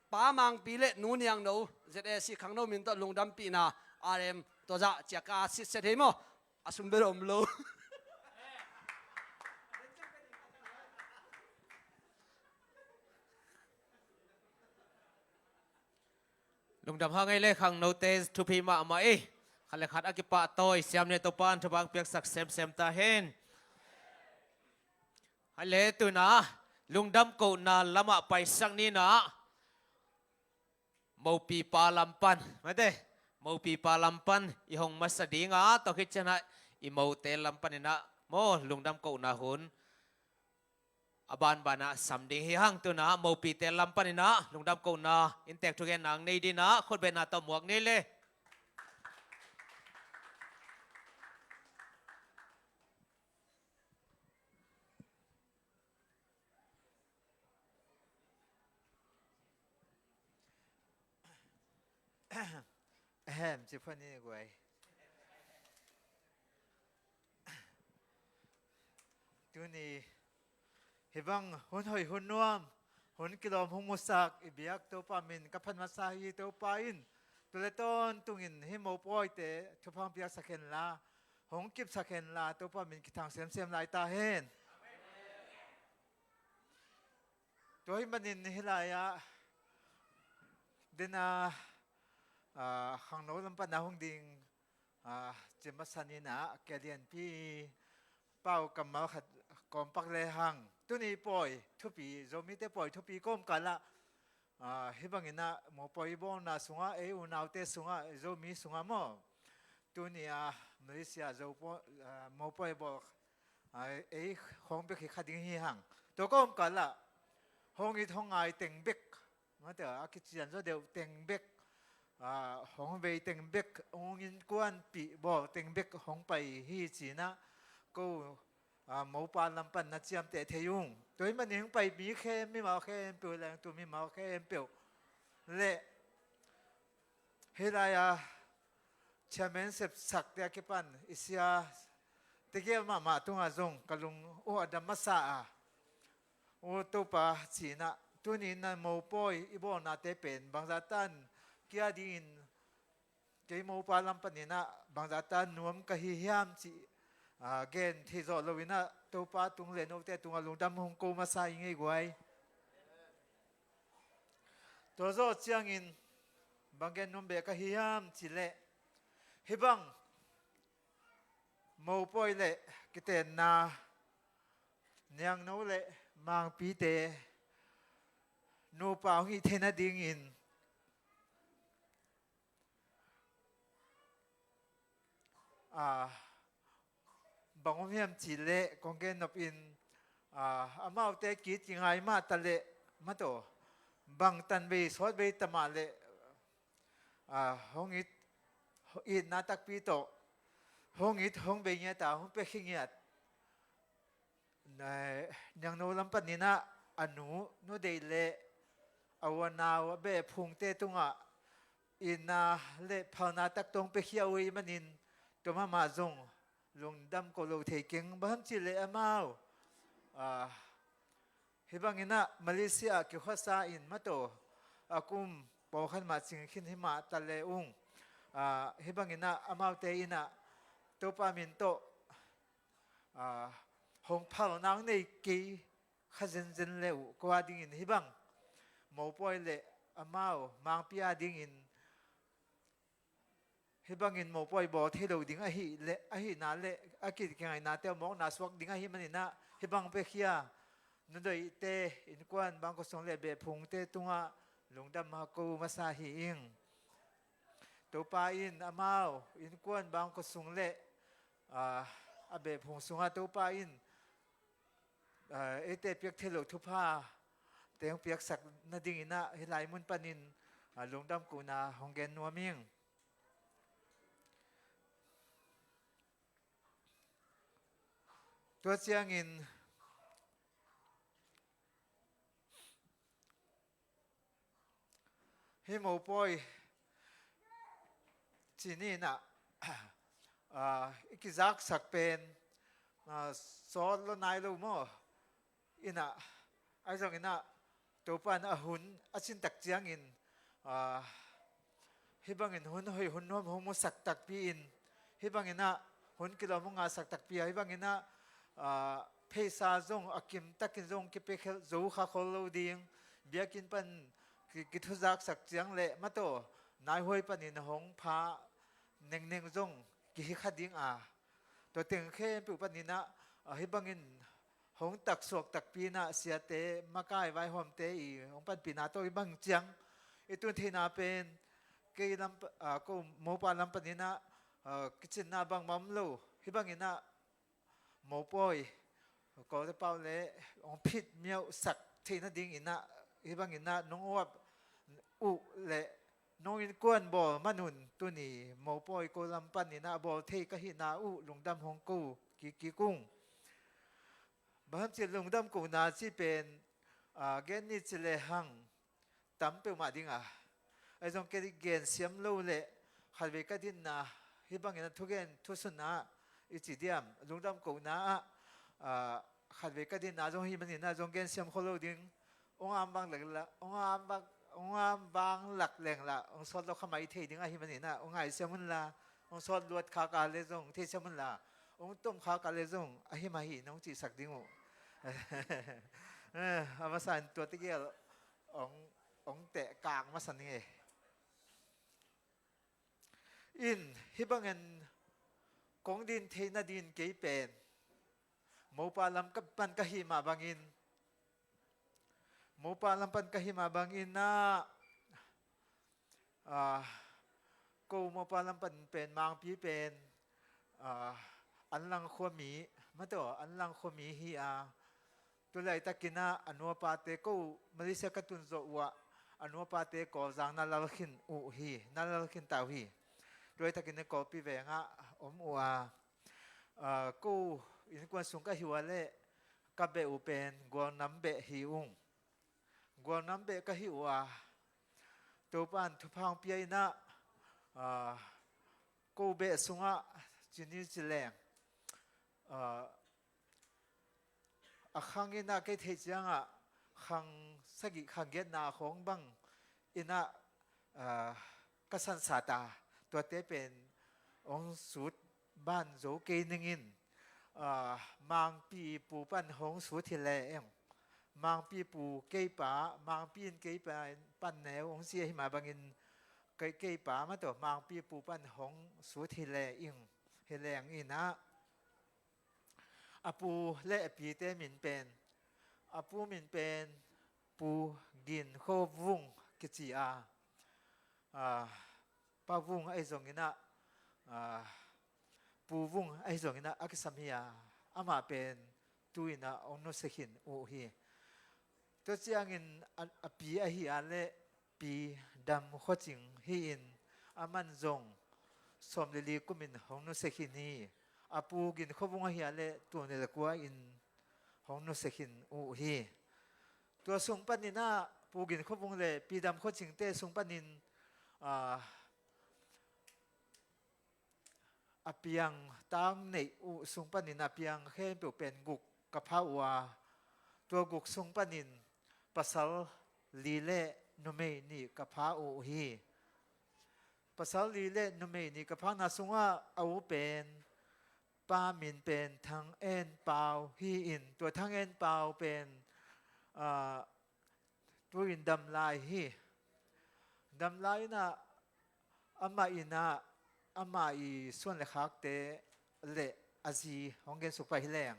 Pa Mangpi le Nu Niangno, Z A C khangno min tawh lungdampihna, R M, tua zah ciah ka sitset hi maw. A sum bel om lo. Lungdam hang ei le khangnote thupi mahmah ei. Khat le khat a kipahtawi siam ni, Topa in thupha hong piaksak semsem ta hen. Hale tu in ah, lungdam kohna lamah paisak ni in ah. Mopipa lam pan, mate. Mopipa lam pan i hong masa ding a, tua khit ciang ah i mote lam pan in ah maw, lungdam kohna hun a banban ah sam ding hi hang. Tu in ah mopite lam pan in ah lungdam kohna inntek thugenna hong nei ding in ah khutbetna tawh muak ni le. Ahem, ci pha ni guai. Tuni hih bang hun hoih hun nuam, hun kilawm hong musak i biak Topa min ka phat masa hi. Topa in tu le tawntungin hih mopawite thupha hong piaksak hen la, hong kipsak hen la, Topa min kithang semsem lai ta hen. Tua hih manin hih lai-ah den a, a, khangno lam pan a hong ding, a, cim a san in ah, Kelianpi pau kammal khat kawmpak le hang. Tuni pawi thupi, Zomite pawi thupi kawmkal ah, ah, hih bangin ah mopawi i bawlna sungah, ei unaute sungah, Zomi sungah maw, tuni a Malaysia Zo pawi, ah, mopawi bawl, ah, ei khawng bek hi kha ding hi hang. Tua kawmkal ah hong it hong ngai teng bek, mate, a kician zaw deuh teng bek, ah, hong vei teng bek, hong innkuanpih bawl teng bek hong pai hi ci-in ah ko, ah, mopa lam pan na ciamteh thei ung. Tua hih manin hong pai mi khempeuh, mimal khempeuh, lengtu mimal khempeuh leh hih lai-a chairman sepsakte a kipan i sia tegel mahmah tungah zong ka lung uh a dam masa a, U Topa, ci-in ah tuni in ah mopawi i bawlnate pen bangzah tan kia dingin, kei mopa lam panin ah bangzah tan nuam ka hi hiam cih, ah, gen thei zawh loin ah Topa tung leh note tungah lungdam hong ko masa ing ei guai. Tua zawh ciangin bang gen nuam beh ka hi hiam cih leh, hih bang mopawi leh kitenna, niangno leh mangpite nupa hong hih theih nadingin, ah, bang om hiam cih leh kong gen nop in, ah, amaute ki-it kingai mah ta leh, mate, bang tanvei sawtvei ta mah leh, ah, hong it, itna takpi tawh hong it, hong bei ngiat a, hong pia khia ngiat. Niangno lam panin ah a nu, nu deih leh a u a nau, a beh phungte tungah itna leh phalna tak tawh hong pia khia uh ahih manin tua mahmah zong lungdam ko lo thei keng. Bang hiam cih leh amau, ah, hih bangin ah Malaysia ah kikhuasa in, mate, a kum pawlkhat mah cing khin hi mah ta leh ung, ah, hih bangin ah amaute in ah Topa min tawh, ah, hong phalna hong nei kei kha zenzen leh uh, ko a dingin hih bang mopawi leh amau mangpi a dingin hih bangin mopawi bawl thei lo ding ahih leh, ahihna leh a ki-it kingainate uh mawkna suak ding ahih manin ah hih bang pia khia Nu Doihte innkuan, bangkua sung leh beh phungte tungah lungdam hong ko masa hi ing. Topa in amau innkuan, bangkua sung leh, ah, a beh phung sungah Topa in, ah, eite piak theih loh thupha teng piaksak nadingin ah hih lai mun panin, ah, lungdam kohna hong gen nuam ing. Tua ciangin hih mopawi cih ni in ah, ah, i kizaksak pen, ah, sawt lo nai lo maw? In ah, ahi zongin ah Topa in a hun a cin tak ciangin, ah, hih bangin hun hoih hun nuam hong musak takpi in, hih bangin ah hun kilawm hong ngahsak takpi a, hih bangin ah, ah, pheisa zong a kim takin zong kipia khe zo kha khol lo ding, biakinn pan ki, kithuzaksak ciang leh, mate, naihuai panin hong pha nengneng zong kihi kha ding a, tua teng khempeuh panin ah, ah, hih bangin hong taksuak takpi in ah siate, makai vaihawmte i hong panpihna tawh hih bang ciang i tun theihna pen kei lam pa, ah, ko mopa lam panin ah, ah, kicinna bangmah om lo. Hih bangin ah mopawi, Kawlte pau leh hong phit miauhsak theih nadingin ah, hih bangin ah nong uap uh leh nong innkuan bawl man un, tuni mopawi ko lam panin ah bawl thei ka hihna uh lungdam hong ko kik kik ung. Bang hiam cih lungdam kohna cih pen, ah, gen ni ci lehang tam peuhmah ding a, ahi zong kei gen siam lo leh khatvei ka dinna, hih bangin a thugen thusunna i ci diam, lungdam kohna ah, ah, khatvei ka dinna zong hih manin ah zong gen siam khol lo ding. Ong am vang lak la, ong am vang, ong am vang lak leng la, ong sawt lo kha mai thei ding ahih manin ah ong ngaisiam un la, ong sawt luat khak a leh zong theisiam un la, ong tom khak a leh zong ahi mah hi nong cihsak ding uh. Eh, a masa in tua tegel ong, ong teh kak masa ning e. In, hih bangin kong din theih nading kei pen mopa lam ka pan ka hih mah bangin, Mopa lam pan ka hih mah bangin ah, ah, ko Mopa lam pan pen Mangpi pen, ah, Anlang khuami, maw, Anlang khuami hi a, tu laitakin ah a nuapate, ko Malaysia ka tun zawh uh ah a nuapate Kawlzang na lal khin uh hi, na lal khin ta uh hi. Tu laitakin ah Kawlpi veng ah om uh a, ah, ko innkuan sung ka hih uh ah leh ka beh uh pen Gualnam beh hi ung. Gualnam beh ka hih uh a, Topa'n thupha hong pia in ah, ah, ko beh sungah ci ni ci leng, ah, a khang in ah kei theih ciangah khang sagih khang giatna khawng bang in ah, ah, ka sansat a, tuate pen hong sut ban zo kei ning in, ah, Mangpi pu pan hong sut hi leng, Mangpi pu kei pa, Mangpi in kei pa pan neu hong ci ahih mah bangin, kei, kei pa, maw, Mangpi pu pan hong sut hi leng, hi leng in ah, a pu le a pite min pen, a pu min pen Pu Gin Kho Vung kici a, ah, Pa Vung ahi zongin ah, ah, Pu Vung ahi zongin ah a kisam hi a, amah pen tu-in ah hong nusia khin uh hi. Tua ciangin a, a pi ahih a leh Pi Dam Khua Cing hi-in, aman zong sawm le li kumin hong nusia khin hi. A pu Gin Kho Vung ahih a leh tul nih le kua in hong nusia khin uh hi. Tua sung panin ah Pu Gin Kho Vung le Pi Dam Khua Cingte sung panin, ah, a piang tang neih uh sung panin a piang khempeuh pen guk ka pha uh a, tua guk sung panin pasal li le numei nih ka pha uh hi. Pasal li le numei nih ka phakna sungah a u pen, pa min pen Thang En Pau hi-in, tua Thang En Pau pen, ah, tu-in dam lai hi. Dam lai in ah amah in ah, amah i suan le khakte le a zi hong gensuk pah hi leng,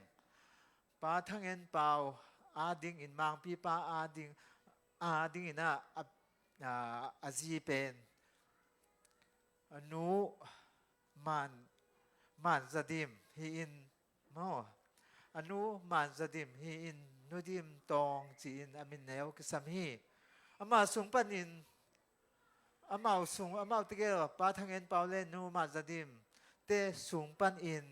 Pa Thang En Pau adingin, Mangpi pa ading, adingin ah, a, a, a zi pen a nu Man, Man Za Dim hi-in, maw, a nu Man Za Dim hi-in, Nu Dim Tawng ci-in a min neu kisam hi. Amah sung panin, amau sung, amau tegel Pa Thang En Pau le Nu Man Za Dim te sung panin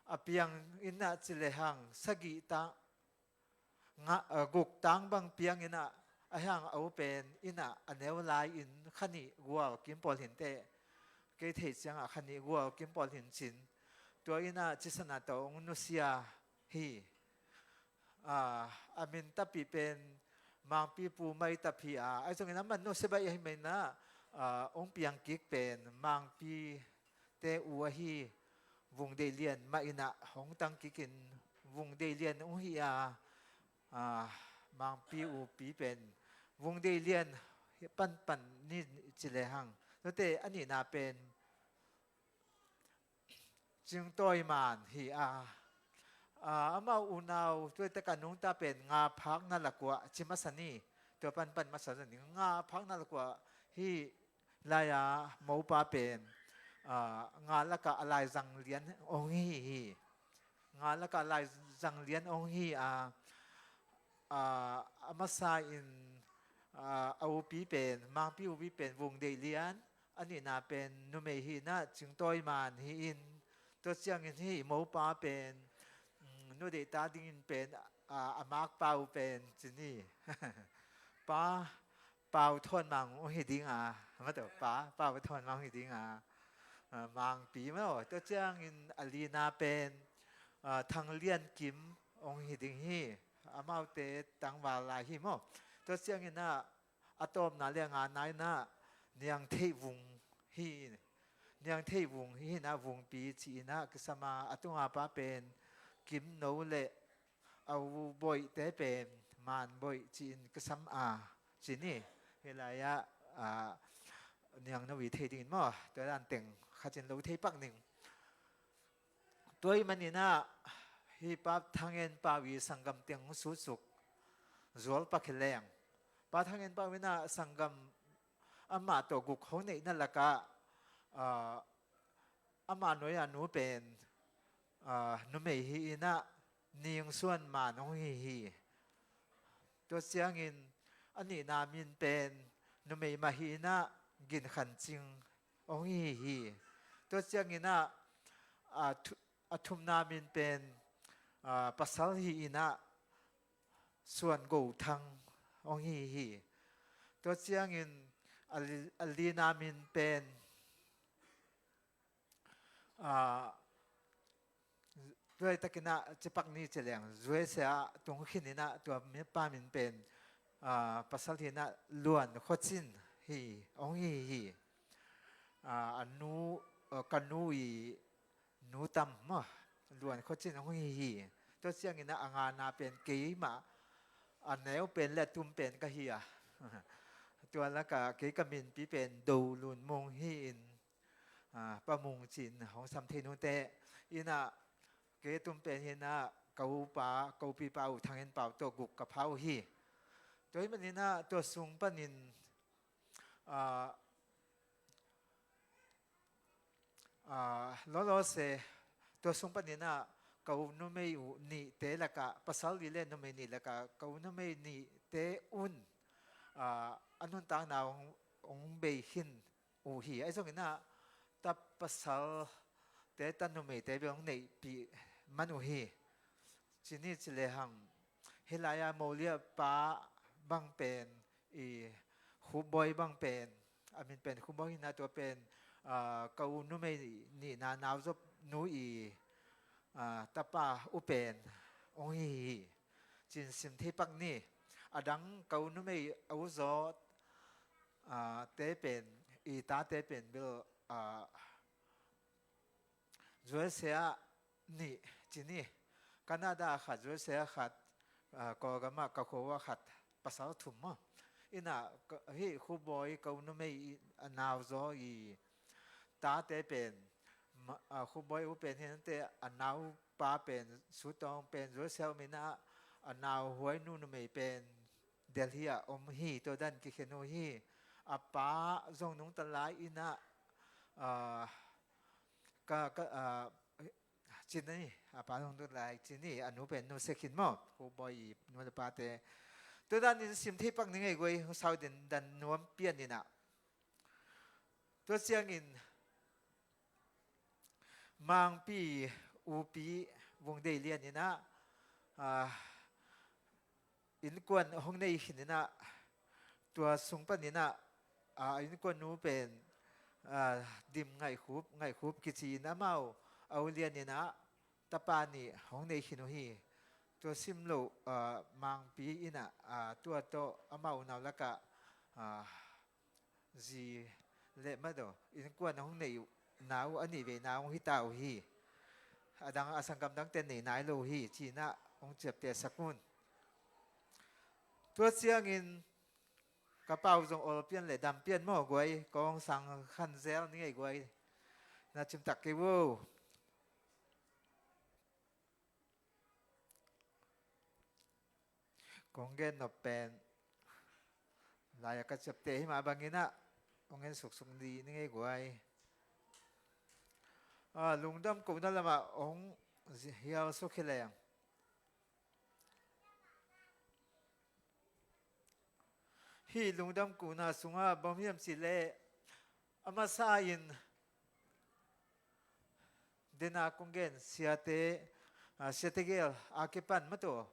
a piang in ah ci lehang sagih ta nga, ah, guk tang bang piang in ah, a hiang a u pen in ah a neu lai-in kha nih gual kim pawl hi inteh. Kei theih ciangah kha nih gual kim pawl hi in cin. Tua in ah cisana tawh hong nusia hi. Ah, a min tapi pen Mangpi Pu Mai Tap hi a, ahi zongin amah nusia baih ahih manin ah, ah, hong piang kik pen Mangpi te u ahi Vung Deih Lian mah in ah hong tang kikin Vung Deih Lian hong hi a, ah, Mangpi u pi pen Vung Deih Lian panpan ni ci lehang. Note a nihna pen Cing Tawi Man hi a, ah, amau unau tuaitak a nungta pen Nga Phak Na Lak Uah ci masa ni, tua panpan masa ni. Nga Phak Na Lak Uah hi lai-a mopa pen, ah, Nga lakah a laizang lian hong hi hi. Nga lakah laizang lian hong hi a, ah, a masa in, ah, a upi pen, Mangpi upi pen Vung Deih Lian, a nihna pen numei hi in ah Cing Tawi Man hi in, tua ciangin hih mopa pen, mm, Nu Deih ta dingin pen, ah, a makpa uh pen ci ni. Pa Pau Thawn Mang hong hi ding a, maw, Pa Pau Thawn Mang hong hi ding a, ah, Mangpi maw. Tua ciangin a lina pen, ah, Thang Lian Kim hong hi ding hi. Amaute tangval lai hi maw. Tua ciangin ah a tawpna le a ngana in ah Niang Theih Vung hi. Niang Theih Vung hi in ah Vungpi ci in ah kisam a, a tunga pa pen Kim No le a u Boih te pen Man Boih ci-in kisam a, ci ni. Hih lai-ah, ah, Niang No i thei dingin maw, tua dan teng khat in lo thei pak ning. Tua ahih manin ah hih Pa Thang En Pau i sanggam teng hong sutsuk zual pak hi leng. Pa Thang En Pau in ah sanggam amah tawh guk hong neihna lakah, ah, amah nuai-a nu pen, ah, numei hi in ah Ning Suan Man hong hi hi. Tua ciangin a nihna min pen numei mah hi in ah Gin Khan Cing hong hi hi. Tua ciangin ah, a thu-, a thumna min pen, ah, pasal hi in ah Suan Go Thang hong hi hi. Tua ciangin a li-, a lina min pen, ah, tua laitakin ah cipak ni ci leng, U S A ah tung khin in ah tua mi-, pa min pen, ah, pasal hi in ah Luan Khua Cin hi, hong hi hi. Ah, a nu, ah, ka nu i nu tam maw, Luan Khua Cin hong hi hi. Tua ciangin ah a ngana pen keimah, a neu pen le a tum pen ka hi a. Tua lakah kei ka minpi pen Do Lun Mung hi in, ah, Pa Mung ci-in hong sam thei nute. In ah kei tum pen hi in ah ka upa, ka upipa U Thang En Pau tawh guk ka pha uh hi. Tua hih manin ah tua sung panin, ah, ah, lawlawse, tua sung panin ah ka u numei uh nihte lakah, pasal li le numei nih lakah ka u numei nihte un, ah, a nuntakna hong, hong bei khin uh hi. Ahi zongin ah ta pasalte, ta numeite bel hong neihpih man uh hi. Ci ni ci lehang, hih lai-a Moliah pa bang pen, i Khup Bawi bang pen, a min pen Khup Bawi hi in ah tua pen, ah, ka u numei nihna nauzaw nu i, ah, tapa uh pen hong hi hi. Ci-in sim thei pak ni. A dang ka u numei a uzaw, ah, te pen, i tate pen bel, ah, U S A ah nih ci ni. Canada ah khat, U S A ah khat, ah, Kawlgam ah ka khua uh ah khat, pasal thum maw. In ah ka, hih Khup Bawi ka u numei i, a nauzaw i tate pen, ma-, ah, Khup Bawi u pen hi in ah te a naupa pen, Sutawng pen U S A ah om in ah, a nauhuai nu numei pen Delhi ah om hi, tua dan kikhen uh hi. A pa zong nungta lai in ah, ah, ka, ka, ah, ci ni, a pa zong nungta lai ci ni, a nu pen Nu Sekhin maw, Khup Bawi i nu le pate. Tua danin sim thei pak ni ngei guai, hong sau den dan nuam pian in ah. Tua ciangin Mangpi upi Vung Dei Lian in ah, ah, innkuan hong nei khin in ah, tua sung panin ah, ah, innkuan nu pen, ah, Dim Ngaih Khup, Ngaih Khup kici in amau a u Lian in ah tapa nih hong nei khin uh hi. Tua sim loh, ah, Mangpi in ah, ah, tua tawh amau unau lakah, ah, zi le madaw, innkuan hong neihna uh a nih veina hong hita uh hi. A dang, a sanggam dangte nei nai lo uh hi, ci-in ah hong ciaptehsak un. Tua ciangin ka pau zong ol pian le dam pian maw guai, kong sang khan zel ni ngei guai. Na cimtak kei uh. Kong gen nop pen lai-a ka ciapteh hi mah bangin ah, kong gen suksuk ni, ni ngei guai. Ah, lungdam kohna lamah hong zi-, hial suk hi leng. Hih lungdam kohna sungah bang hiam cih leh, a masa in, dena kong gen siate, ah, siate gel a kipan mataw,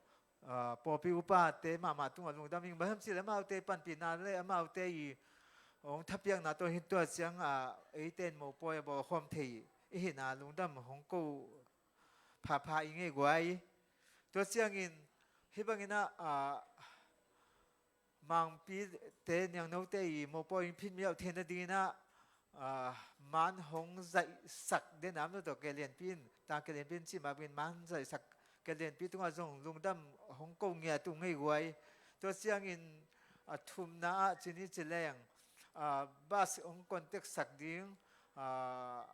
ah, pawlpi upate mahmah tungah lungdam ing. Bang hiam cih leh amaute panpihna le amaute i hong thapiakna tawh hi in tua ciang, ah, eite in mopawi a bawlkhawm thei i hihna lungdam hong ko phapha i ngei guai. Tua ciangin hih bangin ah, ah, Mangpite, Niangnote i mopawi in phin miauh theihna dingin ah, ah, man hong zaihsak dena mataw, Kelianpi in, ta Kelianpi in cih mah bangin man zaihsak Kelianpi tungah zong lungdam hong ko ngiat uh ngei guai. Tua ciangin a thumna ah ci ni ci leng, ah, bus hong contact sak ding, ah,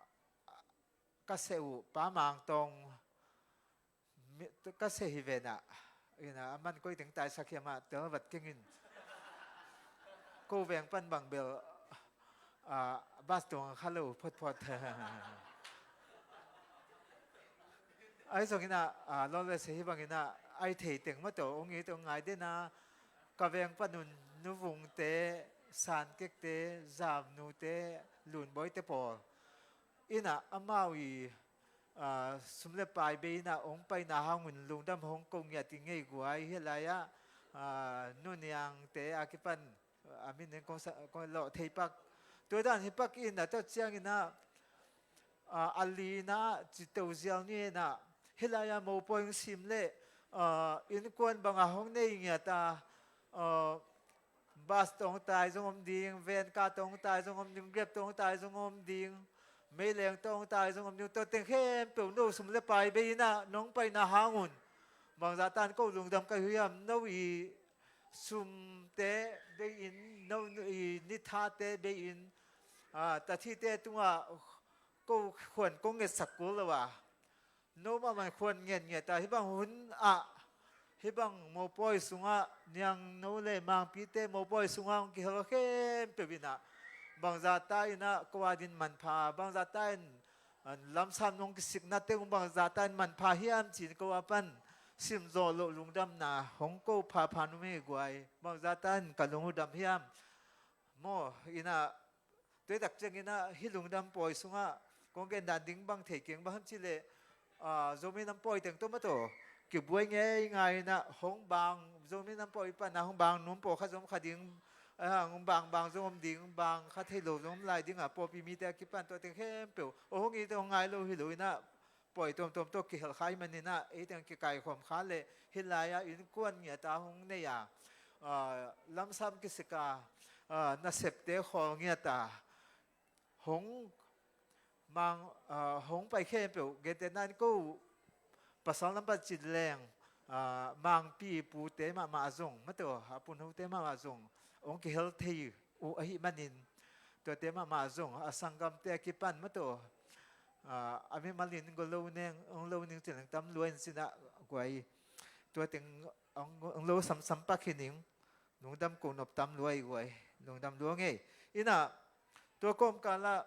ka seh uh Pa Mang Tawng, mi-, ka seh hi ven ah, Ina, a man koi teng taisak hiam ah, tel vat keng in. Ko veng pan bang bel, ah, bas tuang kha lo photphot. Ai zong ina, ah, lawlwese hi bang ina, ai thei teng maw to, ong it ong ngai dena, ka veng pan un, nuvungte, sankekte, zamnute, lunbawite pawl. Ina, amau i, ah, sum le pai bei ina, ong paina hang un lungdam hong ko ngiat i ngei guai, hi lai ah, ah, nuniangte a kipan, a min in kong sa-, kong lawh thei pak. Tua dan hi pak ina, tua ciang ina, ah, a li ina, ci to zial ni ina, hi lai ah mopawi hong sim le, ah, innkuan bang a hong nei ngiat a, ah, bas tawng tai zong om ding, van ka tawng tai zong om ding, Grab tawng tai zong om ding, meileng tawng tai zong om ding, tua teng khempeuh no sum le pai bei ina, nong paina hang un. Bangzah tan ko lungdam ka hi hiam, no i sumte bei in, no i nithate bei in, ah, tathite tungah ko khuan kong ngetsak kul lo a. No mahmah khuan ngetnget a, hih bang hun ah, hih bang mopawi sungah, niangno le mangpite mopawi sungah hong kihel khempeuh ina, bangzah ta ina ko a din manpha, bangzah ta in, ah, lamsam nong kisikna teng bangzah ta in manpha hiam ci-in ko a pan simzawh loh lungdamna hong ko phapha nuam hi guai, bangzah ta in ka lung uh dam hiam. Maw, ina, tua tak ciang ina, hih lungdam pawi sungah kong gen dan ding bang thei keng, bang hiam cih leh, ah, Zomi Nam pawi teng tawh maw to, kibuai ngeingai ina, hong bang, Zomi Nam pawi pan a hong bang nuam pawlkhat zong om kha ding, ah, hong bang bang zong om ding, bang kha thei lo zong om lai ding a, pawlpi mite a kipan tua teng khempeuh, oh, hong it hong ngai lo hi lo ina, pawi tuamtuam tawh kihel kha ahih man ina, ei teng kikaikhawm kha le, hih lai ah innkuan ngiat a hong nei a, ah, lamsam kisik a, ah, nasepte khawl ngiat a, hong mang, ah, hong pai khempeuh, gentehna in ko pasal nambat cih leng, ah, mangpi pute mahmah zong, maw to, a punhote mahmah zong hong kihel thei uh ahih manin, tuate mahmah zong a sanggamte a kipan maw to, ah, a mimal in go lo ning, ong lo ning cih leng tam lua in ci-in ah guai. Tua teng ong, ong lo samsam pak hi ning, lungdam ko nop tam lua hi guai, lungdam lua ngei. Ina, tua kawmkal ah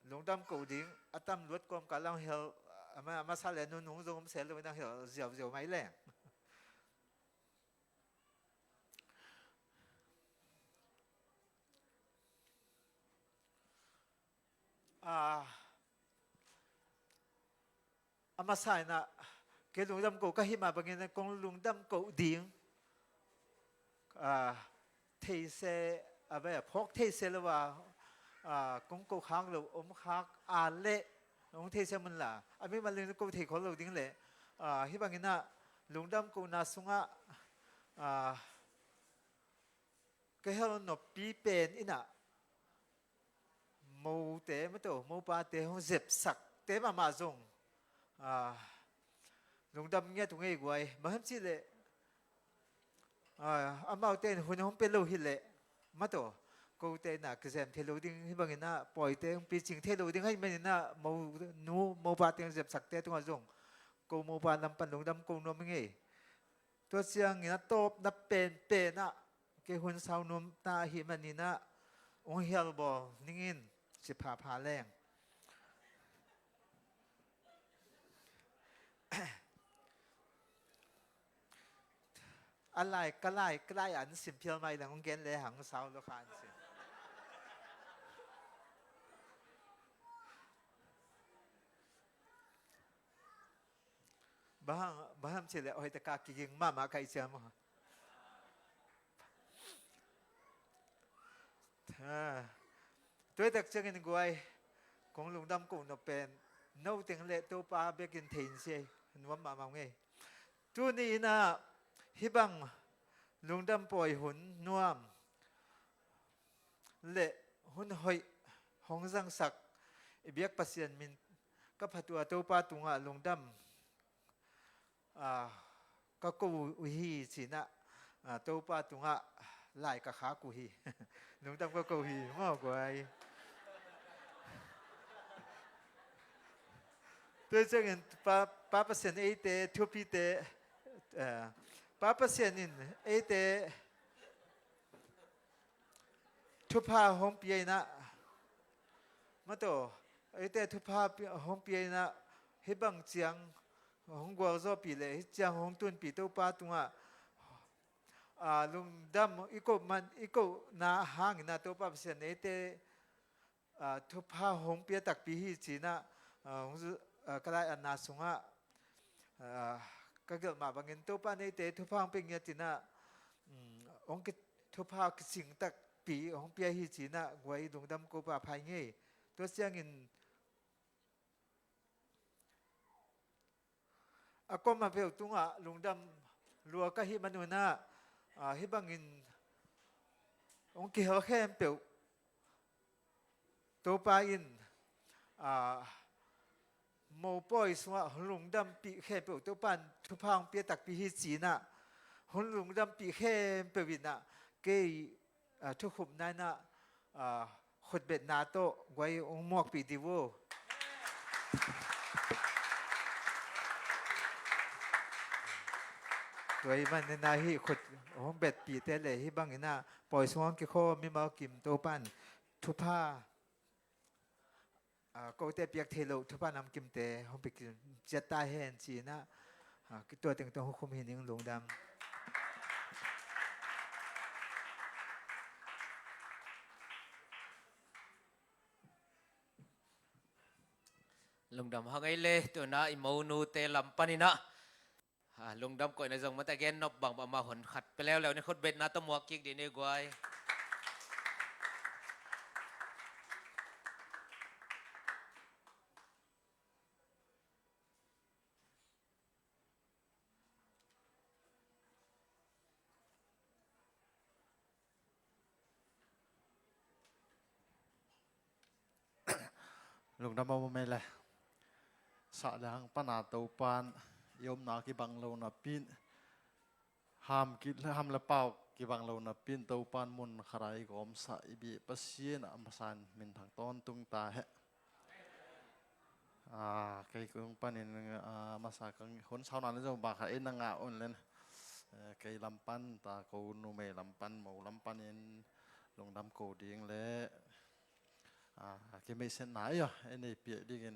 lungdam ko ding, a tam luat kawmkal ah hong hel, a ma-, a masa le nunung zong om se lo in hong hel ziauziau mai leng. Ah, a masa in ah, kei lungdam ko ka hih mah bangin kong lungdam ko ding, ah, thei se, a ve, phawk thei se lo a, ah, kong ko khak lo om khak a leh, hong thei se mun la, a mimal in ko thei khol lo ding leh, ah, hih bangin ah lungdam kona sungah, ah, ka hel noppi pen in ah, mote, maw to, mopate hong zepsakte mahmah zong, ah, lungdam ngiat uh ngei guai. Bang hiam cih leh, ah, amaute in hun hong pia lo hi leh, maw to, kote in ah kizem thei lo ding, hih bangin ah pawite hong picing thei lo ding ahih manin ah, monu, mopate hong zepsakte tungah zong ko mopa lam pan lungdam ko nuam hi ngei. Tua ciangin a tawpna penpen ah, kei hun sau nuam ta ahih manin ah, hong hial bawl ning in, ci phapha leng. A lai, ka lai, ka lai an sim phial mai leng, hong gen le hang sau lo kha an sim. Bang, bang hiam cih leh, oi, taka kiging mahmah ka hih ciang maw. Ah, tua tak ciangin guai, kong lungdam ko nop pen, no teng le Topa bekin thei in sia, nuam mahmah ngei. Tuni in ah, hih bang lungdam pawi hun nuam le hun hoih hong zangsak i biak Pasian min ka phat uh a, Topa tungah lungdam, ah, ka ko uh hi ci-in ah, ah, Topa tungah lai ka khak uh hi. Lungdam ka ko hi, maw guai. Tua ciangin Pa, Pa Pasian eite, thupi te, Eh, Pa Pasian in eite thupha hong pia in ah, mataw, eite thupha pi-, hong pia in ah, hih bang ciang hong gualzawhpih leh hih ciang hong tunpih Topa tungah, ah, lungdam i koh man, i kohna hangin ah Topa Pasian eite, ah, thupha hong pia takpi hi ci-in ah, ah, hong zu-, ah, ka lai-atna sungah, ah, ka gelh mah bangin Topa in eite thupha hong pia ngiat in ah, um, hong ki-, thupha kising takpi hong pia hi ci-in ah guai lungdam ko pha phai ngei. Tua ciangin a kuamah peuh tungah lungdam lua ka hih manun ah, ah, hih bangin hong kihel khempeuh Topa in, ah, mopawi sungah hong lungdampih khempeuh Topa in thupha hong pia takpi hi ci-in ah, hong lungdampih khempeuh in ah kei, ah, thukhupna in ah, ah, khutbetna tawh guai hong muakpih dih uh. Tua ahih manin ah hih khut hong betpihte le hih bangin ah pawi sung hong kikhawm mimal kim Topa in thupha, ah, kote piak theih loh thupha namkimte hong pia kim ciat ta hen ci-in ah, ah, tua tengteng hong khum hi ning. Lungdam. Lungdam hang ei le. Tuna i monute lam panin ah, ah, lungdam koihna zong mate gen nop bang bang mah hun khat pia leuleu ni. Khutbetna tawh muak kik dih ni guai. Lungdam a um ei le. Sah le hang pana Topan i omna kibang lo napi in, ham ki, ham le pau kibang lo napi in Topan mun khat a i gawmsah i biak Pasian a masa in minthang tawntung ta hen. Ah, kei kong panin, ah, masa kong hun sauna ni zong bang khat ei na ngah un len. Eh, kei lam pan ta, ko numei lam pan, mo lam panin lungdam ko ding le, ah, kimeihsetna ei aw ei nei piak dingin.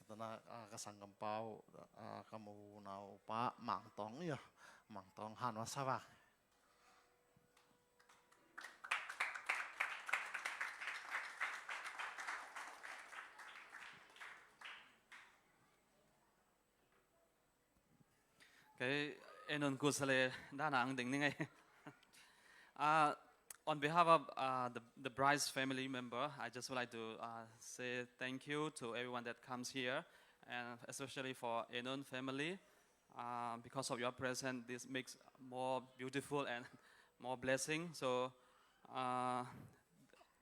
Tana, ah, ka sanggampa uh, ah, ka mo naupa Mang Tawng ei aw, Mang Tawng han masa vang. Kei, eh, nun ku sa le dana ang ding ning ei. Uh, on behalf of, uh, the, the bride's family member, I just would like to, uh, say thank you to everyone that comes here, and especially for Enon family. Uh, because of your presence, this makes more beautiful and more blessing. So, uh,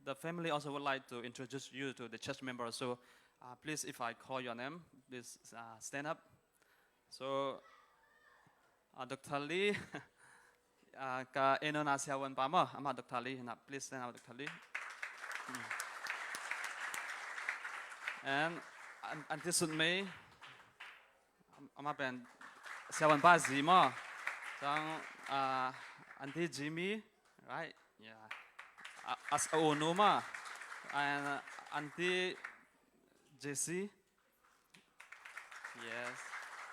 the family also would like to introduce you to the church members. So, uh, please, if I call your name, please, uh, stand up. So, uh, Doctor Lee, uh, ka Enon a siavuan pa maw, amah Doctor Lee, na, please stand up, Doctor Lee. Mm. And An-, Auntie Sut Mei, am-, amah pen siavuan pa zi maw. Ciang, uh, Auntie Jimmy, right? Yeah. Uh, as a unu maw. And, uh, Auntie Jessie. Yes.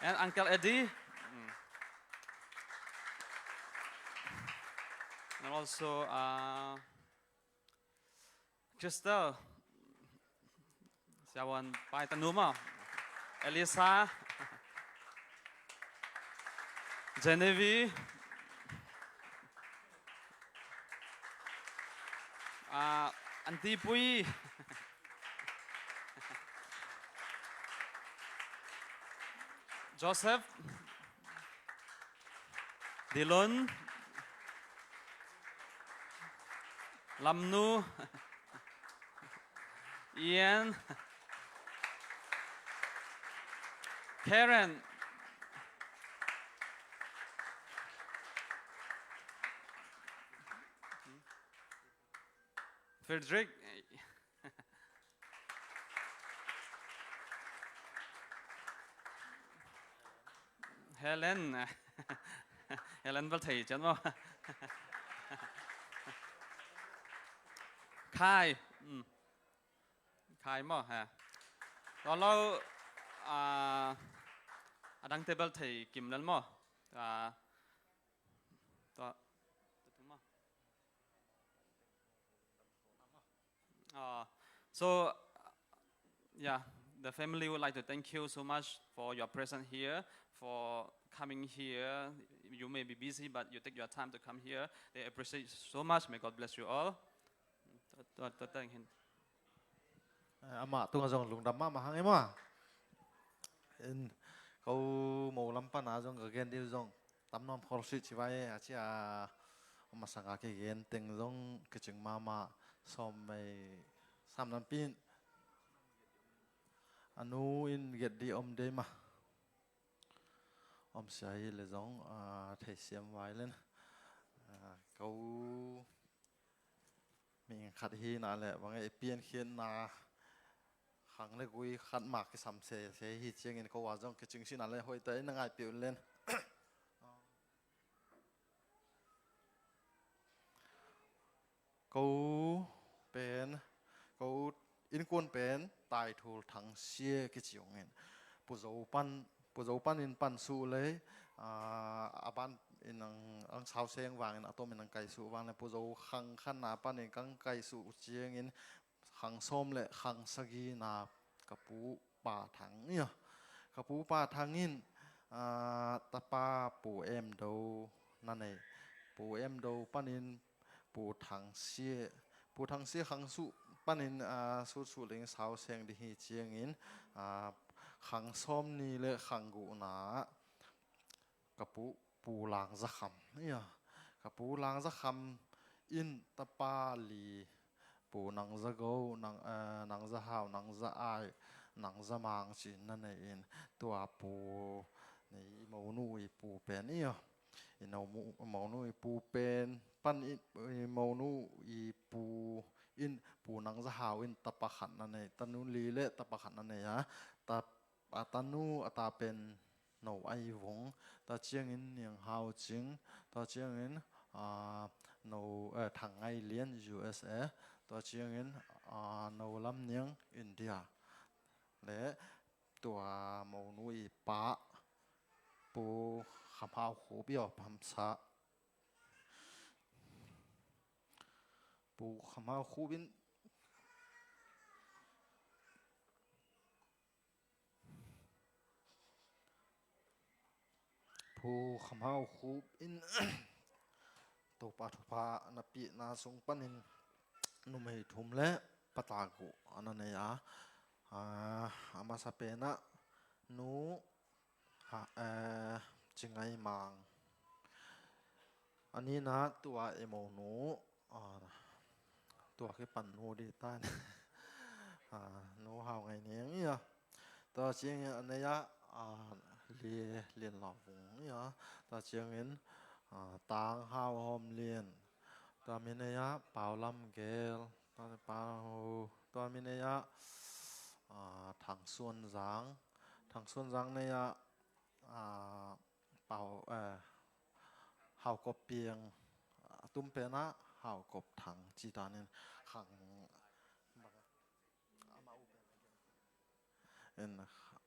And Uncle Eddie. Mm. And also, uh, Crystal. Siavuan pa i tanu maw. Elisa. Genevieve. Ah, Auntie Pui. Joseph. Dilon. Lamnu. Ian. Karen. Frederick. Helen. Helen bel thei cian maw? Khai. Mm. Khai maw, ha. Tua lo, ah, a dangte bel thei kim lel maw? Ah, tua, tua tung maw? Uh, so, uh, yeah, the family would like to thank you so much for your presence here, for coming here. You may be busy, but you take your time to come here. They appreciate so much. May God bless you all. Tua, tua, tua, thank you. Eh, amah tungah zong lungdam mahmah hang e maw. In, ko mo lam pana zong ka gen ding zong tam nuam khol sih ci vai a ci a, a masanga kigen teng zong kicing mahmah. Sawm mei sam nampi in a nu in get ding om dei mah. Om sia hi le zong, ah, theisiam vai len. Ah, ko mihing khat hi na le bang e, i piankhiatna khang le gui khat mah kisam sese hi ciangin ko a zong kicing sihna le hoih ta in na ngaihpih un len. Ko pen, ko innkuan pen Taithul Thangsia kici ung in. Pu Zo pan, Pu Zo panin pansuh lei, ah, a ban in ang, ang sau seng vangin a tomin ang kaisuh vang le Pu Zo khang khanna panin kang kaisuh ciangin khang sawm le khang sagina ka pu Pa Thang ia. Ka pu Pa Thang in, ah, tapa Pu Em Do na nei. Pu Em Do panin Pu Thang Sia. Pu Thang Sia khang suh panin, ah, sutsuh ling sau seng ding hi ciangin, ah, khang sawm ni le khang guhna ka pu, Pu Lang Za Kham ia. Ka pu Lang Za Kham in tapa li, Pu Nang Za Go, Nang, eh, Nang Za Hau, Nang Za Ai, Nang Za Mang ci na nei in tua pu ni i monu i pu pen ia. I no mu, monu i pu pen pan i, i monu i pu in Pu Nang Za Hau in tapa khat na nei, tanu li le tapa khat na nei a. Ta, a tanu a ta pen No Ai Vung, tua ciangin Niang Hau Cing, tua ciangin, ah, No, eh, Thang Ngai Lian U S A, tua ciangin, ah, No Lam Niang India. Le tua monu i pa Pu Kham Hau Khup i aw phamsa. Pu Kham Hau Khup in Pu Kham Hau Khup in Topa thupha na pihna sung panin numei thum le pata guh a na nei a, ah, a masa penah nu, ha, eh, Ci Ngai Mang. A nina tua i monu, ah, tua kipan nu dih tan. Ah, nu Hau Ngai Niang ia. Tua ciangin a nei ah, ah, Li, Lian Lau Vung ia. Tua ciangin, ah, Tang Hau Hawm Lian. Tua mi nei ah Pau Lam Gel. Tua, Pau, tua mi nei ah, ah, Thang Suan Zang. Thang Suan Zang nei ah, ah, Pau, eh, Hau Kop Piang, a tum penah Hau Kop Thang ci tanin khang, amah u pen. In,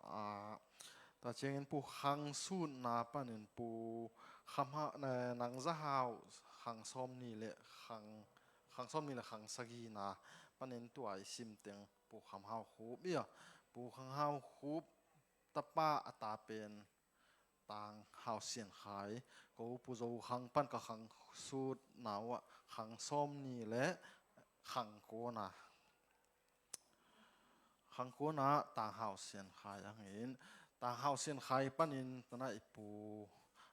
ah, tua ciangin Pu Khang Sutna panin Pu Kham Hau, eh, Nang Za Hau khang sawm ni le khang, khang sawm ni le khang sagina panin tua i sim teng Pu Kham Hau Khup ia. Pu Kham Hau Khup tapa a ta pen Tang Hau Sian Khai, ko Pu Zo khang pan ka khang sutna uh ah khang sawm ni le khang kuana. Khang kuana Tang Hau Sian Khai ang in, Tang Hau Sian Khai panin tana i pu,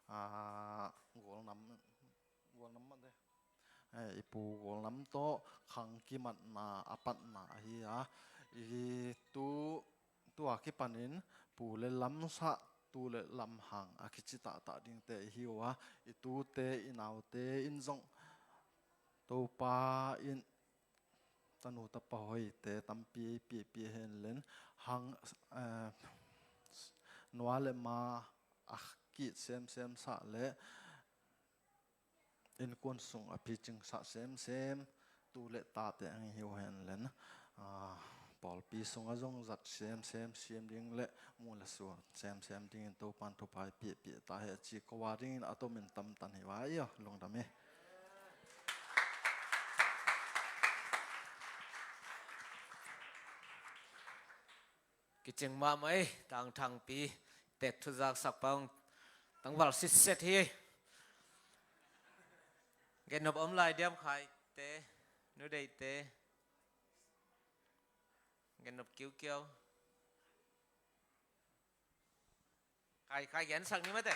ah, Gual Nam, Gual Nam mah de. Eh, i pu Gual Nam tawh khang kimatna a patna ahi a. I tu, tua kipanin pu le lamsah, tu le lamhang a kici tahtah dingte i hi uh a. I tute, i naute in zong Topa in tanu tapa hoihte tampi ei piapia hen len hang, eh, nua le ma a kit semsem sah le innkuan sung a picing sah semsem tu le tate ang hi uh hen len. Ah, pawlpi sungah zong zat semsem siam ding le mu le suan semsem dingin Topan thupha i piahpiah ta hi a ci ko a dingin a tomin tamtan hi vai a lungdam hi. Kicing mahmah ei, tangthangpi tek thuzaksak pang tangval sitset hi. Gennop om lai diam, Khaite, Nu Deite? Gennop kiukiau. Khai, khai gensak ni mate.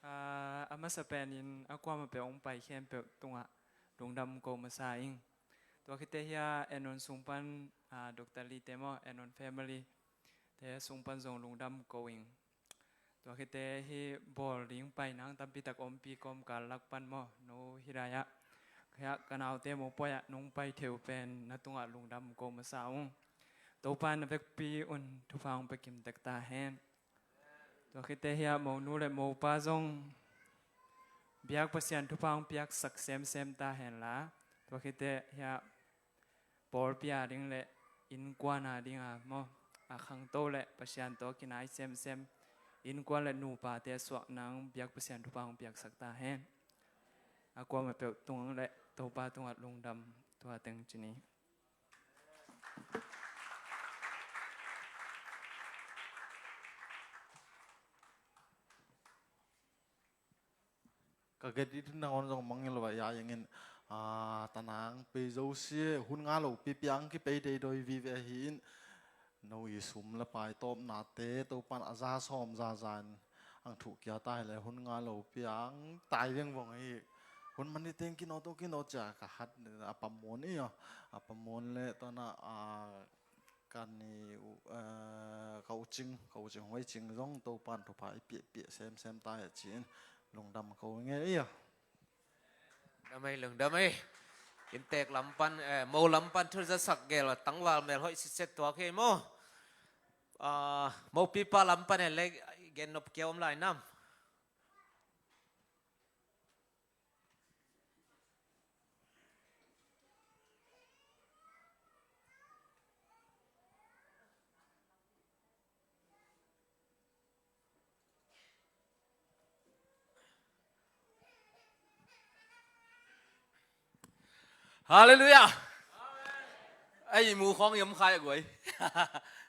Ah, a masa penin a kuamah peuh hong pai khempeuh tungah lungdam ko masa ing. Tua khite hia Enon sung pan, ah, Doctor Lee te maw, Enon family te sung pan zong lungdam ko ing. Tua khite hih bawl ding pai nang tampi tak ompi kawmkal lak pan maw, no hih lai-ah. Hia ka naute mopawi-ah nong pai thei uh pen na tungah lungdam ko masa ung. Topa na vekpi un thupha hong pia kim tek ta hen. Tua khite hia monu le mopa zong biak Pasian thupha hong piaksak semsem ta hen la. Tua khite hia pawlpi a ding le innkuan a ding a maw, a khangto le Pasian tawh kinai semsem innkuan le nupate suah nang biak Pasian thupha hong piaksak ta hen. A kuamah peuh tung le Topa tungah lungdam tua teng ci ni. Ka get it nangawn zong mangngilh vai a, yangin, ah, tanang pei zo si, hun nga lo pipi ang kipei deidoi vive ahi in, no i sum le pai tawpnate Topan a za sawm za za in ang thuh kia ta hi le hun nga lo pi ang tai vengvong ahi. Hun mani teng kino to kino cia ka hat a pamuan i a, a pamuan le tawna, ah, ka ni uh, eh, ka ucing, ka ucing huaicing zong Topan thupha i piahpiah semsem ta hi a ci-in lungdam ko nge i a. Lungdam ei, lungdam ei. Inntek lam pan, eh, mo lam pan thu zasak gel a tangval mel hoih sitset tuak hi mo. Ah, mopipa lam pan e le gennop kia om lai nam. Halleluiah. Ei, mu khawng i om khai a guai.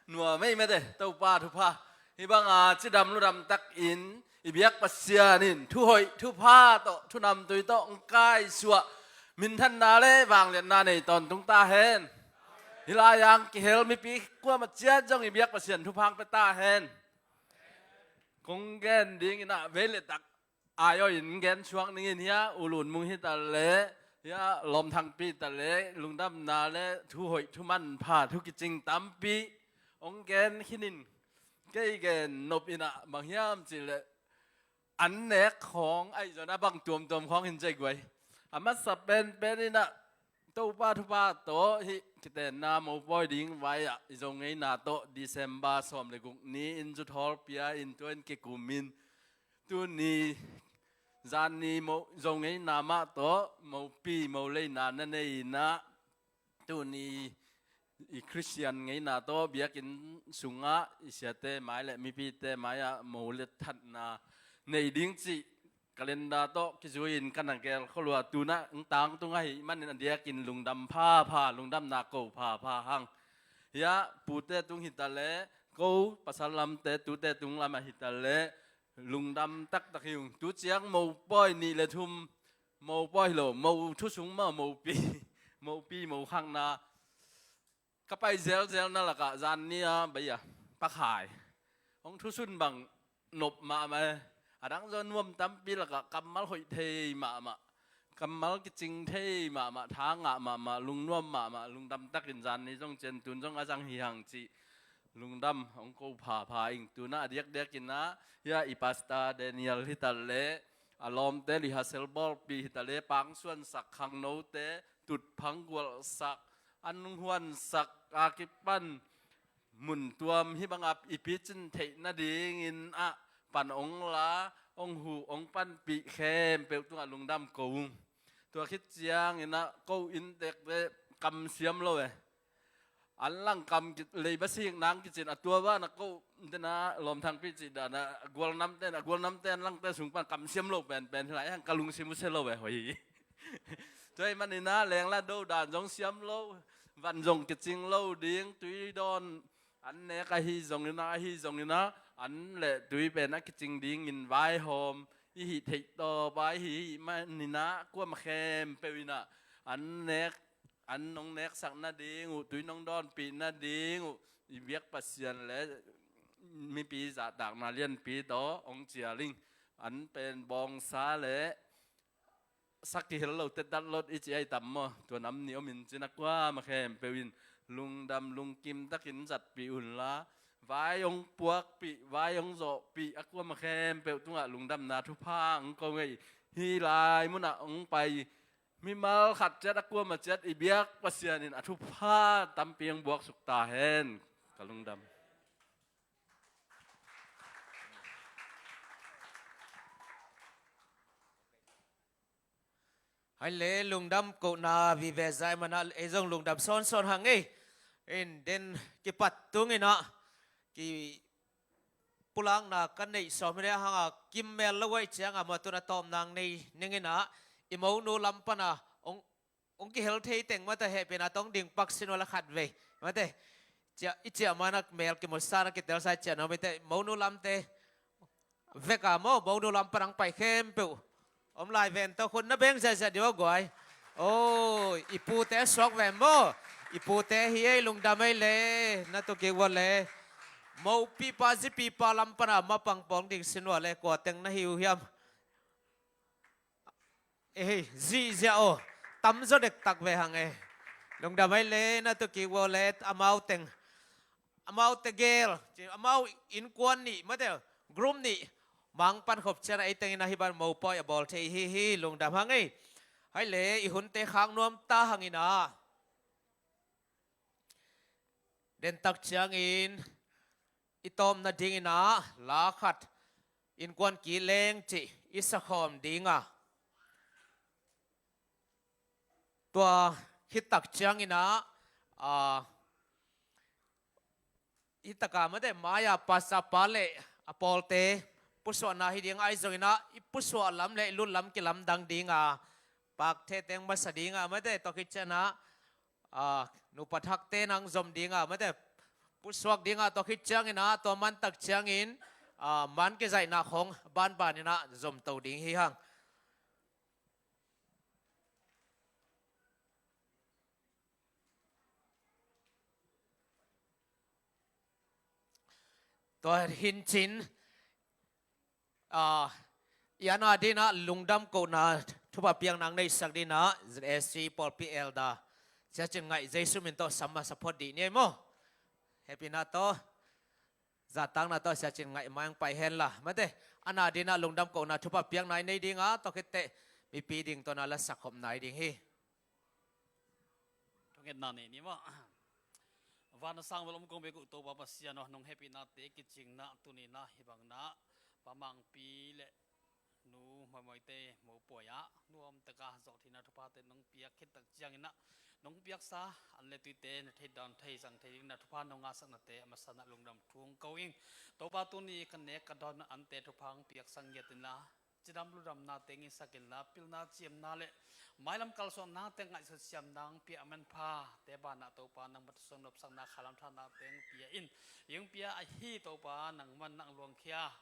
Nuam ei mate, Topa thupha. Hih banga cidam ludam takin i biak Pasian in thuhoih thupha tawh thunamtui tawh hong kaisuah minthanna le vangliatna nei tawntung ta hen. Hih lai-ang kihel mipi kuamah ciat zong i biak Pasian thupha hong pia ta hen. Kong gen dingin ah vei le tak ai-awh in gen suak ningin hia, U Lun Mung hi ta le, hia, Lawm Thangpi ta le, lungdamna le thuhoih thumanpha thukicing tampi hong gen khinin, kei gen nop in ah bang hiam cih leh an nek khawng ahi zong a bang tuamtuam khawng hin cei guai. A masa penpen in ah Topa thupha tawh hih kitenna mopawi ding vai-ah i Zo ngeina tawh December sawm le guk ni in zuthawl pia in tua in kikumin tuni zanni mo, Zo ngeina mah tawh mopi moleina na nei in ah tuni i Khristian ngeina tawh biakinn sungah i siate mai le mipite mai-ah mo le thatna nei ding cih calendar tawh kizui-in ka na gel khol uh a, tu-in ah hong tangtung ahih manin a diakin lungdam phapha, lungdamna ko phapha hang. Hia, pute tung hi ta le, ko pasal lamte tute tung lamah hi ta le, lungdam taktak hi ung. Tu ciang mopawi nih le thum, mopawi hi lo, mo thusung mah mopi, mopi, mo khangna ka pai zelzelna lakah zanni a bei a, Pa Khai hong thusun bang nop mahmah e. A dang zaw nuam tampi lakah kammal hoih thei mahmah, kammal kicing thei mahmah, tha ngah mahmah, lungnuam mahmah, lungdam takin zanni zong cian tun zong a zang hi hang cih lungdam hong ko phapha ing. Tu-in ah a diakdiakin ah hia i Pastor Daniel hi ta le, a lawmte, Lihasel Bawlpi hi ta le, pangsuansak khangnote, tutphang gualsak, an huansak a kipan mun tuam hih bangah i picin theih nadingin ah pan hong la, hong huh, hong panpih khempeuh tungah lungdam ko ung. Tua khit ciangin ah ko inntekte kam siam lo e. An lang kam ki-, leiba sik nang kicin a tua bana ko dena lawmthangpi cih dana gualnamte, a gualnamte an langte sung pan kam siam lo penpen hi lai hang ka lungsim uh sia lo e hoih hi. Tua ahih manin ah lengla do dan zong siam lo, van zong kicing lo ding, tui dawn an nek ahi zongin ah, ahi zongin ah an le tui pen a kicing dingin vaihawm i hih theih tawp a i hih manin ah kuamah khempeuh in ah an nek, an nong neksak nading uh, tui nong dawnpih nading uh i biak Pasian le mipi zahtakna lianpi tawh hong cial ing. An pen bawngsa le sak kihel lote datlot i ci ahi tam maw? Tua nam nih om in cin a kuamah khempeuh in lungdam lungkim takin zatpih unla, vai hong puakpih, vai hong zawhpih a kuamah khempeuh tungah lungdamna thupha hong ko ngei. Hih lai munah hong pai mimal khat ciat a kuamah ciat i biak Pasian in a thupha tampi hong buaksuk ta hen. Ka lungdam. Hai le lungdam kohna vive zai mana ei zong lungdam sawnsawn hang ei. In den kipat tungin ah ki pulakna ka neih sawm hi le hanga kimmel lo aih cianga mawh tuna tawpnang nei ningin ah i monu lam pana hong, hong kihel thei teng mate hehpihna tawh hong ding pak sin uh la khat vei mate. Ciah, i ciah mana mel kimusana kitelsai ciah nawm ite monu lamte veka maw, monu lam pana hong pai khempeuh om lai ven tawh khun na beng ziahziah dih aw guai. O, i pute a suak ven maw? I pute hi ei lungdam ei le na tukik ua le. Mopipa zipipa lam pana mapang pawng ding sin ua le kua teng na hi uh hiam? Ei, zihziah aw. Tamzaw dektak ve hang ei. Lungdam ei le na tukik ua le amau teng. Amau tegel, amau innkuan nih mate, group nih mang pan khop ciana ei tengin ahi ban mopawi a bawl thei hi hi lungdam hang ei. Hai le i hunte khak nuam ta hangin ah dentak ciangin i tawpna dingin ah la khat innkuan ki leng cih i sakhawm dinga tua khittak ciangin ah, a, hitaka mate maya pasapa le a pawlte pusuahna hi ding ahi zongin ah i pusuah lam le i lut lam kilamdang dinga pak theh teng masa dinga mate tua khit ciangin ah, a, nupa thakte nang zom dinga mate pusuak dinga tua khit ciangin ah tua mantak ciangin, a, man kizaihna khong banbanin ah zom to ding hi hang. Tua hincin, a, i ana dinah lungdam kohna thupha piakna neihsak dinah Z A C pawlpi elder Sia Cin Ngaih Jesu min tawh sam masa phot dih ni ei maw? Hehpihna tawh zahtakna tawh Sia Cin Ngaih mai hong pai henla mate, ana dinah lungdam kohna thupha piakna i nei dinga tua khitteh mipi ding tawna la sakkhopna i ding hi. Thungetna nei ni maw? Van a sang bel om kong bek uh Topa Pasian aw, nong hehpihnate kicingna tunina hibangna Pa Mangpi le Nu Maimoite mopuai ah nuamtaka zawhtheihna thuphate nong piak khittak cianginah nong piaksa an le tuite na thei dawn thei zang thei dingna thupha nong ngahsaknate a masanah lungdam thu hong ko ing. Topa tuni ka nek ka dawn ante thupha hong piaksak ngiat inla cidam ludamna teng i sak inla pilna ciamna le mailam kalsuahna teng ngaihsut siamna hong pia a manpha te banah Topa nangmah thusuang nopsakna khalam thahna teng pia in hong pia ahi Topa nangman nang luangkhia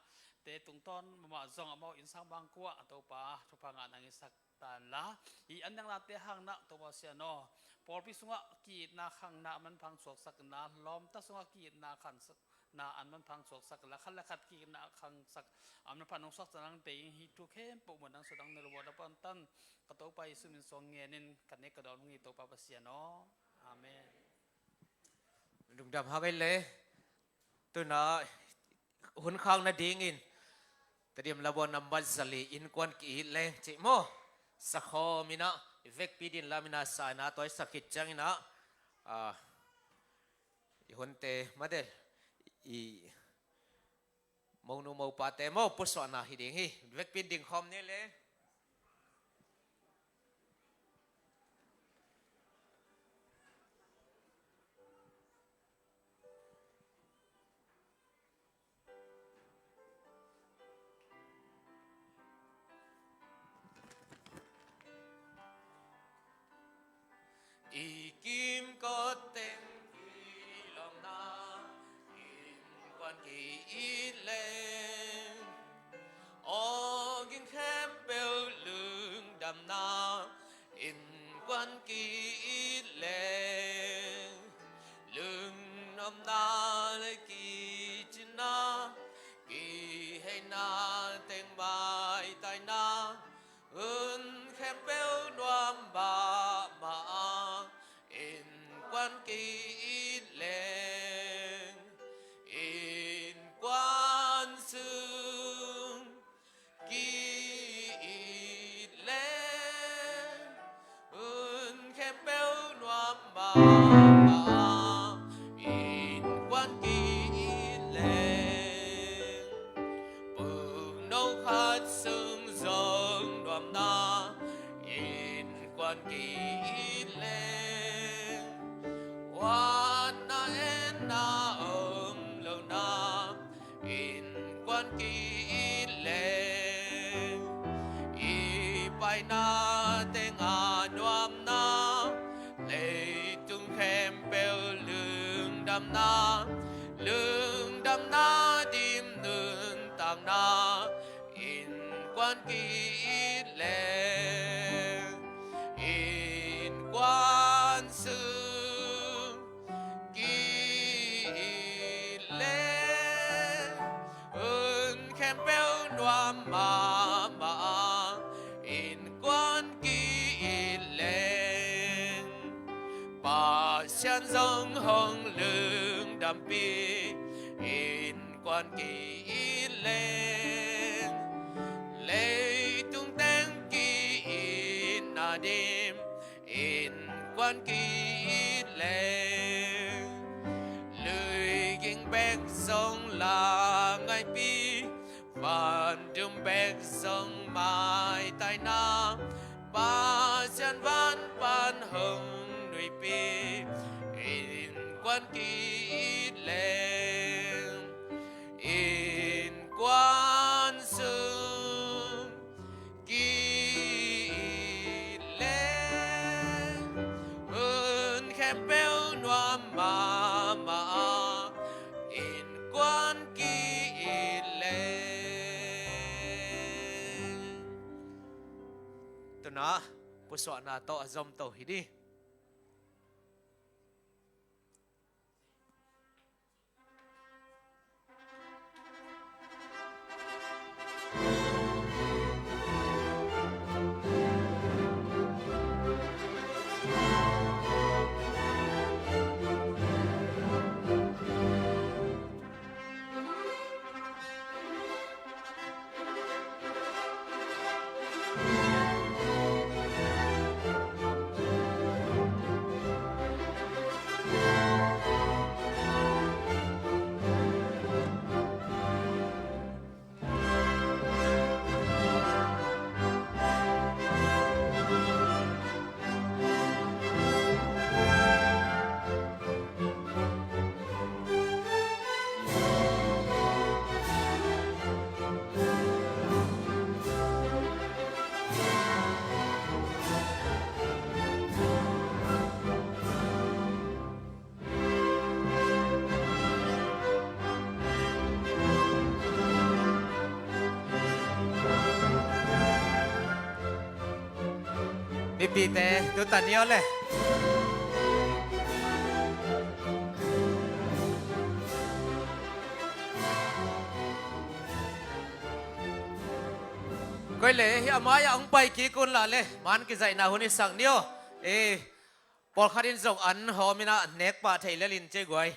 te tungtawn mahmah zong amau innsang bangkuah Topa thupha ngah nang i sak tanla hi an nangnate hangnah Topa Sian aw, pawlpi sungah ki-itna khangna a manpha hong suaksak inla lawmta sungah ki-itna khan na an manpha hong suaksak la khat le khat kikna khangsak an manpha hong suaksak nang dei hi thu khempeuh mun nang sudang ne lo a pantan ka Topa Jesu min suang ngenin ka nek ka dawn hong hi Topa Pasian aw. Amen. Lungdam hang ei le tuna hun khak nadingin Tedim Labua nambat zali innkuan ki-it leng cih maw? Sakhawm inah i vekpi din lam inah sa inah tawi sak khit cianginah, ah, I hunte madel, i monu mopate maw, pusuahna hi ding hi. Vekpi in ding khawm ni le. I kimkot teng kilawmna innkuan ki-it leng, awging khempeuh lungdamna innkuan ki-it leng, lungnuamna le kicinna, kiheina teng maitaina, hun khempeuh nuam mahmah a, innkuan ki-it leng, innkuan sung ki-it leng, hun khempeuh nuam mahmah a, innkuan ki-it leng, pukno khat sung zong nuamna innkuan ki-it leng, huatna enna om lohna innkuan ki-it leng, i paina teng a nuamna, leitung khempeuh lungdamna, lungdamna dim nuntakna innkuan ki-it leng, innkuan sung ki-it leng, hun khempeuh nuam mahmah a, innkuan ki-it leng, Pasian zong hong lungdampih innkuan ki-it leng, leitung teng ki-itna dim innkuan ki-it leng, luiging bek zong la ngaihpi, vandum bek zong maitaina, Pasian van pan hong nuihpih innkuan ki-it leng, innkuan sung ki-it leng, hun khempeuh nuam mahmah a, innkuan ki-it leng. Tu-in ah pusuahna tawh a zom to hi ding. Mipite, tu ta ni aw le. Koi le, hih a mai-ah hong pai kik un la le, man kizaihna hun i sak ni aw. Eh, pawlkhat in zong an hawm in ah nek pah thei lel in ci guai.